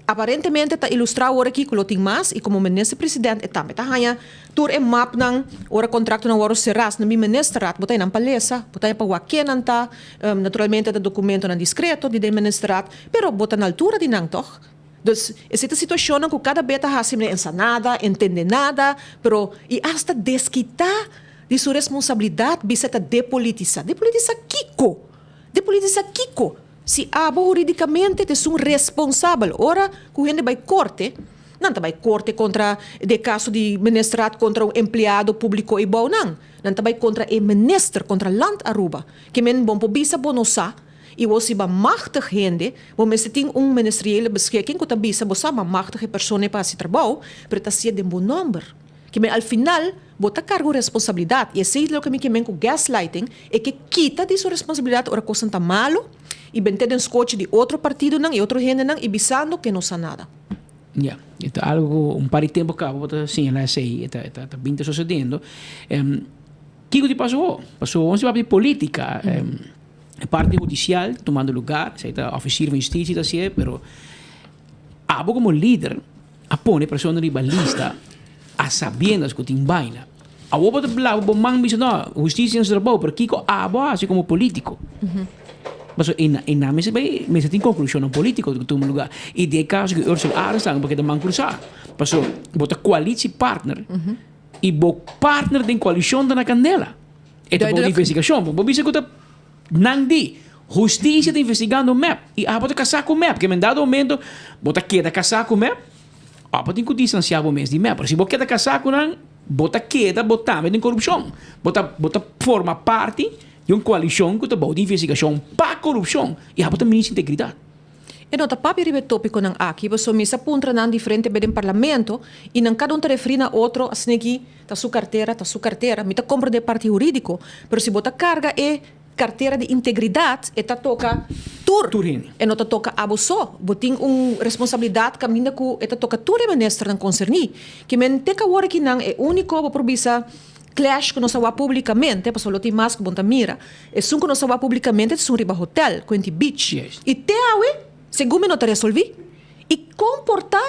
aparentemente ta ilustrá awor aki ku lo tin mas i komo minister president e tambe ta haña tur e mapnan ora kontraktonan wòrdu será. Si no mi ministerraad bo ta haña nan pa lesa, bo ta haña pa wak kennan ta, naturalmente ta dokumentonan diskreto di den ministerraad, pero bo ta na altura di nan tòg? Dus, esei ta situashonnan ku kada be ta hasi mira ensa nada, entende nada, pero i asta deskitá di su responsabilidat bisa ta depolitisá. Depolitisá kiko? Depolitisá kiko? Si abo huridikamente ta esun responsabel, ora ku hende bai korte, nan ta bai korte kontra den kaso di ministerat kontra un empleado públiko i bou nan, nan ta bai kontra e minister, kontra Land Aruba. Ke men bon por bisa bo no sa. I bo si ba machtig hende, bo mester tin un ministeriële beschikking ku ta bisa bo sa ba machtig e persona ei pa hasi trabou, pero ta hasié den bo nòmber. Ke men al final bo ta karga un responsabilidat i esei ta loke mi ke men ku gaslighting, e ke kita di su responsabilidat ora kosnan ta malu i bent'é den skochi di otro partidonan i otro hendenan i bisando ke no sa nada. Ya, e ta algu ku un par di tempu kaba bo ta señalá esei, e ta e ta bin ta sosediendo. Kiko di pasó ho? Pasó ho si papia di polítika. E parti hudisial ta tumando lugar, esei ta ofisier van hustisia ta hasié, pero abo komo lider a pone persona riba lista a sabiendas ku tin baina. Awor bo ta laba bo man bisa no, hustisia hasi su trabou, pero kiko abo a hasi komo polítiko? Pasobra e nan mester bai, mester tin konklushonnan polítiko ku tuma lugar. I den e kaso ku Ursula Arends bo keda man krusá, pasobra bo ta koalitiepartner i bo partner den koalishon ta na kandela. E ta por investigashon. Bo bisa ku ta nan di hustisia ta investigando mep i abo ta kasá ku mep. Ke men dado momento bo ta keda kasá ku mep òf bo tin ku distansiá bo mes di mep. Pero si bo keda kasá ku nan bo ta keda bo tambe den korupshon. Bo ta bo ta forma parti di un koalishon ku ta bou di investigashon pa korupshon i abo ta minis integridat. E no ta papia riba e tópikonan aki, pasobra mi sa puntra nan diferente be den parlamento i nan kada un ta referí na otro asina ki ta su kartera, ta su kartera. Mi ta komprendé parti hurídiko, pero si bo ta karga e Kartera di integridat e ta toka tur. Tur hende. E no ta toka abo so. Bo tin un responsabilidat kaminda ku e ta toka tur e ministernan konserní. Ke men te kawor aki nan e úniko bo por bisa clash ku nos a wak públikamente, pasobra lo tin mas ku bo no ta mira. Esun ku nos a wak públikamente ta esun riba hotel, Quinty Beach. I te awe segun mi no ta resolví. I kon por ta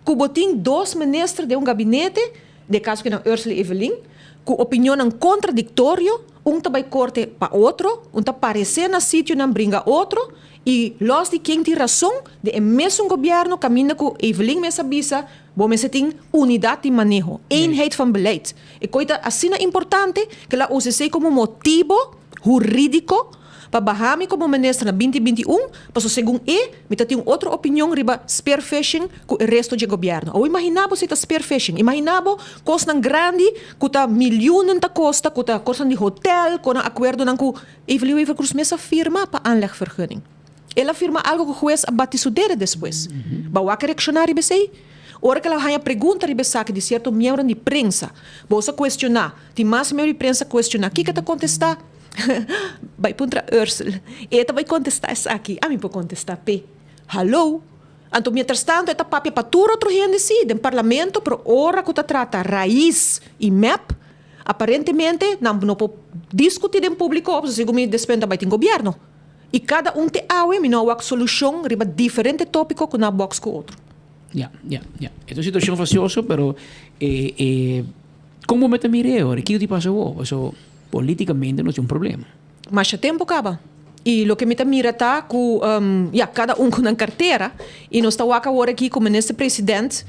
ku bo tin dos minister den un gabinete, Den kaso ku nan Ursula i Evelyn, ku opinionnan kontradiktorio, un ta bai korte pa otro, un ta paresé na sitionan bringa otro, i lòs di ken tin rason, den e mesun gobièrnu kaminda ku Evelyn mes a bisa, bo mester tin unidat di maneho, eenheid van beleid. E koi ta asina importante ku el a usa esei komo motibo hurídiko pa baha mi komo minister na binti 21, pasobra segun e, mi ta tin un otro opinion riba spearfishing ku e resto dje gobièrnu. Awor imaginá bo si ta spearfishing. Imaginá bo kosnan grandi ku ta milioenen ta kosta, ku ta kosnan di hotel, ku nan akuerdonan ku Evelyn Wever-Croes mes a firma pa aanlegvergunning. El a firma algu ku hues a bati su dede despues. Bo a wak reakshoná riba esei? Ora ku el a haña pregunta riba esaki di sierto miembronan di prensa, bo sa kuestioná, tin mas miembro di prensa kuestioná, kiko e ta kontestá? Bai puntra Ursel. E ta bai kontestá esaki. Ami por kontestá p'e. Hallo. Anto mientrastanto e ta papia pa tur otro hende sí, den parlamento, pero ora ku ta trata rais i mep, aparentemente nan no por diskutí den públiko pasobra segun mi despues nan ta bai tin gobièrnu. I kada un te awe mi no a wak solushon riba diferente tópiko ku nan a bòks ku otro. Ya, ya, ya. E ta un situashon fasioso, pero e, e, kon bo mester mir'é ora? Kiko tin pasa awor? Pasobra Politicamente no tin un problema. Masha tempo caba. Y loke mi ta mira ta cu ya, cada un cu nan cartera y nos ta wak awor aki cu Minister President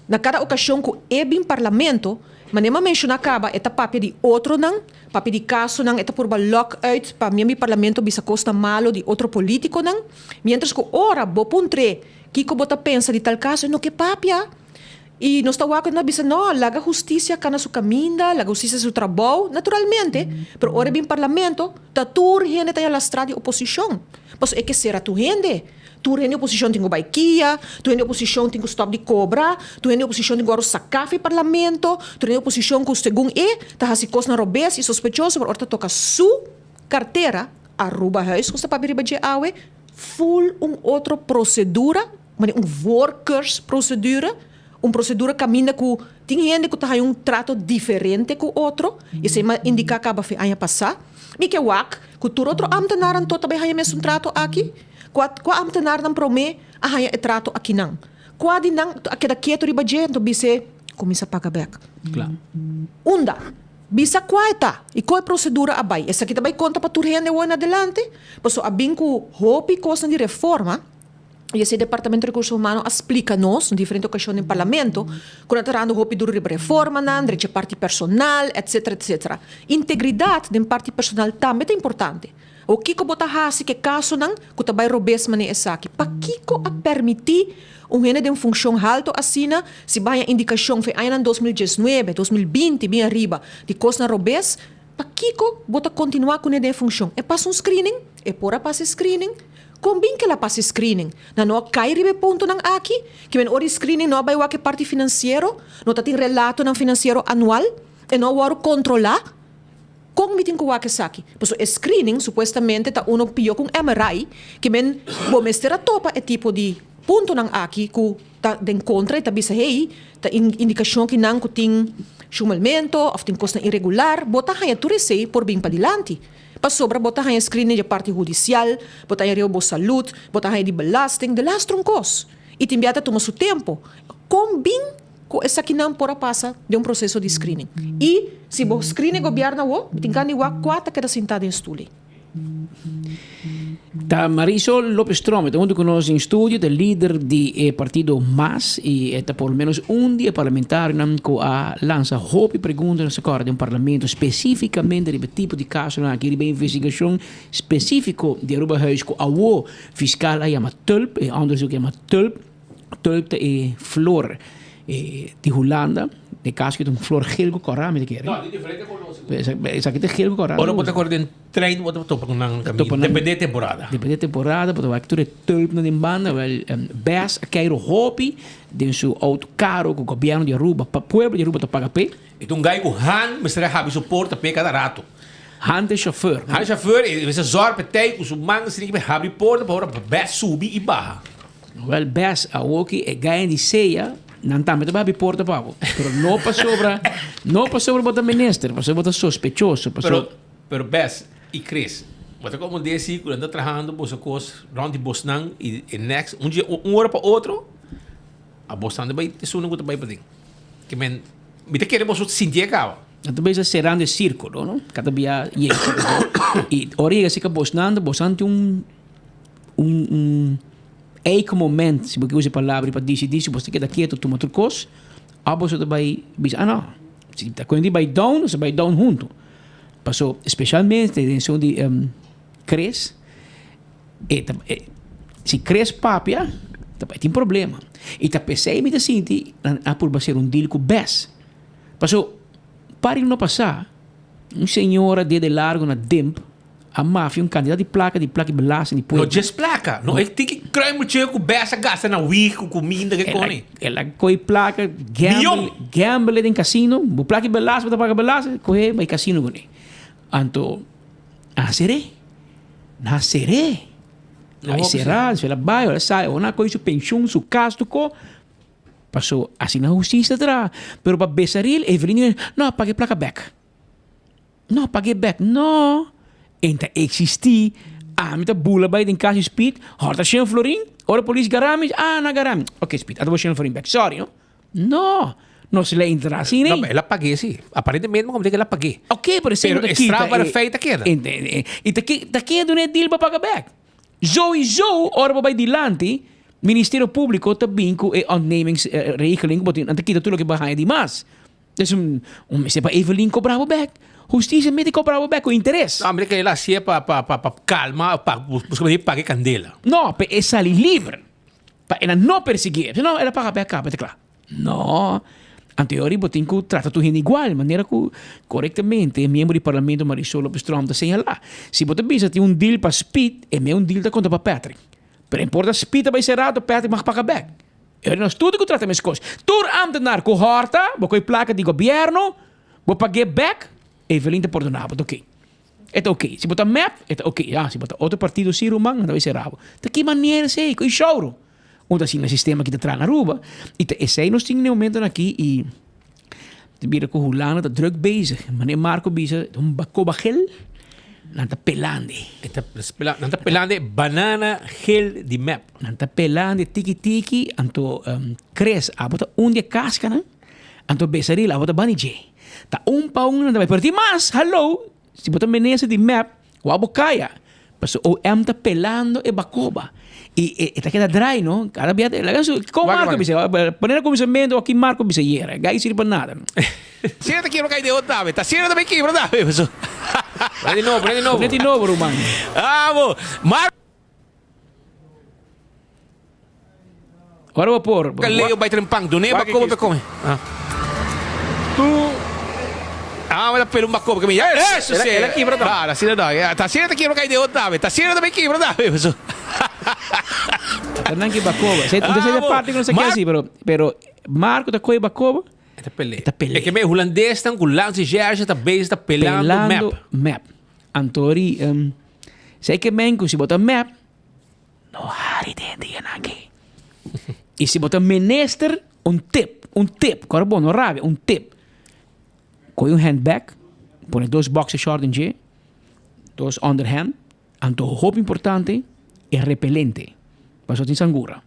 na cada ocasion cu e bin Parlamento, manera mi a menciona caba e ta papia di otronan, papia di casonan, e ta purba lok uit pa miembro di Parlamento bisa cosnan malo di otro politiconan, mientras cu ora bo puntr'e kico bo ta pensa di tal caso e no ke papia. I nos ta wak na bisa, no, laga hustisia kana su kaminda, laga hustisia su trabou, naturalmente, pero ora e bin parlamento, ta tur hende ta yalastrá di oposishon. Pasobra e ke sera tur hende. Tur hende di oposishon tin ku bai kia, tur hende di oposishon tin ku stòp di kobra, tur hende di oposishon tin ku wòrdu saká for di parlamento, tur hende di oposishon ku segun e ta hasi kosnan robes i sospechoso, pero ora ta toka su kartera, Arubahuis ku nos ta papia riba dje awe, ful un otro prosedura. Manera un voorkeursprocedure, un procedura caminda cu tin hende cu ta haña un trato diferente cu otro, esey mi a indica caba fe aña pasa. Mi ke wak cu tur otro ambtenaar anto ta bay haña mesun trato aki? Cua cua ambtenaarnan prome a haña e trato akinan? Cua di nan a keda keto riba dje anto bis'e cuminsa paga bek? Unda? Bisa cua e ta y con e procedura a bay. Esaki ta bay conta pa tur hende awo en adelante? Pasobra a bin cu hopi cosnan di reforma. I esei Departamento di Rekurso Humano a splika nos na diferente okashon den Parlamento ku nan ta trahando hopi duru riba reformanan, drecha parti personal, etsetera, etsetera. Integridat den parti personal tambe ta importante. Awor kiko bo ta hasi ku e kasonan ku ta bai robes manera esaki? Pakiko a permití un hende den funshon halto asina si bo haña indikashon for e añanan 2019, 2020 bin ariba di kosnan robes? Pakiko bo ta kontinuá kuné den e funshon? E pasa un screening? E por a pasa e screening? Kon bin kel a pasa e screening? Nan no a kai riba e puntonan aki? Ke men ora e screening no a bai wak e parti finansiero? No ta tin relatonan finansiero anual? E no a wòrdu kontrolá? Kon mi tin ku wak esaki? Pasobra e screening supuestamente ta uno pió ku un MRI, ke men bo mester a topa e tipo di puntonan aki ku ta den kontra i ta bisa hey, ta indikashon ki nan ku tin shumelmento òf tin kosnan iregular, bo ta haña tur esei por bin padilanti. Pasobra bo ta haña screening dje parti hudisial, bo ta haña riba bo salud, bo ta haña di belasting, de lastro un kos. I tin bia ta tuma su tempo. Kon bin ku esakinan por a pasa den un proseso di screening? I si bo screen e gobièrnu awor, bo tin kan di wak kua ta keda sintá den stoel ei. Ta Marisol Lopez Tromp ta hunto cu nos den studio, ta lider di e partido mas y e ta por lo menos un di e parlamentarionan cu a lansa hopi pregunta nos ta corda den parlamento specificamente riba e tipo di casonan aki, riba e investigacion specifico di Arubahuis cu awo fiscal a yama tulp, e onderzoek yama tulp. Tulp ta e flor di Hulanda, den caso aki ta un flor geel cu cora mi ta kere. No, di diferente color sigur. Esaki ta geel cu cora. Ora bo ta core den trein bo ta topa cu nan caminda, depende e temporada. Depende e temporada, bo ta wak tur e tulpnan den banda. Wel, Bes a keiro hopi den su auto caro cu gobierno di Aruba, pa pueblo di Aruba ta paga p'e. E ta un guy cu han mester a habi su porta p'e cada rato. Hante chauffeur. Hante chauffeur e mester zorg pa tei ku su man sini ki habri porta pa ora Bes subi i baha. Wel Bes awoki e gaña di sea nan tambe ta bai habri porta pa bo. Pero no pasobra no pasobra bo ta minister, pasobra bo ta sospechoso, pasobra. Pero pero Bes i Chris bo ta komo desi ku nan ta trahando boso kos rond di bosnan i e next un dia un ora pa otro a bosnan ta bai esunnan ku ta bai paden. Ke men mi ta kere boso sinti e kaba. Nan ta bisa serando e sirkulo, no? Kada bia yega i ora yega sika bosnan ta bosnan tin un un un eigen moment, si bo ke usa e palabra pa disidí si bo ta keda ketu tuma tur kos òf boso ta bai bisa ah no, si ta kuenta di bai down nos ta bai down huntu. Paso spesialmente den esun di Chris e ta e si Chris papia ta bai tin problema i ta p'esei mi ta sinti nan a purba sera un deal ku Bes. Paso, par di luna pasá, un señora dede largo na Dimp a mafia un kantidat di plaka di plaka di belasting di pueblo. No djes plaka, no e tin ki kruimeltje ku bes a gasta na wig ku kuminda ke koni. El a kohe plaka, gamble, gamble den kasino, bo plaka di belasting bo ta paga belasting, kohe bai kasino kuné. Anto, a ser'é, nan a ser'é, a será, el a bai, el a sali, ora nan a kohe su penshun, su kas, tur ko. Paso asina hustisia ta traha. Pero pa Besaril, Evelyn di, no, paga e plaka bek. No, paga e bek. No, e ta eksistí. Ami ta bula bai den kas di Speed, hòrta shen florin, ora polis gara mi, ah, nan a gara mi. Oké, Speed, ata bo shen florin bek. Sorry, no. No, nos lei no ta traha asina, No, el a pag'é sí. Aparentemente mi a komprendé ku el a pag'é. Oké, pero esei no ta Pero e kita strafbare feit ta keda. I ta ta keda duna e deal pa paga bek. Sowieso ora bo bai dilanti, Ministerio Publico ta bin cu e ontnemingsregeling cu bo tin, nan ta kita tur loke bo a haña di mas. Dus un mester pa Evelyn cobra bo bek. Husticia mester cobra bo bek cu interes. No, mester kere hacié pa pa pa pa calma pa busca manera di paga e candela. No, pa e sali liber. Pa e nan no persiguié. Si no, el a paga bek caba, e ta cla. No. Anteori bo tin cu trata tur hende igual, manera cu corectamente e miembro di parlamento Marisol Lopez Tromp ta señala. Si bo ta bisa tin un deal pa Speed, e me un deal ta conta pa Patrick. Pero no importa Speed ta bay cera to Patrick mag paga bek. E ora nos tur tin cu trata mescos. Tur ambtenaar cu horta, bo coy placa di gobierno, bo pag'e bek, Evelyn ta pordona bo, ta ok. E ta ok. Si bo ta mep, e ta ok. Ah, si bo ta otro partido si ruman, nan ta bay cera bo. Ta ki manera esey? Cu e shouro? Un ta asina sistema ki ta traha na Aruba y ta esey nos tin na e momentonan aki y ta bira cu Hulanda ta druk bezig. Manera Marco bisa un bacoba gel nan ta pelande. E ta nan ta pelande banana gel di mep. Nan ta pelande tiki tiki anto Chris abo ta un di e cascanan anto Besaril abo ta bani dje. Ta un pa un nan ta bay pero tin mas hallo si bo ta minister di mep Wou bo kaya. Pasobra OM ta pelando e bakoba. I e ta keda drai no. Kada bia ta laga su kon Marco bisa? Pone na kuminsamentu aki Marco bisa yera. Gai sirbi pa nada. Sierra ta kibra kai den otra be. Ta sierra ta bay kibra tambe. Pone di nobo, pone di nobo. Pone di nobo ruman. Amo. Marco. Ora bo por. Leo bai tren pan. Dune bakoba pe come. Tu. Ah, me ta pela un bakoba ke mi. Eso si. El a kibra tambe. Claro, asina ta. Ta asina ta kibra kai den otra be. Ta asina ta bay kibra tambe. Ta nan ki bakoba. Entonces e parti ku no sa ke hasi, pero pero Marco ta kohe bakoba. E ta pel'é. E ta pel'é. E ke me hulandesnan ku Lance Gerge ta bezig ta pelando mep. Pelando mep. Antori, sa ke men ku si bo ta mep. No hari den dianan aki. I si bo ta minister, un tip, un tip, kòrda bon, no rabia, un tip. Kohe un handbag, pone dos boxer short den dje, dos onderhemd, anto hopi importante, e repelente, pasobra tin sangura.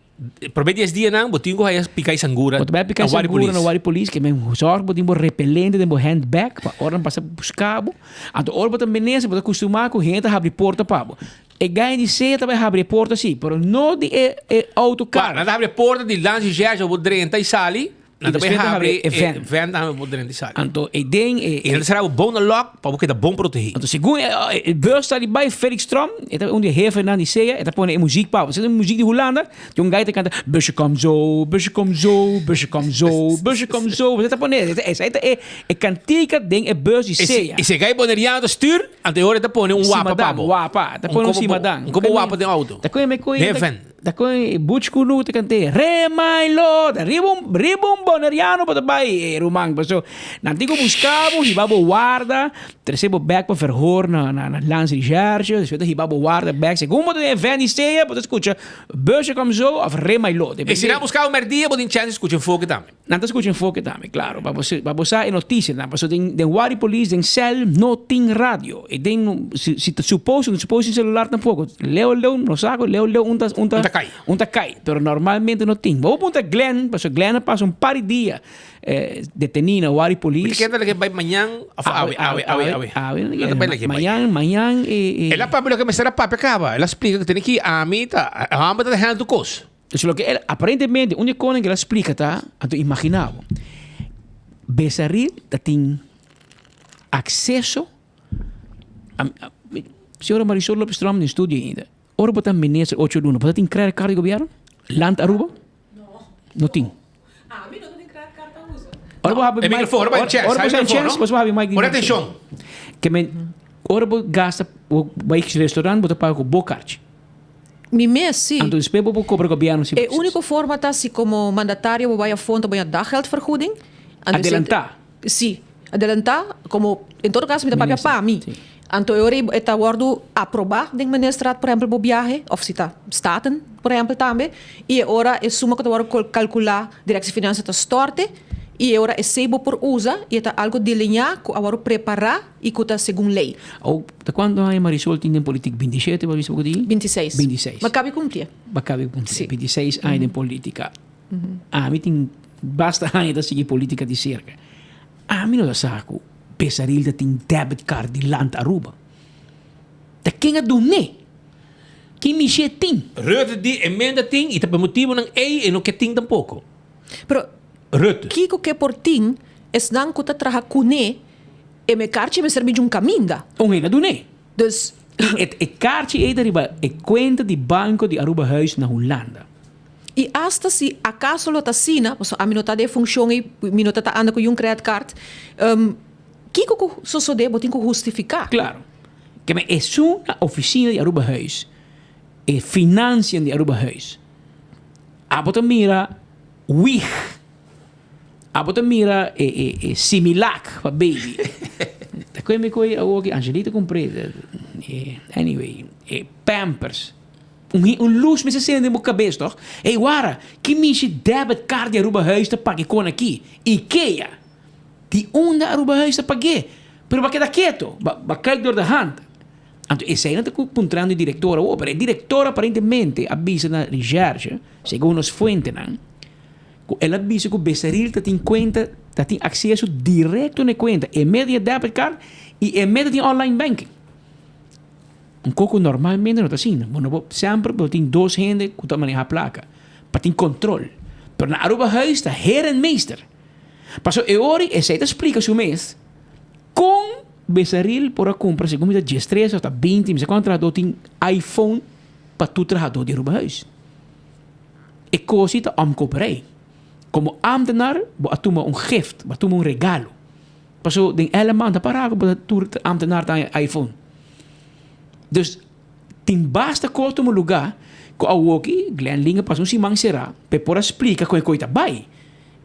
Prome dies dianan bo tin ku haya pika e sangura Bo ta bai pika e na wari sangura polis. na wari polis, ke men zorg bo tin bo repelente den bo handbag, pa ora nan pasa buska bo. Anto ora bo ta minister, bo ta kustumá ku hende ta habri porta pa bo. E guy di sea ta bai habri e porta si, pero no di e e autocar. Nan ta habri e porta di lansi Gerge bo drenta y sali, nan ta bai despues ta habri habri e vent. vent tambe bo drenta y sali. Anto e den e Y nan ta sera bo bon na lock pa bo keda bon protegi. Anto segun e e bus ta di bai Felix Tromp, e ta un di e hefenan di sea, e ta pone e muziek pa bo. Esei ta un muziek di Hulanda, tin un guy ta kanta, busje kom zo, busje kom zo, busje kom zo, busje kom zo. Esei ta pone, esei ta e e kantika den e bus di sea. Y si e guy boneriano ta stuur, anto e ora e ta pone un wapa pa bo. Simadan, wapa. Ta pone un simadan. Un kobo wapa den auto. Ta koe me koe. Den e vent. Ta kon e Butch Kunu ta kant'é, Remailo! Ta riba un, riba un boneriano bo ta bai, e ruman. Paso nan tin ku buska bo, hiba bo warda, trese bo bèk pa verhoor na, na, na Landsrecherche, despues ta hiba bo warda bèk. Segun bo ta den e vèn di sea, bo ta skucha Busje kom zo òf Remailo. E si nan buska bo mèrdia, bo tin chèns di skucha Enfoke tambe. Nan ta skucha Enfoke tambe, klaro, pa bo pa bo sa e notisianan. Paso den den Wari Polis, den sèl, no tin radio. E den si si ta supos, no supos tin selular tampoko. Leu leu no sa ku leu leu un ta un ta Un ta kai. Un ta kai, pero normalmente no tin. Bo puntra Glenn, paso Glenn a pasa un par di dia detení na Wari Polis. Mi ta kere ta bai mañan òf awe, awe, awe, awe. Awe, No ta bai leke bai. mañan, mañan e El a papia loke mester a papia kaba. El a splika ku tene ki ami ta, e hòmber ta handle tur kos. Dus loke el, aparentemente, un di e konan ku el a splika ta, anto imagina bo, Besaril ta tin akseso, señora Marisol Lopez Tromp den studio ainda, ora bo ta minister ocho luna, bo ta tin credit card di gobièrnu? Land Aruba? No tin. Ora bo habri E microfoon, ora bo ora chance, ora bo habri chance, microfoon, bo habri mic di Pone atencion. Ke men, ora bo gasta, bo bai restaurant, bo ta paga ku bo karchi. Mi mes, si. Anto despues bo por cobra gobierno si E unico forma ta si como mandatario bo bay a fondo bo haña daggeldvergoeding. Anto esei Adelantá. Si, adelantá, como en todo caso mi ta papia pa mi. Anto e ora ei e ta wordo aproba den ministerraad por ehempel bo biahe of si ta Staten por ehempel tambe y e ora e suma cu ta wordo calcula Directie Financiën ta storte y e ora esei bo por usa y e ta algo deliñá cu a wordo prepara y cu ta segun ley. Au, ta cuanto aña Marisol tin den politic? Bintishete bo a bisa bo cu tin? Bintiseis. Bintiseis. Bo a cabi cumpli. Bo a cabi cumpli. Si. Bintiseis aña den politica. Ami tin basta aña ta sigui politica di cerca. Ami no ta sa cu Besaril ta tin debit card di Land Aruba. Ta ken a dun'é? Ken mishi e tin? Rutte di e menda tin y ta pa motibonan ey e no ke tin tampoco. Pero Rutte. kico ke por tin esnan cu ta traha cun'é? E me karchi mester bin djun kaminda. Un hende a dun'é. Dus. I e karchi ei ta riba e kuenta di banko di Aruba Huis na Hulanda. I asta si akaso lo ta asina, pasobra ami no ta den e funshon ei, mi no ta ta anda ku yun creditcard, kiko ku sosodé bo tin ku hustifiká. Klaro. Keme esun na ofisina di Aruba Huis, e finansian di Aruba Huis, abo ta mira wig. Abo ta mira e e e Similac pa baby. Ta koe mi koe awo ki Angelita kumpr'é. Anyway, e Pampers. Un un lus mester sende den bo kabes toch? Ey wara, ki mishi debit card di Aruba Huis ta pag'e kon aki? Ikea! Di unda Aruba Huis ta pag'é? Pero bo a keda keto, bo a kai door de hand. Anto esei nan ta puntrando e director awo, pero e director aparentemente a bisa na recherche, segun nos fuentenan, Ku el a bisa ku Becerril ta tin kuenta, ta tin akseso direkto na e kuenta, e mete e debit card i e mete tin online banking. Un kos ku normalmente no ta asina. Bo no por, semper bo tin dos hende ku ta maneha plaka pa tin kontrol. Pero na Aruba Huis ta heer en meester. Pasobra e ora esei ta splika su mes kon Becerril por a kumpra segun mi ta diestres òf ta binti, mi sa kuantu trahadó tin iPhone pa tur trahadó di Aruba Huis. E kosi ta omkoperij. Komo ámtenar bo a tuma un gift, bo a tuma un regalo. Paso den Elleman ta pará ku bo ta tur ámtenar ta haña iPhone. Dus tin basta kos tuma lugá ku awoki Glenn Ling a pasa un siman será pa e por a splika kon e koi ta bai.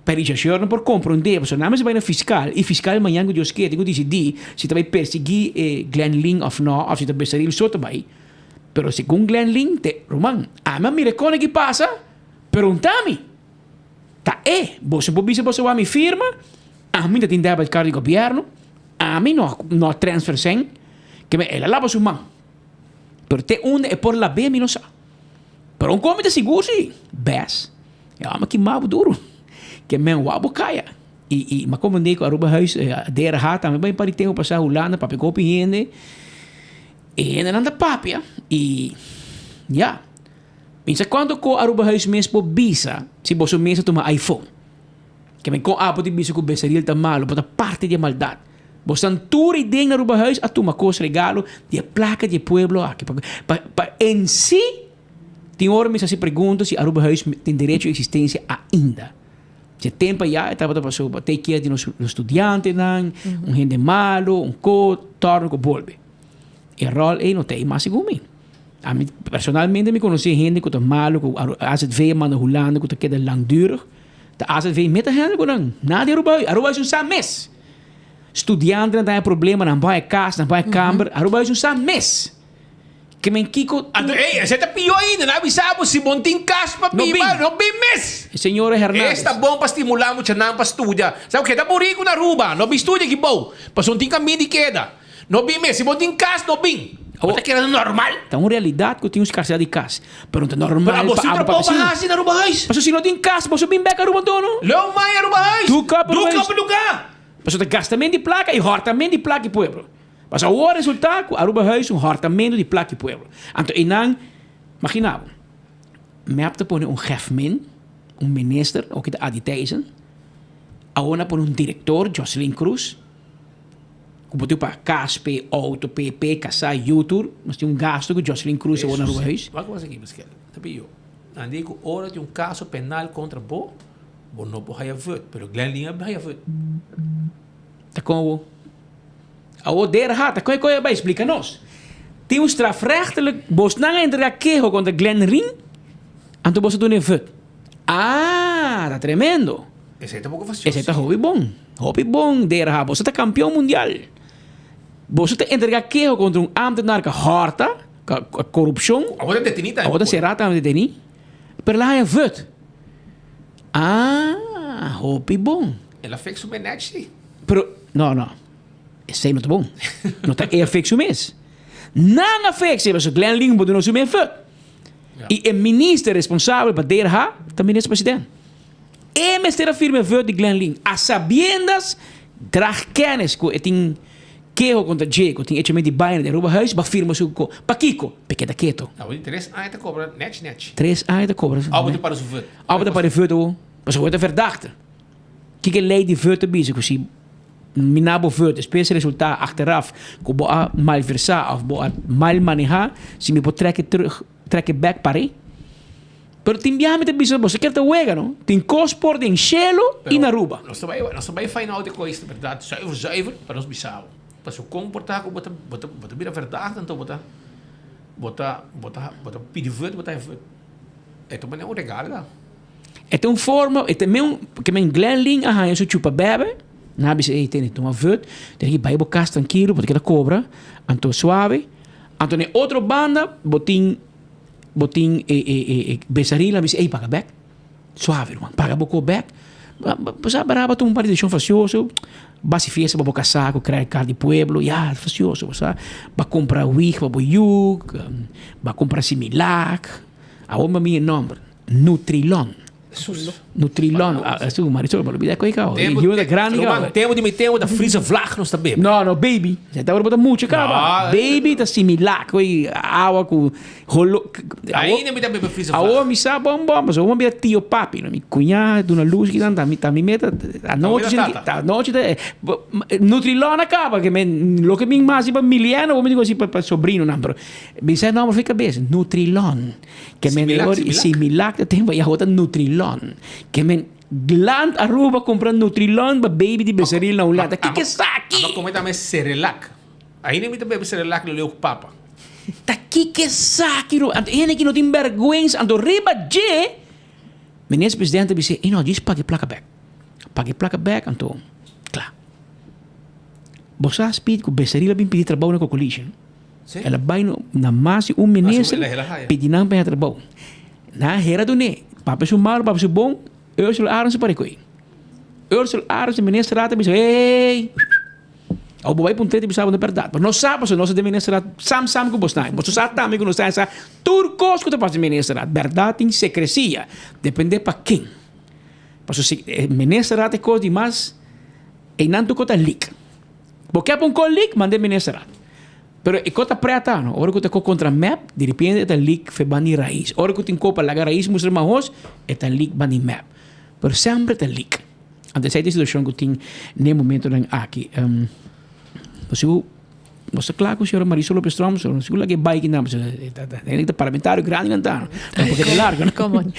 Pa e rechashor no por komprondé pasobra nan mester bai na fiskal i fiskal mañan ku Dios kier tin ku disidí si ta bai persiguí e Glenn Ling òf no òf si ta Besaril so ta bai. Pero segun Glenn Ling te, Ruman, ami a mira e kone ki pasa, pero un ta mi. Ta e, boso por bisa boso wak mi firma, ami ta tin debit card di gobierno, ami no no a transfer sen, ke me el a laba su man. Pero te unda e por lab'é mi no sa. Pero un kon mi ta sigur si, bes, e hòmber ki mabo duru, ke men wak bo kaya. I i mi a komprendé ku Aruba Huis, DRH tambe bai un par di tempu pasá Hulanda papia ku hopi hende. E hendenan ta papia y ya. Pensa cuanto cu Aruba Huis mes por bisa si boso mes a tuma iPhone. Ke men con abo tin bisa cu Besaril ta malo, bo ta parti di e maldad. Bosan tur y den Aruba Huis a tuma cos regalo di e placa di e pueblo aki. Pa, pa, pa en si tin ora mi sa haci pregunta si Aruba Huis tin derecho di existencia ainda. Dje tempo ya e tabata pasobra bo take care di nos studiantenan, un hende malo, un co, torno cu bolbe. E rol ei no ta ei mas segun mi. Ami personalmente mi konosé hende ku ta malu ku azv a manda Hulanda ku ta keda langdurig. Ta azv meta hende ku nan. Nada di Aruba. Aruba es un sa mes. Studiantenan ta haña problema, nan por haña kas, nan por haña kamber. Aruba es un sa mes. Ke men kiko Anto ey, esei ta pió ainda. Nan a bisa bo si bo no tin kas pa biba, no bin mes. E señora Hernandez. Es ta bon pa stimulá muchanan pa studia. Sa bo keda buriku na Aruba, no bin studia aki bou, pasobra no tin kaminda di keda. No bin mes. Si bo tin kas, no bin. Bo ta keda normal. Ta un realidat ku tin un skarsedat di kas. Pero no ta normal Pero abo pa sin abo trabou papia pa asina. hasi na Aruba huis. Pasobra si no tin kas, boso bin bek Aruba anto no? Leu mai Aruba huis. Duka op Aruba Duka huis. op luga. Pasobra ta gastament di plaka i hòrtament di plaka di pueblo. Pasobra awor resulta ku Aruba huis un hòrtamentu di plaka di pueblo. Anto einan, magina bo, mep ta pone un gèfmin, un minister, oki ta Adi Thijssen, awor nan a pone un direktor, Jocelyn Cruz, Ku bo tin pa kas p'e, outo p'e, p'e kasá, yu tur, nos tin un gasto ku Jocelyn Cruz awor na Aruba Huis. Wak wak aki Miskelle, ta bi yo. Nan di ku ora tin un kaso penal kontra bo, bo no por haya vut, pero Glenn Lee a haya vut. Ta kon awor? Awor der ha, ta kon e koe a bai? Splika nos. Tin un strafrechtelijk, bosnan a entrega keho kontra Glenn Ring, anto boso duna e vut. Ah, ta tremendo. Esei ta poko fastioso. Esei ta hopi bon. Hopi bon, DRH. Boso ta kampion mundial. Boso ta entrega keho kontra un ámtenar ku hòrta, ku korupshon. Awor ta detení tambe. Awor ta será tambe detení. Pero el a haña vut. Ah, hopi bon. El a fek su mes nèchi si. Pero, no, no. Esei no ta bon. No ta e a fek su mes. Nan a fek si, pasobra Glenn Ling bo duna su mes vut. I e minister responsabel pa DRH ta minister president. E mester a firma e vut di Glenn Ling a sabiendas drag kennis ku e tin keho kontra dje ku tin echament di baina den Aruba Huis ba firma su ko. Pakiko? P'e keda keto. Awor di tres aña ta kobra nèchi nèchi. Tres aña ta kobra. Awo ta para su vut. Awo ta para e vut awo. Pasobra bo ta verdachte. Kiko e lei di vut ta bisa ku si mina bo vut despues resulta achteraf ku bo a malversa of bo a mal maneha si mi por trek e terug trek e bek par'e. Pero tin biaha mi ta bisa boso kier ta wega no. Tin kos por den shelo i na Aruba. Nos ta bai nos ta bai find out e kois ta berdad zuiver zuiver pa nos bisa bo. Pasobra kon por ta ku bo ta bo ta bo ta bira verdacht anto bo ta bo ta bo ta bo ta pidi vut bo ta haña vut. E ta manera un regalo ta. E ta un forma e ta men ke men Glenn Ling a haña su chupa bebe nan a bisa ey tene tuma vut tene ki bai bo kas trankilo bo ta keda kobra anto suave anto na e otro banda bo tin Bo tin e e e e besaril a bisa ey paga bek. Suave ruman, paga bo ko bek. Bo sa Baraba tuma un par di desishon fasioso, basi fiesta pa bo kasá ku credit card di pueblo, ya fasioso bo sa. Ba kumpra wig pa bo yu, ba kumpra similac. Awor mi a mira e nòmber, Nutrilon. Nutrilon, su Marisol, bo lo bida koe kaba. Tempo, Yu ta grandi kaba. Ruman, tempo di mi tempo ta Friese vlag nos ta bebe. No, no, baby. Sa ta ora bo ta mucha kaba. Baby ta similac koe awa ku holo. Ainda mi ta bebe Friese vlag. Awor mi sa bon bon, pasobra bo a bira tio papi. Mi cuña duna luz kinan, ta mi ta mi meta anochi ta anochi ta Nutrilon a kaba, ke men loke mi mas pa Miliano, bo mi dico si pa sobrinonan, pero mi sa e nomber for kabes, Nutrilon. Ke men Similac, ori Similac ta tempo ya hota Nutrilon. Ke men Gland Aruba compra Nutrilon pa baby di Becerril na Hulanda. Kiko esaki? Aba come tambe Cerelac. Ainda mi ta bebe Cerelac lo leu cu papa. Ta kiko esaki ro? Anto hende ki no tin berguensa. Anto riba dje Minister Presidente bisa ey no djis paga e placa bek. Paga e placa bek anto kla. Bo sa Speed cu Becerril a bin pidi trabou na Cocoliche no? El a bai na mas di un minister pidi nan pa haña trabou. Nan a hera dun'é. Papia su malu, papia su bon, Ursula Arends a pare ku ei. Ursula Arends, e minister a bisa, Hey! Awor bo bai puntra e ta bisa bo na bèrdat. Bo no sa pasobra nos ta den ministerat sam sam ku bo sta. Boso sa tambe ku nos ta sa tur kos ku ta pasa den ministerat. Bèrdat tin sekresia, depende pa ken. Pasobra si e ministerat e kos di mas, einan tur kos ta lik. Bo ke pa un kos lik, manda e ministerat. Pero e ko ta preta no, ora ku ta ko kontra mep, di repente e ta lik fe ban di rais. Ora ku tin ko pa laga rais mustra mahos, e ta lik ban di mep. Pero semper ta lik. Anto esei ta e situashon ku tin n'e momentonan aki. Bo sigur, bo sta kla ku señora Marisol Lopez Tromp, so sigur laga e bai kinan, pasobra e ta e ta parlamentario grandi nan ta no. Tampoco e ta largo no. Come on.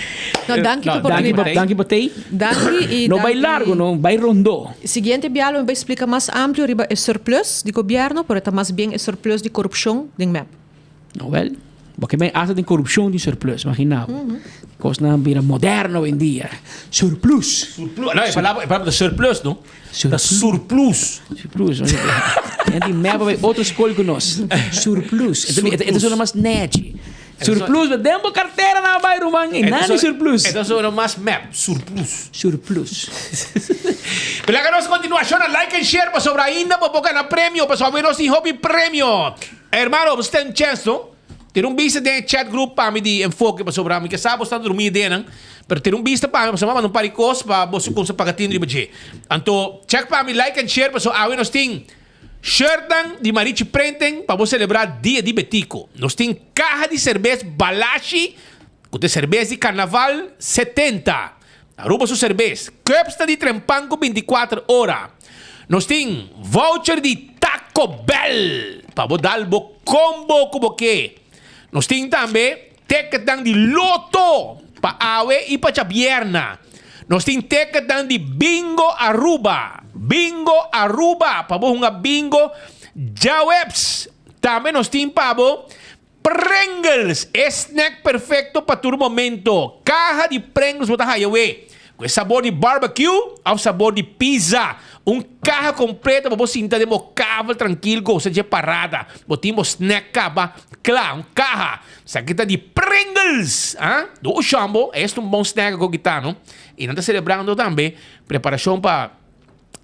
No, danki pa oportunidad. Danki pa tei. Danki i No bai largo no, bai rondó. Siguiente biaha lo mi bai splika mas amplio riba e surplus di gobierno, pero e ta mas bien e surplus di korupshon den mep. No wel. Bo ke men hasta den korupshon tin surplus, imagina bo. Kosnan bira moderno hoy-en-dia. Surplus. Surplus. No, e palabra, e palabra ta surplus, no? Ta surplus. Surplus. Hende di mep a bai otro skol ku nos. Surplus. E ta sona mas nechi. Surplus, ma den bo kartera nan a bai ruman, i nan di surplus. E ta sona mas mep, surplus. Surplus. Pero laga nos kontinua shona like en share pasobra ainda bo por gana premio pasobra awe nos tin hopi premio. Hermano, bo sta un chance no? Tira un bista den e chat group pa mi di Enfoke pasobra mi ke sa bo sta drumi den nan, pero tira un bista pa mi pasobra mi a manda un par di kos pa bo su kumsa paga tin riba dje. Anto check pa mi like en share pasobra awe nos tin Shirtnan di Marichi Printing pa bo selebrá Dia di Betico. Nos tin kaha di serbes Balashi ku ta e serbes di Karnaval 70. Aruba su serbes. Cups ta di Trempan ku 24 ora. Nos tin voucher di Taco Bell pa bo dal bo combo ku bo ke. Nos tin tambe Ticketnan di Lotto pa awe y pa djabierna. Nos tin ticketnan di Bingo Aruba. Bingo Aruba pa bo hunga bingo djaweps. Tambe nos tin pa bo Pringles, e snack perfecto pa tur momento. Caha di Pringles bo ta haya we. Ku e sabor di barbecue of sabor di pizza. Un kaha kompleto pa bo sinta den bo kavel trankil gosa dje parada. Bo tin bo snack kaba kla. Un kaha. Esaki ta di Pringles! Ah, do shambo. Esta un bon snack ako kita no. I nan ta selebrando tambe preparashon pa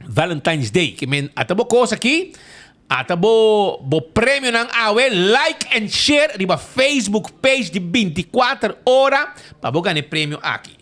Valentine's Day. Ke men ata bo kos aki. Ata bo bo premionan awe like and share riba Facebook page di 24 ora pa bo gana e premio aki.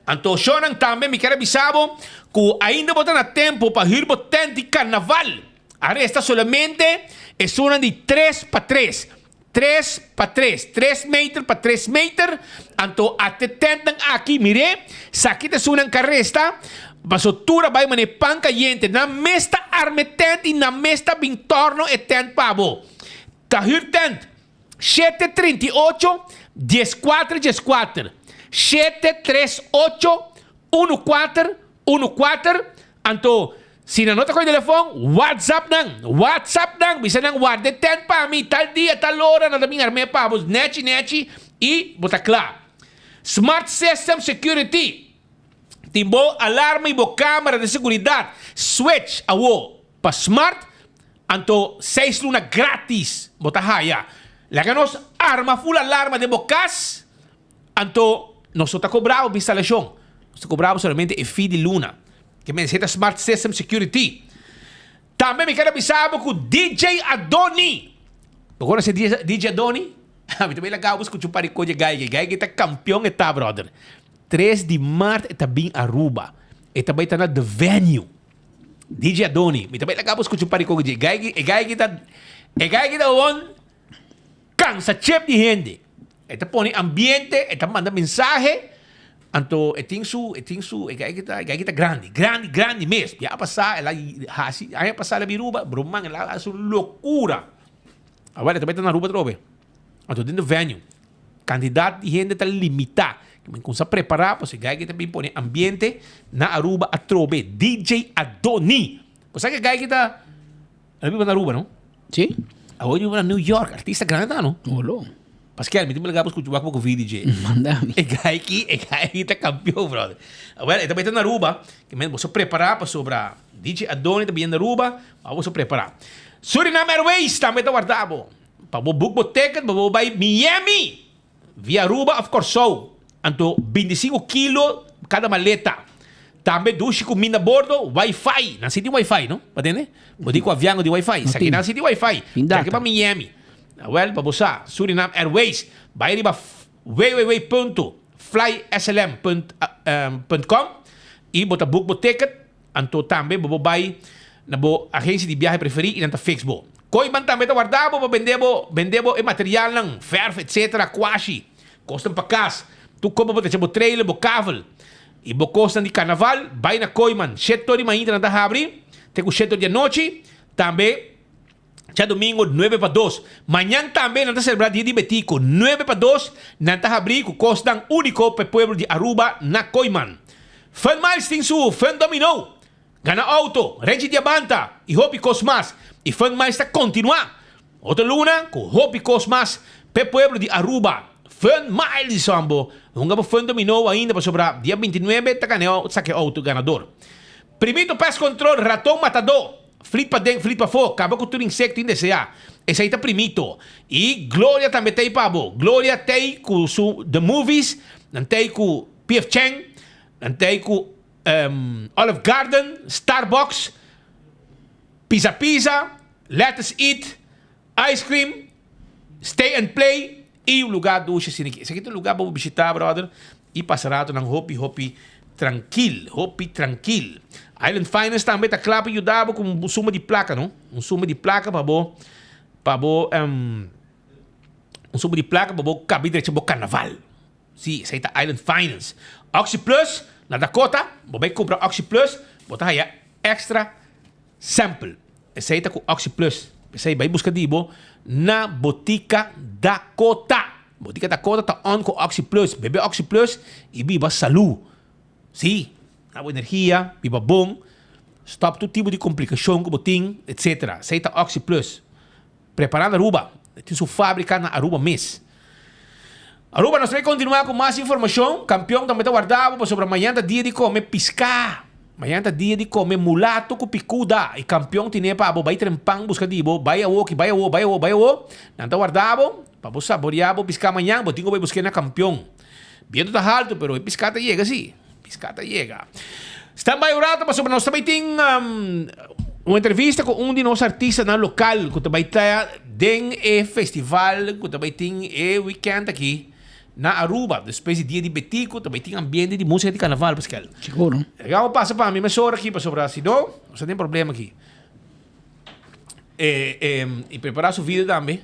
Anto shownan tambe mi kier a bisa bo ku ainda bo ta na tempo pa hür bo tent di karnaval. A resta solamente esunnan di tres pa tres. Tres pa tres, tres meter pa tres meter, anto a te tentnan aki, mir'é, saki ta esunnan ka resta, paso tur a bai manera pan kayente, nan mes ta arma e tent i nan mes ta bin torno e tent pa bo. Ta hür tent, shete 38, dieskuater dieskuater, shete tres ocho, unu kuater, unu kuater, anto Si nan no ta kohe telefon, whatsapp nan, whatsapp nan, bisa nan warda e tent pa mi, tal dia, tal ora nan ta bin arm'é pa bo, nechi nechi i bo ta kla. Smart System Security tin bo alarma i bo kamera di seguridat, switch awo pa smart, anto seis luna gratis bo ta haya. Laga nos arma full alarma den bo kas, anto nos no ta kobra bo pa instalashon, nos ta kobra bo solamente e fee di luna. Ke mester ta Smart System Security. Tambe mi ker a bisa bo ku DJ Adoni. Bo konosé DJ Adoni? Mi ta bai laga bo skucha un par di kos di e guy. E guy ta kampion e ta brother. Tres di mart e ta bin Aruba. E ta bai ta na The Venue. DJ Adoni. Mi ta bai laga bo skucha un par di kos di e guy. E guy ta e guy ta won Cansa chep di hende. E ta pone ambiente, e ta manda mensahe, anto e tin su, e tin su, e guy ta, e guy ta grandi, grandi, grandi mes. Bia pasa el a haci, aña pasa el a bin Aruba, broman el a haci un locura. Awor e ta bay ta na Aruba atrobe. Anto den de venue, cantidad di hende ta limita. Men cuminsa prepara, pasobra e guy ta bin pone ambiente na Aruba atrobe. DJ Adoni. Bo sa ke guy ta. El a biba na Aruba, no? Sí. Awor el biba na New York, artista grandi ta, no? Olo. Pascal, mi tin belaga pa scucha wak poco video dje. Manda mi. E guy aki, e guy aki ta campeon, brother. Awel, e ta bay ta na Aruba, ke men boso prepara pasobra DJ Adoni ta bini na Aruba, ma boso prepara. Suriname Airways tambe ta warda bo. Pa bo book bo ticket pa bo bay Miami. Via Aruba of Kòrsou, anto 25 kilo kada maleta. Tambe dushi ku minda bordo, wifi. Nan si tin wifi, no? Bo tende? Bo di ku avian no tin wifi. Esaki nan si tin wifi. Djaki pa Miami. Awèl, pa bo sa, Suriname Airways bai riba www.flyslm.com i bo ta book bo ticket. Anto tambe bo por bai na bo agencia di biahe preferi y nan ta fix bo. Kooiman tambe ta warda bo pa bende bo bende bo e materialnan, verf etc. Kwashi, kosnan pa kas. Tur koba bo ta echa bo trailer, bo kavel y bo kosnan di karnaval, bai na Kooiman. Shete ora di mainta nan ta habri te ku shete ora di anochi. Tambe djadomingo nuebe pa dos. Mañan tambe nan ta celebra Dia di Betico. Nuebe pa dos nan ta habri cu cosnan unico pa e pueblo di Aruba na Kooiman. Fun Miles tin su Fun Domino, gana auto, renchi diamanta y hopi cos mas. Y Fun Miles ta continua. Otro luna ku hopi kos mas p'e pueblo di Aruba. Fun Miles hombo. Hunga bo fun dominó ainda pasobra dia bintinuebe ta gana e saki auto ganador. Primito Pest Control raton matadó. Flit paden flit pafó kaba ku tur insekto indeseá. Esei ta Primito. I Gloria tambe t'ei pa bo. Gloria t'ei ku su The Movies, nan t'ei ku PF Chang, nan t'ei ku Olive Garden, Starbucks, Pizza Pizza, Lettuce Eat, Ice Cream, Stay and Play y un lugar dushi asina aki. Esaki ta un lugar pa bo bishita brother y pasa ratonan hopi hopi trankil, hopi trankil. Island Finance tambe ta kla pa yuda bo ku un suma di plaka no, un suma di plaka pa bo pa bo un suma di plaka pa bo kabi drecha bo karnaval. Sí, esei ta Island Finance. Oxi Plus na Dakota, bo bai kumpra Oxi Plus, bo ta haya extra sample. Esei ta ku Oxi Plus. P'esei bai buska di bo na Botica Dakota. Botica Dakota ta on ku Oxi Plus. Bebe Oxi Plus i biba salú. Sí, na bo energia, biba bon, stòp tur tipo di komplikashon ku bo tin, etsetera. Esei ta Oxi Plus. Prepara na Aruba. E tin su fabrica na Aruba mes. Aruba, nos ta bay continua cu mas informacion. Campeon tambe ta warda bo pasobra mañan ta dia di come pisca. Mañan ta dia di come mulato cu picuda. Y campeon tine pa bo bay trempan busca di bo. Bay awo ki, bay awo, bay awo, bay awo. Nan ta warda bo pa bo saborea bo pisca mañan. Bo tin cu bay busque na campeon. Biento ta halto pero e pisca ta yega si. Pisca ta yega. Stand by un rato pasobra nos ta bay tin un entrevista cu un di nos artistanan local cu ta bay ta den e festival cu ta bay tin e weekend aki na Aruba. Despues di dia di Betico ta bay tin ambiente di musica di carnaval, Pascal. Seguro. Gabo pasa pa mi mesora aki pasobra si no nos ta tin problema aki. Y prepara su video tambe.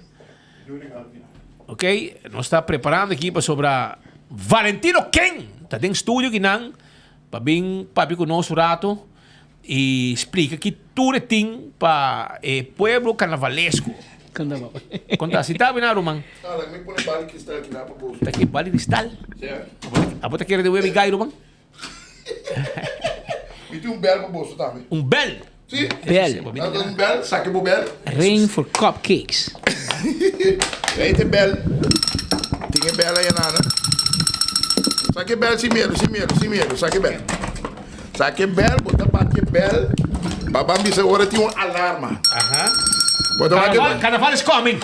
Ok, nos ta preparando aki pasobra Valentino Ken ta den studio kinan pa bin papia ku nos un rato y splika ki tur e tin pa e pueblo carnavalesco. Kon ta así ta bina ruman? Ta ki bali cristal? Abo ta kere de webi gai ruman? Mi tin un bel pa boso tambe. Un bel? Si. Bel. Un bel, saki bo bel. Rain for cupcakes. Ei te bel. Tin e bel ahí nana. Saki e bel sin miedo, sin miedo, sin miedo. Saki e bel. Saki e bel, bo ta bati e bel. Pa ban bisa ora tin un alarma. Aha. Bo ta bati Carnaval, carnaval is coming.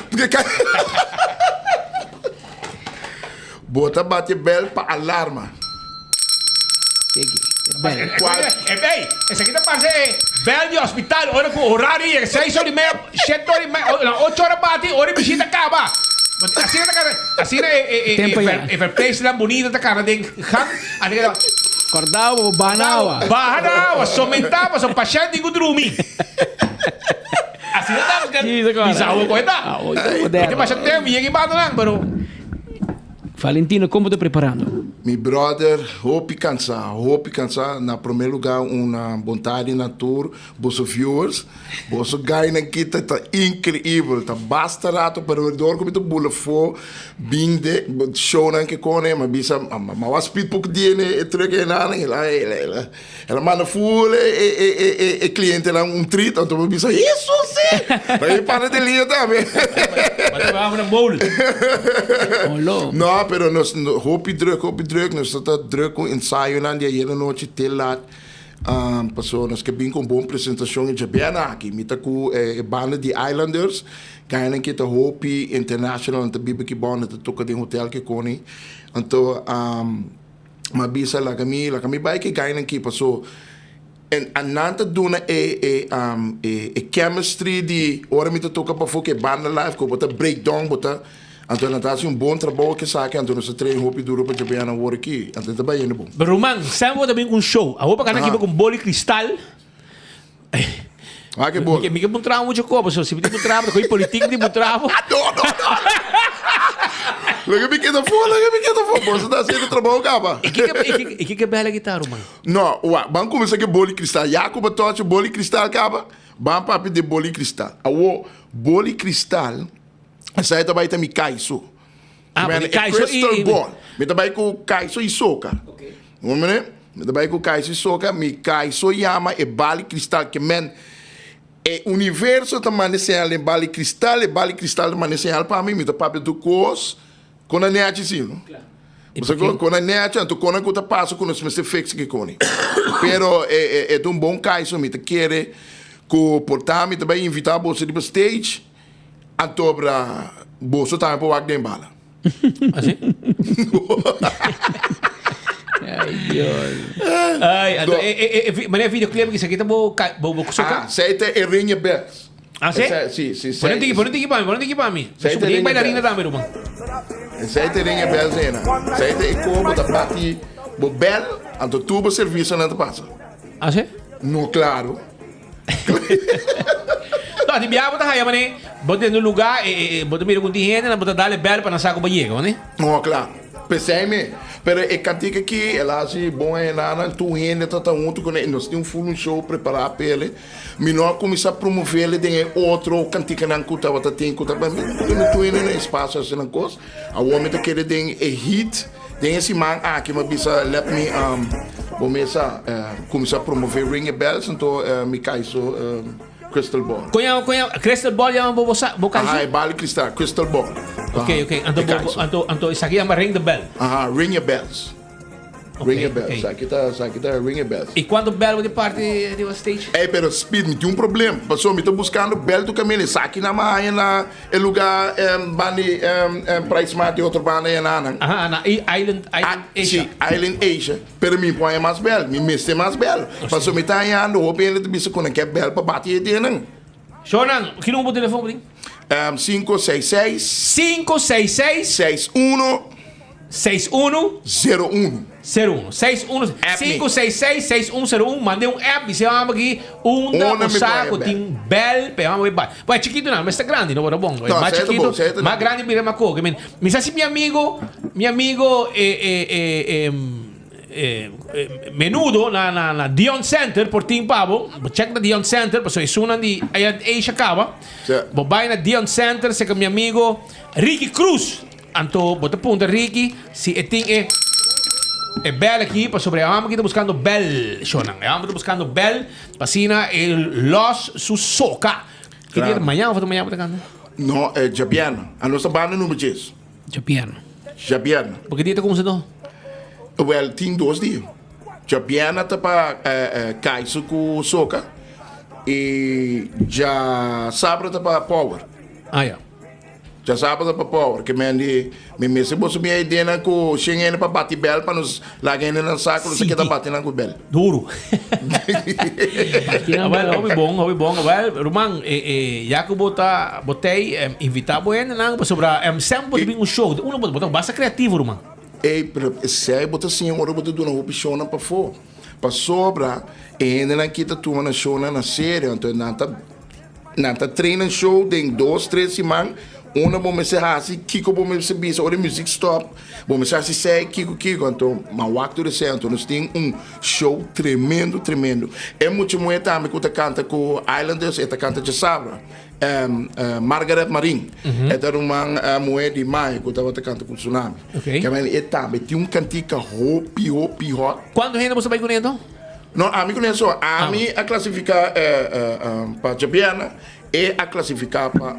Bo ta bati e bel pa alarma. Ey, esaki ta parse e bel di hospital ora cu horario yega seis ora y media, shete ora y media, na ocho ora bati, ora e bishita caba. Asina ta cana, asina e e verpleegsternan bunita ta cana den gang, asina ta. Corda bo baha na awa. Baha na awa, somenta pasobra pashent tin cu drumi. Asina ta, bisa awo cu e ta. E ta masha tempo yega e banda nan, pero. Valentino, kon bo ta preparando? Mi brother, hopi cansa, hopi cansa. Na prome lugar un bon tardi na tur boso viewers. Boso guynan aki ta ta increibel. Ta basta rato pero dor cu mi ta bula fo bin de shownan ke kone mi a bisa mi a wak speed poco dia e truck eynan el a el a manda full e e clientenan un treat anto mi a bisa Hesus si! Pero mi pana den liña tambe. No pero nos hopi druk hopi druk nos ta druk ku ensayonan di ayer anochi te lat pasobra nos ke bin ku un bon presentashon e djabièrnè aki mi ta ku e banda di Islanders gainan ke ta hopi international nan ta biba aki bou nan ta toka den hotel kikoni anto. Mi a bisa laga mi laga mi bai ku e gainan aki paso en nan ta duna e e e chemistry di ora mi ta toka pafó ku e banda live ku bo ta break down bo ta anto nan ta hasi un bon trabou ku esaki anto nos ta train hopi duro pa djabe nan awor aki anto ta bai hende bon. Pero ruman, semper bo ta bin ku un show. Awor pa kana kiba ku un boli kristal. Ah, ke boli. Mi ke puntra mucho ko, pasobra si mi tin puntra bo ta kohe politik mi tin puntra bo. No, no, no. Laga mi keda afó, laga mi keda afó. Boso ta hasiendo trabou kaba. I kiko, i kiko, i kiko bela guitarra, ruman? No, wak, ban kuminsá ku e boli kristal. Ya ku bo tocha boli kristal kaba, ban papia di e boli kristal. Awor, boli kristal, esei ta bai ta mi kaiso. Ah, Men, porque e kaiso i- crystal i- ball. Mi ta bai ku kaiso i soka. Hombre, mi ta bai ku kaiso i soka. Mi kaiso yama e bali kristal ke men. E universo ta manda e señal den bal di kristal, e bal di kristal ta manda e señal pa mi, mi ta papia tur kos kon a nechi si no. Pasobra kon a nechi anto kon a ku ta pasa ku nos mester fix kikoni. Pero e ta un bon kaiso, mi ta kere ku por ta mi ta bai invita boso riba stage anto bra boso tambe por wak den bala. Así? Ay, Dios. Ay, anto, e, e, e, e, manera videoclip ki sakita bo, bo, bo soka? Ah, zij te e ring je best. Ah, sí? Sí, sí. Pon un tiki, pon un tiki pa mi, pon un tiki pa mi. Zij te ring bailarina best. tambe, Ruman. Zij te ring je bel zena. Zij te e ko bo ta bati bo bel, anto tu bo servicio nan ta pasa. Ah, sí? No, claro. No, di biaha bo ta haya mane, bo ta den un lugar, e, e, e, bo ta mira ku tin hende, nan bo ta dale bel pa nan sa ku bo yega, mane. No, kla. P'esei mi. Pero e kantika aki, el a hasi bon ayenanan, tur hende ta ta huntu kuné, i nos tin un full un show prepará p'el. Mi no a kuminsá promové el den e otro kantikanan ku tabata tin, ku tabata, mi no tur hende na espasio hasi nan kos. Awor mi ta kere den e hit. Den e siman aki mi a bisa let mi bo mesa cuminsa promove Ring a Bells anto mi cay so Crystal Ball. Con con Crystal Ball yama bo bo cay so? Aha e bal di cristal Crystal Ball. Ok ok anto bo anto anto esaki yama Ring the Bell. Aha Ring a Bells. Ring a Bells esaki ta esaki ta Ring a Bells. Y cuanto bell bo tin parti riba stage? Ey pero Speed mi tin un problem pasobra mi ta buscando bell tu caminda esaki nan mi a haya na E luga banda di Price Mart y otro banda ya nanan. Aha, na Island, Island Asia. Si, Island Asia. Pero mi por haña mas bel, mi mester mas bel. Pasobra mi ta hañando hopi hende ta bisa ku nan ke bel pa bati e dianan. Shonan, ki number bo telefon bo tin? 566. 566. 61. 61. 01. 01. 61. 566 6101. Mande un app, dice vamos aquí, unda Unda o mi saco pone tin bel, pe vamos ba. Pues chiquito no, está grande, no, bueno, bon. No, más sei chiquito, bon, sei más grande mira más coge. Men, mi sa si mi amigo, mi amigo eh eh eh em, eh, eh, menudo na na na Dion Center por tin pavo, check na Dion Center, paso es una di allá Asia caba. Bo bai na Dion Center, se mi amigo Ricky Cruz. Anto bo ta puntra Ricky si e tin e e bel aki pasobra e homber aki ta buscando bel shownan. E homber ta buscando bel pa asina e los su soca. Ki dia ta mañan of ta mañan bo ta canta? No, e djabièrnè. Anos ta banda number djes. Djabièrnè. Djabièrnè. Bo ki dia ta cuminsa to? Wel, tin dos dia. Djabièrnè ta pa Kaiser cu soca y djasabra ta pa Power. Ah ya. Djasabra ta pa power ke men di mi mester boso mi idea ku shen hende pa bati bel pa nos laga hende nan sa ku nos a keda bati nan ku bel. Duro. Awel hopi bon hopi bon awel ruman ya ku bo ta bo tei invita bo hendenan pasobra semper bo ta bin un show uno bo ta basta creativo ruman. Ey pero esei bo ta siña ora bo ta duna hopi shownan pafó pasobra e hendenan ki ta tuma nan shownan na serio anto nan ta Nan ta train nan show den dos, tres siman. Unda bo mester hasi, kiko bo mester bisa ora e muzik stop. Bo mester hasi esei, kiko, kiko. Anto, m'a wak tur esei. Anto nos tin un show tremendo, tremendo. E mucha muhé tambe ku ta kanta ku Islanders, e ta kanta djasabra. Margaret Marin. E ta ruman muhé di Maya ku tabata kanta ku Tsunami. Kèmen e tambe tin un kantika hopi, hopi hot. Kuantu hende bo sa bai kuné anto? No, ami ku Nelson, ami a klasifiká pa djabièrnè, e a klasifiká pa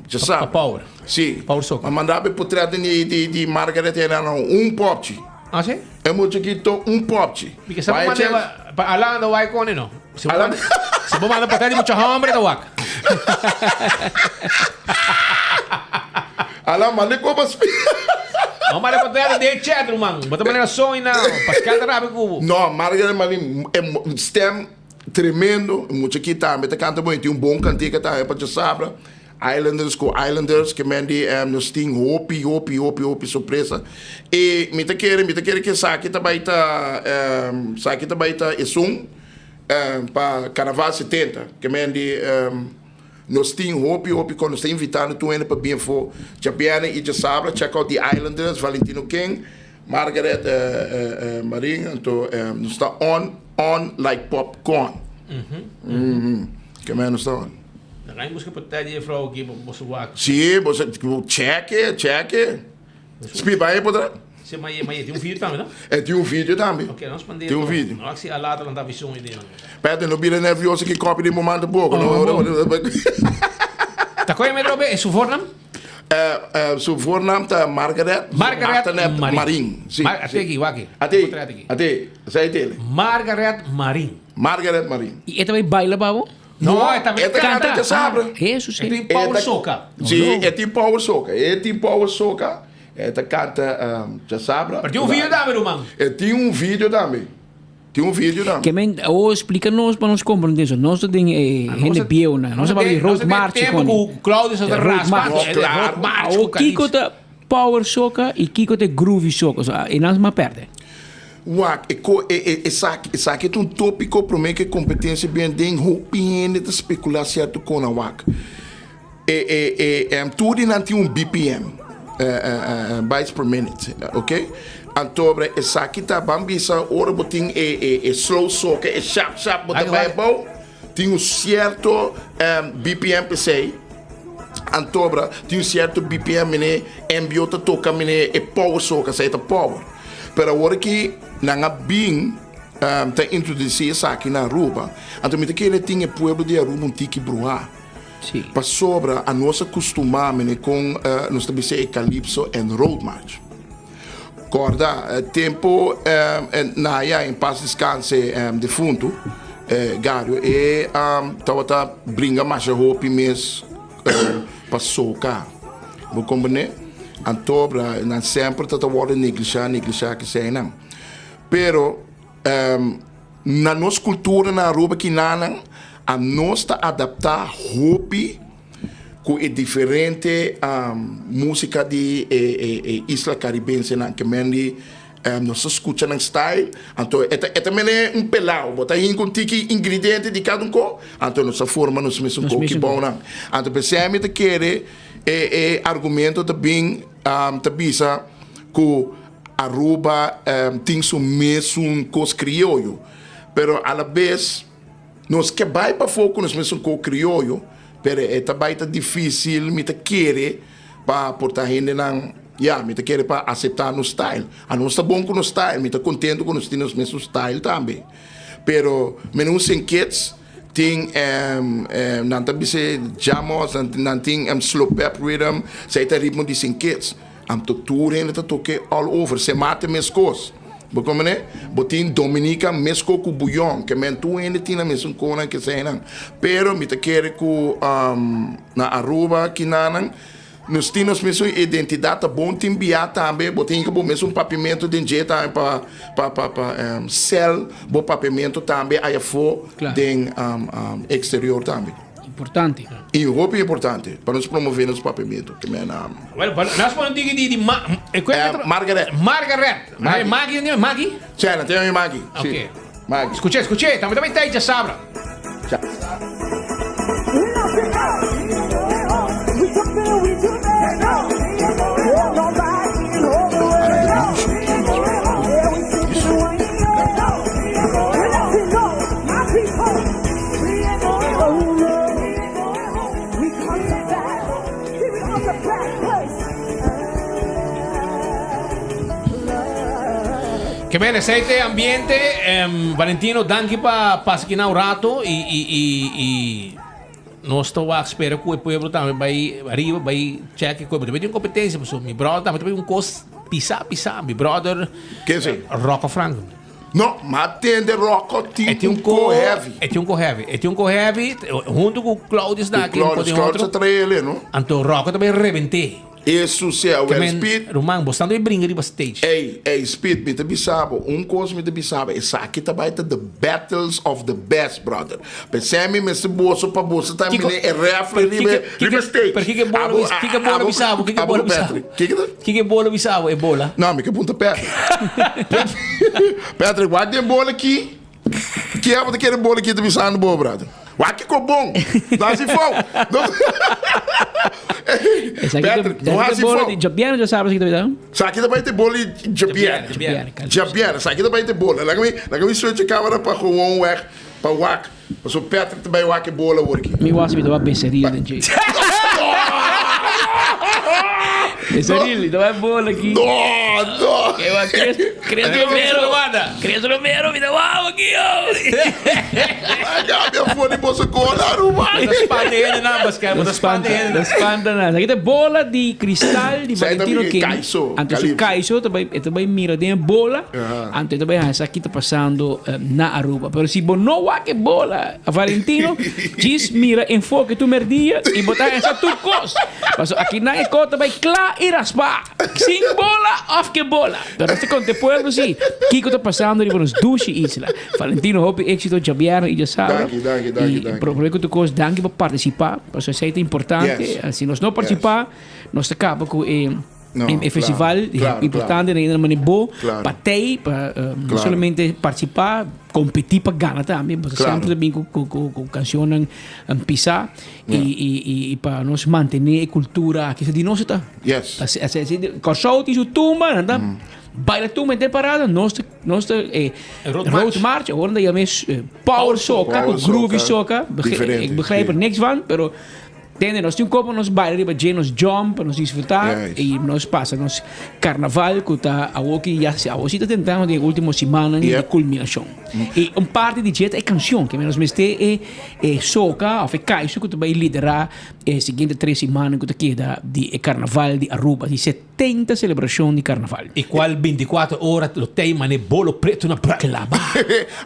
djasabra. Pa Power. Si. Power Soccer. A manda e potret di di Margaret e nan un popchi. Ah, si? E mucha ki un popchi. Mi ke sa bo manda pa Alanda wak kone no. Si bo manda, si bo manda potret di mucha hombre ta wak. Ala manda koba spi. No manda potret den chat ruman. Bo ta manera soy now. Pascal ta rabia ku bo. No, Margaret Marie e stem tremendo. E mucha ki tambe ta canta bon. Tin un bon cantica tambe pa djasabra. Islanders ku Islanders ke men di nos tin hopi hopi hopi hopi sorpresa. E mi ta kere mi ta kere ke esaki ta bai ta esaki ta bai ta esun pa Carnaval 70 ke men di Nos tin hopi hopi con nos ta invitando tur hende pa bin afo djabierne y djasabra check out The Islanders, Valentino King, Margaret Marin anto nos ta on on like popcorn ke men nos ta on. Dan ga busca pa teddy e vrouw aki pa boso wak. Si boso check e check e. Speed bay por tra. Si, ma ma tin un video tambe, no? E tin un video tambe. Ok, nos mand'é. Tin un video. No si a later nan ta vision idea. Perde, no bira nervioso ki kopi di bo man tampoco. No, Ta koe me drobe, e su voornaam? Su voornaam ta Margaret. Margaret Achternaam Marin. Marin. Si, Mar si. ate aki, waki. Ate, ate, zij tele. Margaret Marin. Margaret Marin. I e ta bai baila pa bo? No, e ta E ta canta djasabra. Eso si. E tin power soca. Si, e tin power soca. E tin power soca. E ta canta djasabra. Pero tin un video tambe, ruman. E tin un video tambe. Tin un video tambe. Ke men, awor splika nos pa nos comprende eso. Nos ta den e hende bieunan. Nos ta papia di road march Tempo con. ku Claudio sa ta Road raspa. march. No, claro. Road march Awor ku kiko Calypso. ta power soca y kiko ta e groovy soca. So, e nan mas perde. Wak, e ko, e, e, esaki, esaki ta un tópiko promé ku e kompetensia bien den hopi hende ta spekulá sierto kona wak. E, e, e, em, tur di nan tin un BPM, eh, eh, eh, bytes per minute, ok? Anto, bre, esaki ta ban bisa ora bo tin e, e, e slow soca, e sharp sharp bo ta bai abou, tin un sierto, em, BPM p'esei. Anto, bre, tin un sierto BPM mene MBO ta toca mene e power soca, esei ta power. Pero awor ki nan a bin, em, ta introduci esaki na Aruba, anto mi ta kere tin e pueblo di Aruba un tiki bruhá. Pasobra a nos a kustumá mene kon nos ta bisa e Calypso en Road March. Kòrda tempu Naya en pas deskanse defuntu Gario e tabata bringa masha hopi mes pa soka. Bo komprendé? Antobra nan semper ta ta wòrdu neglishá neglishá keseinan. Pero Na nos kultura na Aruba kinanan a nos ta adaptá hopi ku e diferente músika di e isla karibensenan. Ke men di nos ta skucha nan style, anto e ta e ta mene un pelao, bo ta hinka un tiki ingrediente di kada un ko, anto nos ta forma nos mesun koki bounan. Anto p'esei mi ta kere e e argumento ta bin ta bisa ku Aruba tin su mesun kos krioyo, pero alabes nos ke bai pafó ku nos mesun kos krioyo, pero e ta bai ta difísil, mi ta kere pa por ta hendenan, ya, mi ta kere pa aseptá nos style. Anos ta bon ku nos style, mi ta kontentu ku nos tin nos mesun style tambe, pero mene un Sint Kitts tin nan ta bisa jamos, nan tin slow pep rhythm, esei ta ritmo di Sint Kitts. Anto tur hende ta toke all over. Se mate meskos. Bo komprende? Bo tin Dominica mesko ku Buyon. Ke men tur hende tin nan mesun konan ke eseinan. Pero mi ta kere ku na Aruba kinanan nos tin nos mesun identidat ta bon tin bia tambe. Bo tin ke bo mesun papiamento den dje tambe pa pa pa pa sell bo papiamento tambe ayafó den exterior tambe. Importante. Y hopi importante pa nos promove nos papiamento. Ke men a. Bueno, pa nos pone un tiki di di ma e kue Eh, Margaret. Margaret. Maggie. Maggie, no, Maggie? Sí, na tin mi Maggie. Sí. Ok. Maggie. Skuché, skuché. Tambe tambe tai djasabra. Cha. Ke men esei te ambiente. Em, Valentino, danki pa pasa aki na un rato y, y, y, y nos ta wak spera ku e pueblo tambe bai ariba, bai check e pueblo. Tambe tin competencia, paso mi brother tambe ta bai un kos pisa, pisa. Mi brother, Ken si? Rocco Frank. No, ma tende Rocco tin un ko heavy. E tin un ko heavy. E tin un ko heavy hunto ku Claudius na aki. Claudius, Claudius a trae ele, no? Anto Rocco ta bay rebente. Eso si, awel Speed. Ruman, bo stando e bringa riba stage. Ey, ey Speed, mi ta bisa bo, un kos mi ta bisa bo, esaki ta bay ta the battles of the best, brother. P'esei mi mester boso pa boso ta mira e refri riba riba stage. Pero kiko e bola, kiko e bola bisa bo, kiko e bola bisa bo? Kiko ta? Kiko e bola bisa bo, e bola? No, mi ke punta Patrick. Patrick, wak den bola aki. Ke abo ta kere bola aki ta bisando bo, brother? Wak kiko bon. No hasi fout. Patrick, no hasi fout. Djabièrnè djasabra esaki ta bida? Esaki ta bai te bola di djabièrnè. Djabièrnè, esaki ta bai te bola. Laga mi, laga mi switch e camera pa gewoon weg. Pa wak, pasobra Patrick ta bai wak e bola awor aki. Mi wasi mi ta wak becerril den dje. Becerril, mi ta wak bola aki. No, no. Chris, Chris Romero. Chris Romero, mi ta wou aki, yo. Gabi a for di boso gol, Aruba. Bo ta spanta hende nan, Pascal. Bo ta spanta hende nan. Ta spanta nan. Aki ta bola di cristal di Zij ta Valentino bigi King. Kaiso, Anto su Calypso. Kaiso ta bai, e ta bai mira den e bola. Anto e ta bai haña sa ki ta pasando na Aruba. Pero si bo no wak e bola, Valentino, djis mira enfoke tur merdia y bo ta haña sa tur kos. Paso aki nan e kos ta bai kla y raspa. Sin bola of ke bola. Pero nos ta konta e pueblo si kiko ta pasando riba nos dushi isla. Valentino hopi éxito djabièrnè y djasabra. Danki, danki, danki, Y danki. promé ku tur kos danki pa partisipá. Pasobra esei ta importante. Yes. Si nos no partisipá nos ta kaba ku e No, e festival claro, claro, importante na hende manera bo Claro. pa tei pa no Claro. solamente partisipá kompetí pa gana tambe. Pasobra Claro. semper ta bin ku ku ku kanshonnan pisá. Y, y, y, y pa nos mantené e kultura aki. Di nos ta. Yes. Así, así, así, Kòrsou tin su tumba, nan ta baila tumba henter parada. Nos ta, nos ta eh, Road road march. march. Awor nan ta yama es eh, power soca, Power ku groovy soca. soca. Beg- Diferente, Ik begrijp er sí. niks van, pero tende, nos tin un kopo, nos baila riba dje, nos jump, nos disfruta Juist. y nos pasa nos carnaval ku ta awor ki ya awor si ta tentando den e ultimo simannan di Yep. kulminashon. Y un parti di dje ta e kanshon, ke nos mester e E soca of e kaiso cu ta bay lidera e siguiente tres simannan cu ta keda di e carnaval di Aruba, di setenta celebracion di carnaval. E cual binticuatro ora lo tey mane bolo preto na bra. Claba.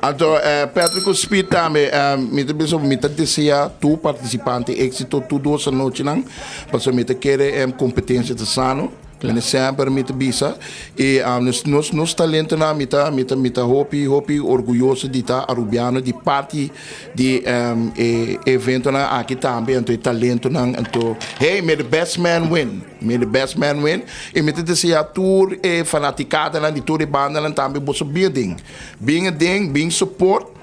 Anto Patrick cu Speed tambe mi ta bisa mi ta desea tur participante exito tur dos anochinan pasobra mi ta kere competencia ta sano. Mene semper mi ta bisa y nos nos nos talentonan mi ta mi ta mi ta hopi hopi orguyoso di ta Arubiano di parti di e eventonan aki tambe anto e talentonan anto hey may the best man win may the best man win y mi ta desea tur e fanaticadanan di tur e bandanan tambe boso bin aden bin aden bin support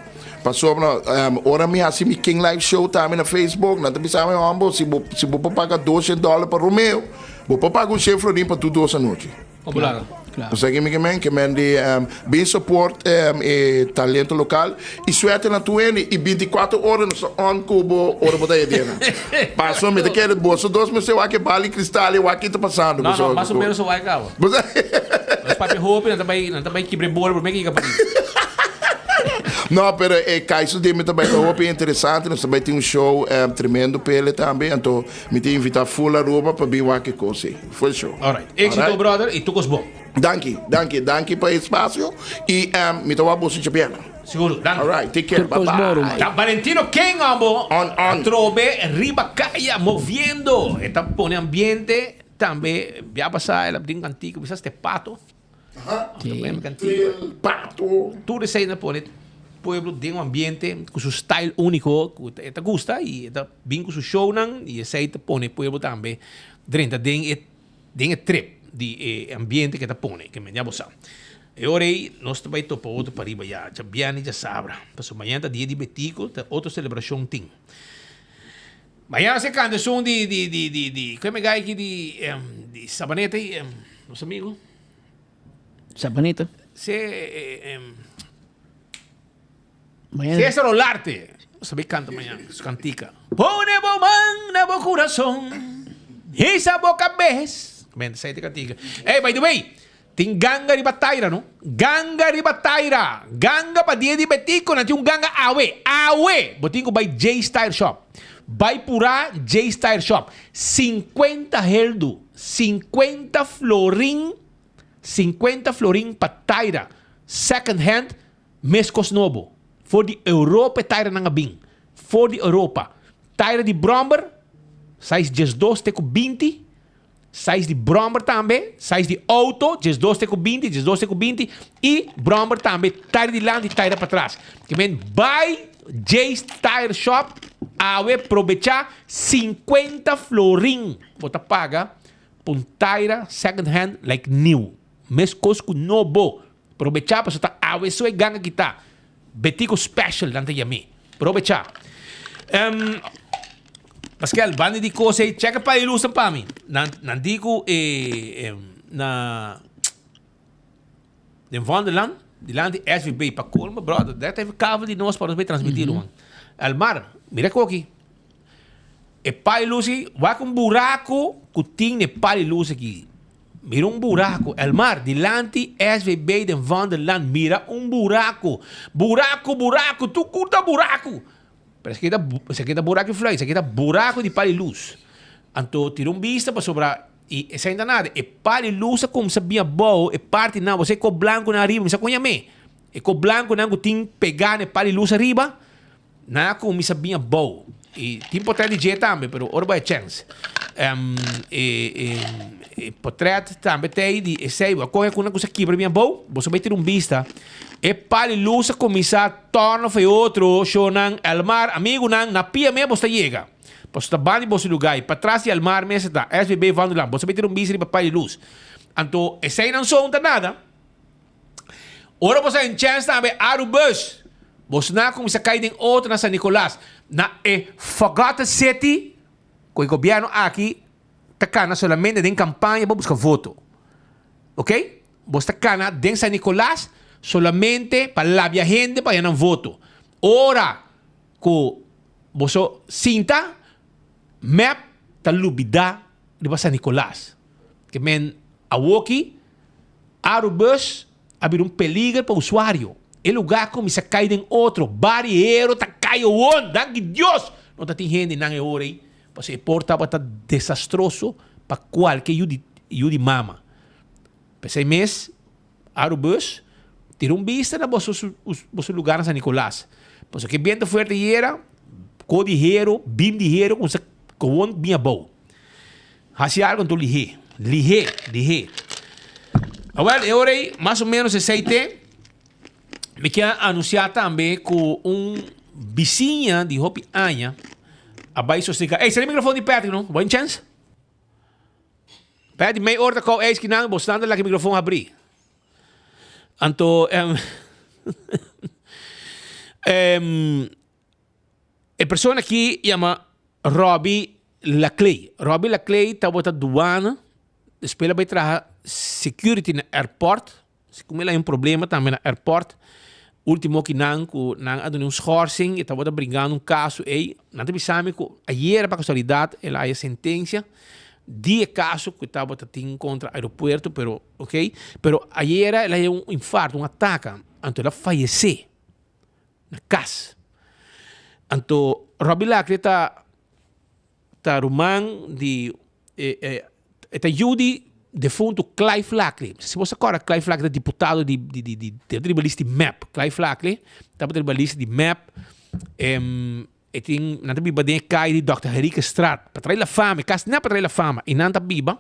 Pasobra ora mi hasi mi King Live Show tambe na Facebook, nan ta bisa mi, Hombo, si bo, si bo por paga doshen dòler pa Romeo, bo por paga un shen florin pa tur dos anochi. Claro, claro. Bo sa ke mi ke men? Ke men di bin support e talento lokal i suerte na tur hende i bintikuater ora nos ta on ku bo ora bo ta edena. Paso mi ta kere boso dos mester wak e bali kristal i wak ki ta pasando. No, no, mas o menos wak e kaba. Bo sa. Nos papia hopi nan ta bai nan ta bai kibra e bola prome ke yega pa riba. No, pero e Kaiso di mi ta bai ta hopi interesante. Nos ta bai tin un show tremendo pele tambe. Anto mi ta invita full Aruba pa bin wak e kos ei. Full show. Alright. Éxito Alright. brother y tucos bon. Danki, danki, danki pa e espacio. Y mi ta wak boso djabièrnè. Seguro, danki. Alright, take care. Bye Turcos bye. bon, ruman. Ta Valentino King hombo. On, on. Atrobe riba kaya moviendo. E ta pone ambiente. Tambe bia pasá el a bini un kantiku, bisa este pato. Tril, pato. Tur esei na pone pueblo den un ambiente ku su style úniko ku e ta gusta i e ta bin ku su shownan i esei ta pone pueblo tambe drenta den e den e trip di e ambiente ku e ta pone ke men ya bo sa. E ora ei nos ta bai topa otro pariba ya djabièrnè i djasabra pasobra mañana ta dia di Betico ta otro selebrashon tin. Mañana se canta esun di di di di di kue me gai aki di di Sabaneta ei nos amigo. Sabaneta? Se Mañana. Cesar Olarte. Sabi canta mañana su cantica. Pone bo man na bo corazon hisa bo cabes. Men sa e cantica. Ey by the way, Tin ganga riba taira no. Ganga riba taira. Ganga pa dia di Betico nan tin un ganga awe. Awe! Bo tin ku bai Jay's Tire Shop. Bai purá Jay's Tire Shop. Sinkuenta heldu, sinkuenta florin, sinkuenta florin pa taira second hand meskos nobo. For di Europa e tairanan a bin. For di Europa. Taira di bromber, size diesdos te ku binti. Size di brommer tambe, size di auto, diesdos te ku binti, diesdos te ku binti, i brommer tambe, taira dilanti, taira patras. Ke men bai Jay's Tire Shop awe probechá sinkuenta florin bo ta paga pa un taira second hand like new. Meskos ku nobo. Probechá pasobra ta awe so e ganga kita. Betico special nan ta yam'é. Probechá. Um, Pascal, banda di kos ei, cheka pa e lusnan pa mi. Nan, nan di ku e, na, den Vondelland, dilanti SVB, pa colmo, brother, dat even kabel di nos pa nos bay transmiti, ruman. Elmar, mira koki. E pal di lus aki, wak un buraco ku tin na e pal di lus aki. Mira un buraco. Elmar, dilanti SVB den Vondellaan, mira un buraco. Buraco, buraco, tur cur ta buraco. Pero esaki ta, esaki ta buraco di fluit, esaki ta buraco di pal di luz. Anto tira un bista pasobra y esei no ta nada. E pal di luz a cuminsa bin abao, e partinan, bo sa e cos blanconan ariba, mi sa con yam'é. E cos blanconan cu tin pega na e pal di luz ariba, Nan a cuminsa bin abou. Y tin potret di dje tambe, pero ora bo a chens. E e potret tambe ta ey di esey. Bo a coge cu una cosa kibra bin abou, bo sa bay tira un bista. E pal di luz a cuminsa torna for e otro shownan. Elmar, amigunan, na pia mes bo sta yega. Pasobra ta banda di boso lugar y patras di Elmar mes ta. SBB Vanderlaan. Bo sa bay tira un bista riba pal di luz. Anto eseynan so no ta nada. Ora boso a en chance tambe Arubus, boso nan a cuminsa cay den otro na San Nicolas, na e Forgotten City, cu e gobierno aki ta cana solamente den campaña pa busca voto. Ok? Boso ta cana den San Nicolas solamente pa labia hende pa haña nan voto. Ora cu boso sinta, mep ta lubida riba San Nicolas. Ke men awoki Arubus a bira un peliger pa usuario. E lugá a kuminsá kai den otro. Bariero ta kai awor. Danki Dios no ta tin hende nan e ora ei, pasobra e por tabata desastroso pa kualke yu di yu di mama. P'esei mes Arubus tira un bista na boso boso lugá na San Nicolas. Pasobra ke biento fuerte yera, ko di hero, bim di hero kuminsá kowon bin abou. Hasi algo anto lihé. Lihé, lihé. Awel, e ora ei, mas o menos esei te. Mi ke anunsiá tambe ku un bisiña di hopi aña a bai sosegá. Ey, sali microfoon di Patrick no? Bo tin chance? Patrick, mei ora ta kou eis kinan, bo standa laki microfoon habrí. Anto, em, em, E persona aki yama Robbie Laclay. Robbie Laclay tabata duana, despues el a bai traha security na airport. Segun el a hay un problema tambe na airport. Ultimo ki nan ku nan a duna un schorsing, e tabata bringando un kaso ey. Nan ta bisa mi ku ayera pa kasualidat el a haya sentensia di e kaso ku e tabata tin kontra aeropuerto, pero ok. Pero ayera el a haya un infarto, un ataka, anto el a fayesé. na kas. Anto Robbie Laclay ta ta ruman di e e e ta yu di defuntu Clive Laclay. Si bo sa kòrda Clive Laclay ta diputado di di di di tabata riba lista di mep. Clive Laclay tabata riba lista di mep. E tin nan ta biba den e kaya di Dòkter Henriquezstraat pa trae la fama e kas nan pa trae la fama i nan ta biba.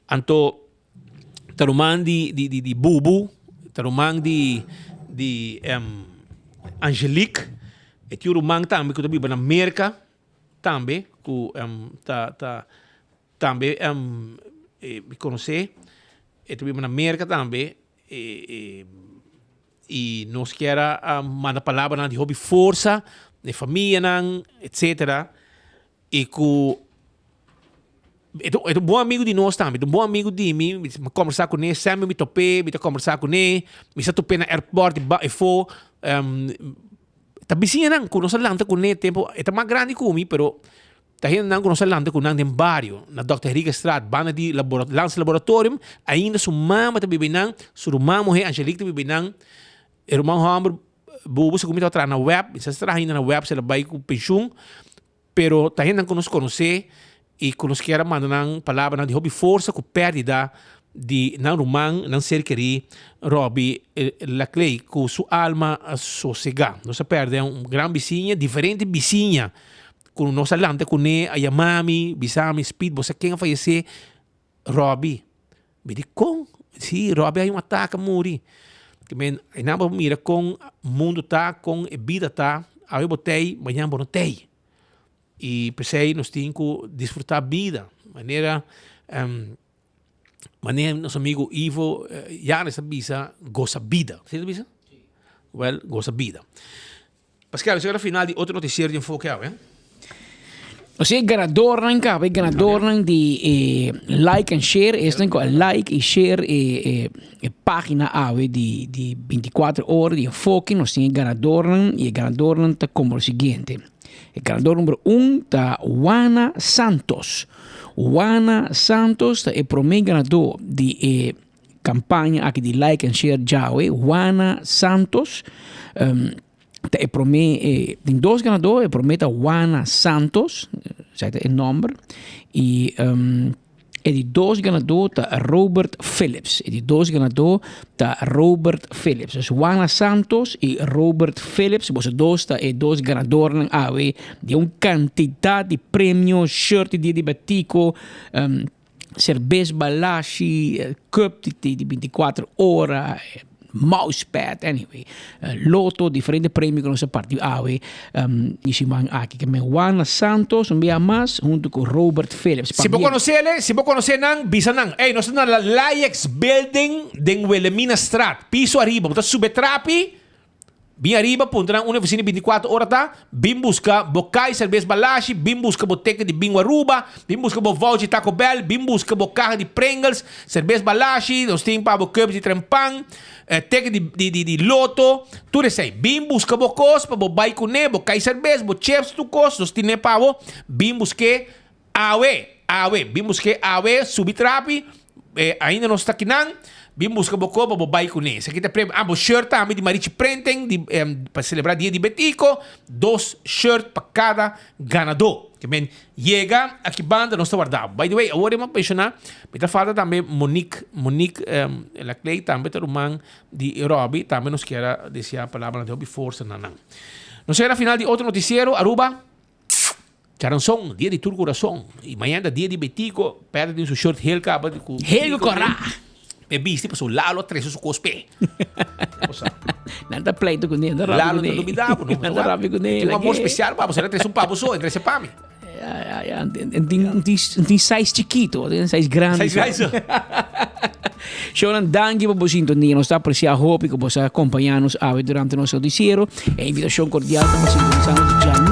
Anto ta ruman di di di di Bubu, ta ruman di di Angelique, e tin un ruman tambe ku ta biba na Merka tambe ku ta ta tambe mi konosé, e ta biba na Merka tambe i nos kier a manda palabranan di hopi forsa na e famianan etcetera i ku E ta un bon amigu di nos tambe, e ta un bon amigu di mi, mi ta kombersá kuné, semper mi top'é, mi ta kombersá kuné, mi sa top'é na airport di efo, ta bisiñanan ku nos a lanta kuné tempu, e ta mas grandi ku mi, pero ta hendenan ku nos a lanta ku nan den bario, na Dòkter Henriquezstraat, banda di Lans Laboratorium, ainda su mama ta biba einan, su ruman muhé Angelique ta biba einan, e ruman hòmber Bubu segun mi tabata traha na web, mi sa si ta traha ainda na web, si el a bai ku penshun. Pero ta hendenan ku nos konosé i ku nos kier a manda nan palabranan di hopi forsa ku pèrdida di nan ruman, nan ser kerí, Robbie Laclay, ku su alma a sosegá. Nos a pèrdè un gran bisiña, diferente bisiña ku nos a lanta kuné, a yama mi, bisa mi, Speed, bo sa ken a fayesé? Robbie. Mi di, Kon? Sí, Robbie a hay un atake a muri. Ke men, einan bo mira kon mundu ta, kon e bida ta. Awe bo t'ei, mañan bo no t'ei. I p'esei nos tin ku disfrutá bida. Manera, manera nos amigu Ivo Yanes ta bisa, gosa bida. Asina ta bisa? Wèl, gosa bida. Pascal, esaki ta final di otro noticiero di Enfoke awe. Osea e ganadornan kaba, e ganadornan di e like and share, esnan ku a like i share e e pagina awe di di bintikuater ora di Enfoke, nos tin e ganadornan i e ganadornan ta komo lo siguiente. E ganador numero un ta Juana Santos. Juana Santos ta e promé ganadó di e kampaña aki di like and share djawe. Juana Santos ta e promé, tin dos ganadó, e promé ta Juana Santos, esei ta e nòmber, i E di dos ganadó ta Robert Phillips. E di dos ganadó ta Robert Phillips. Dus Juana Santos i Robert Phillips, boso dos ta e dos ganadornan awe di un kantidat di premio, shirt di Dia di Betico, serbes Balashi, cup di di binticuatro ora, mousepad, anyway, loto, diferente premio ku nos a parti awe e siman aki. Ke men Juana Santos un bia mas huntu ku Robert Phillips. Si bo konosé si bo konosé nan, bisa nan, ey, nos ta na la Layex Building den Wilhelminastraat, piso ariba. Bo ta sube trapi, Bin ariba, puntra nan unda e ofisina di bintikuater ora ta, bin buska bo kai serbes Balashi, bin buska bo teken di Bingo Aruba, bin buska bo voucher di Taco Bell, bin buska bo kaha di Pringles, serbes Balashi, nos tin pa bo cups di Trempan, teken di di di di Lotto, tur esei. Bin buska bo kos pa bo bai kuné, bo kai serbes, bo chips, tur kos nos tine pa bo, bin busk'é awe, awe, bin busk'é awe, subi trapi, Ainda nos ta kinan, bin buska bo kopa bo bai kuné. Esaki ta premio. Ah, bo shirt tambe di Marichi Printing di pa selebrá dia di Betico, dos shirt pa kada ganadó. Ke men yega aki banda nos ta warda bo. By the way, awor e mi a menshoná, mi ta falta tambe Monique, Monique Laclay tambe ta ruman di Robbie, tambe nos kier a deseá palabranan di hopi forsa na nan. Nos a yega na final di otro noticiero, Aruba. Charanson, dia di tur kurason. I mañana ta dia di Betico, Pedro tin su shirt heel kaba di ku. Heel kora! E bisti pasobra Lalo a trese su kos p'e. Nan ta pleito kuné, nan ta rabia kuné. Lalo ta lubidá bo, no? Nan ta rabia kuné. Tin un amor spesial pa bo, si el a trese un pa bo so, e trese pa mi. Ya, ya, ya. En tin, tin size chikito, tin size grandi. Size grandi so. Shownan, danki pa bo sintonia. Nos ta aprecia hopi ku bo sa akompañá nos awe durante nos noticiero. E invitashon kordial ta pa sintonisá nos djalu.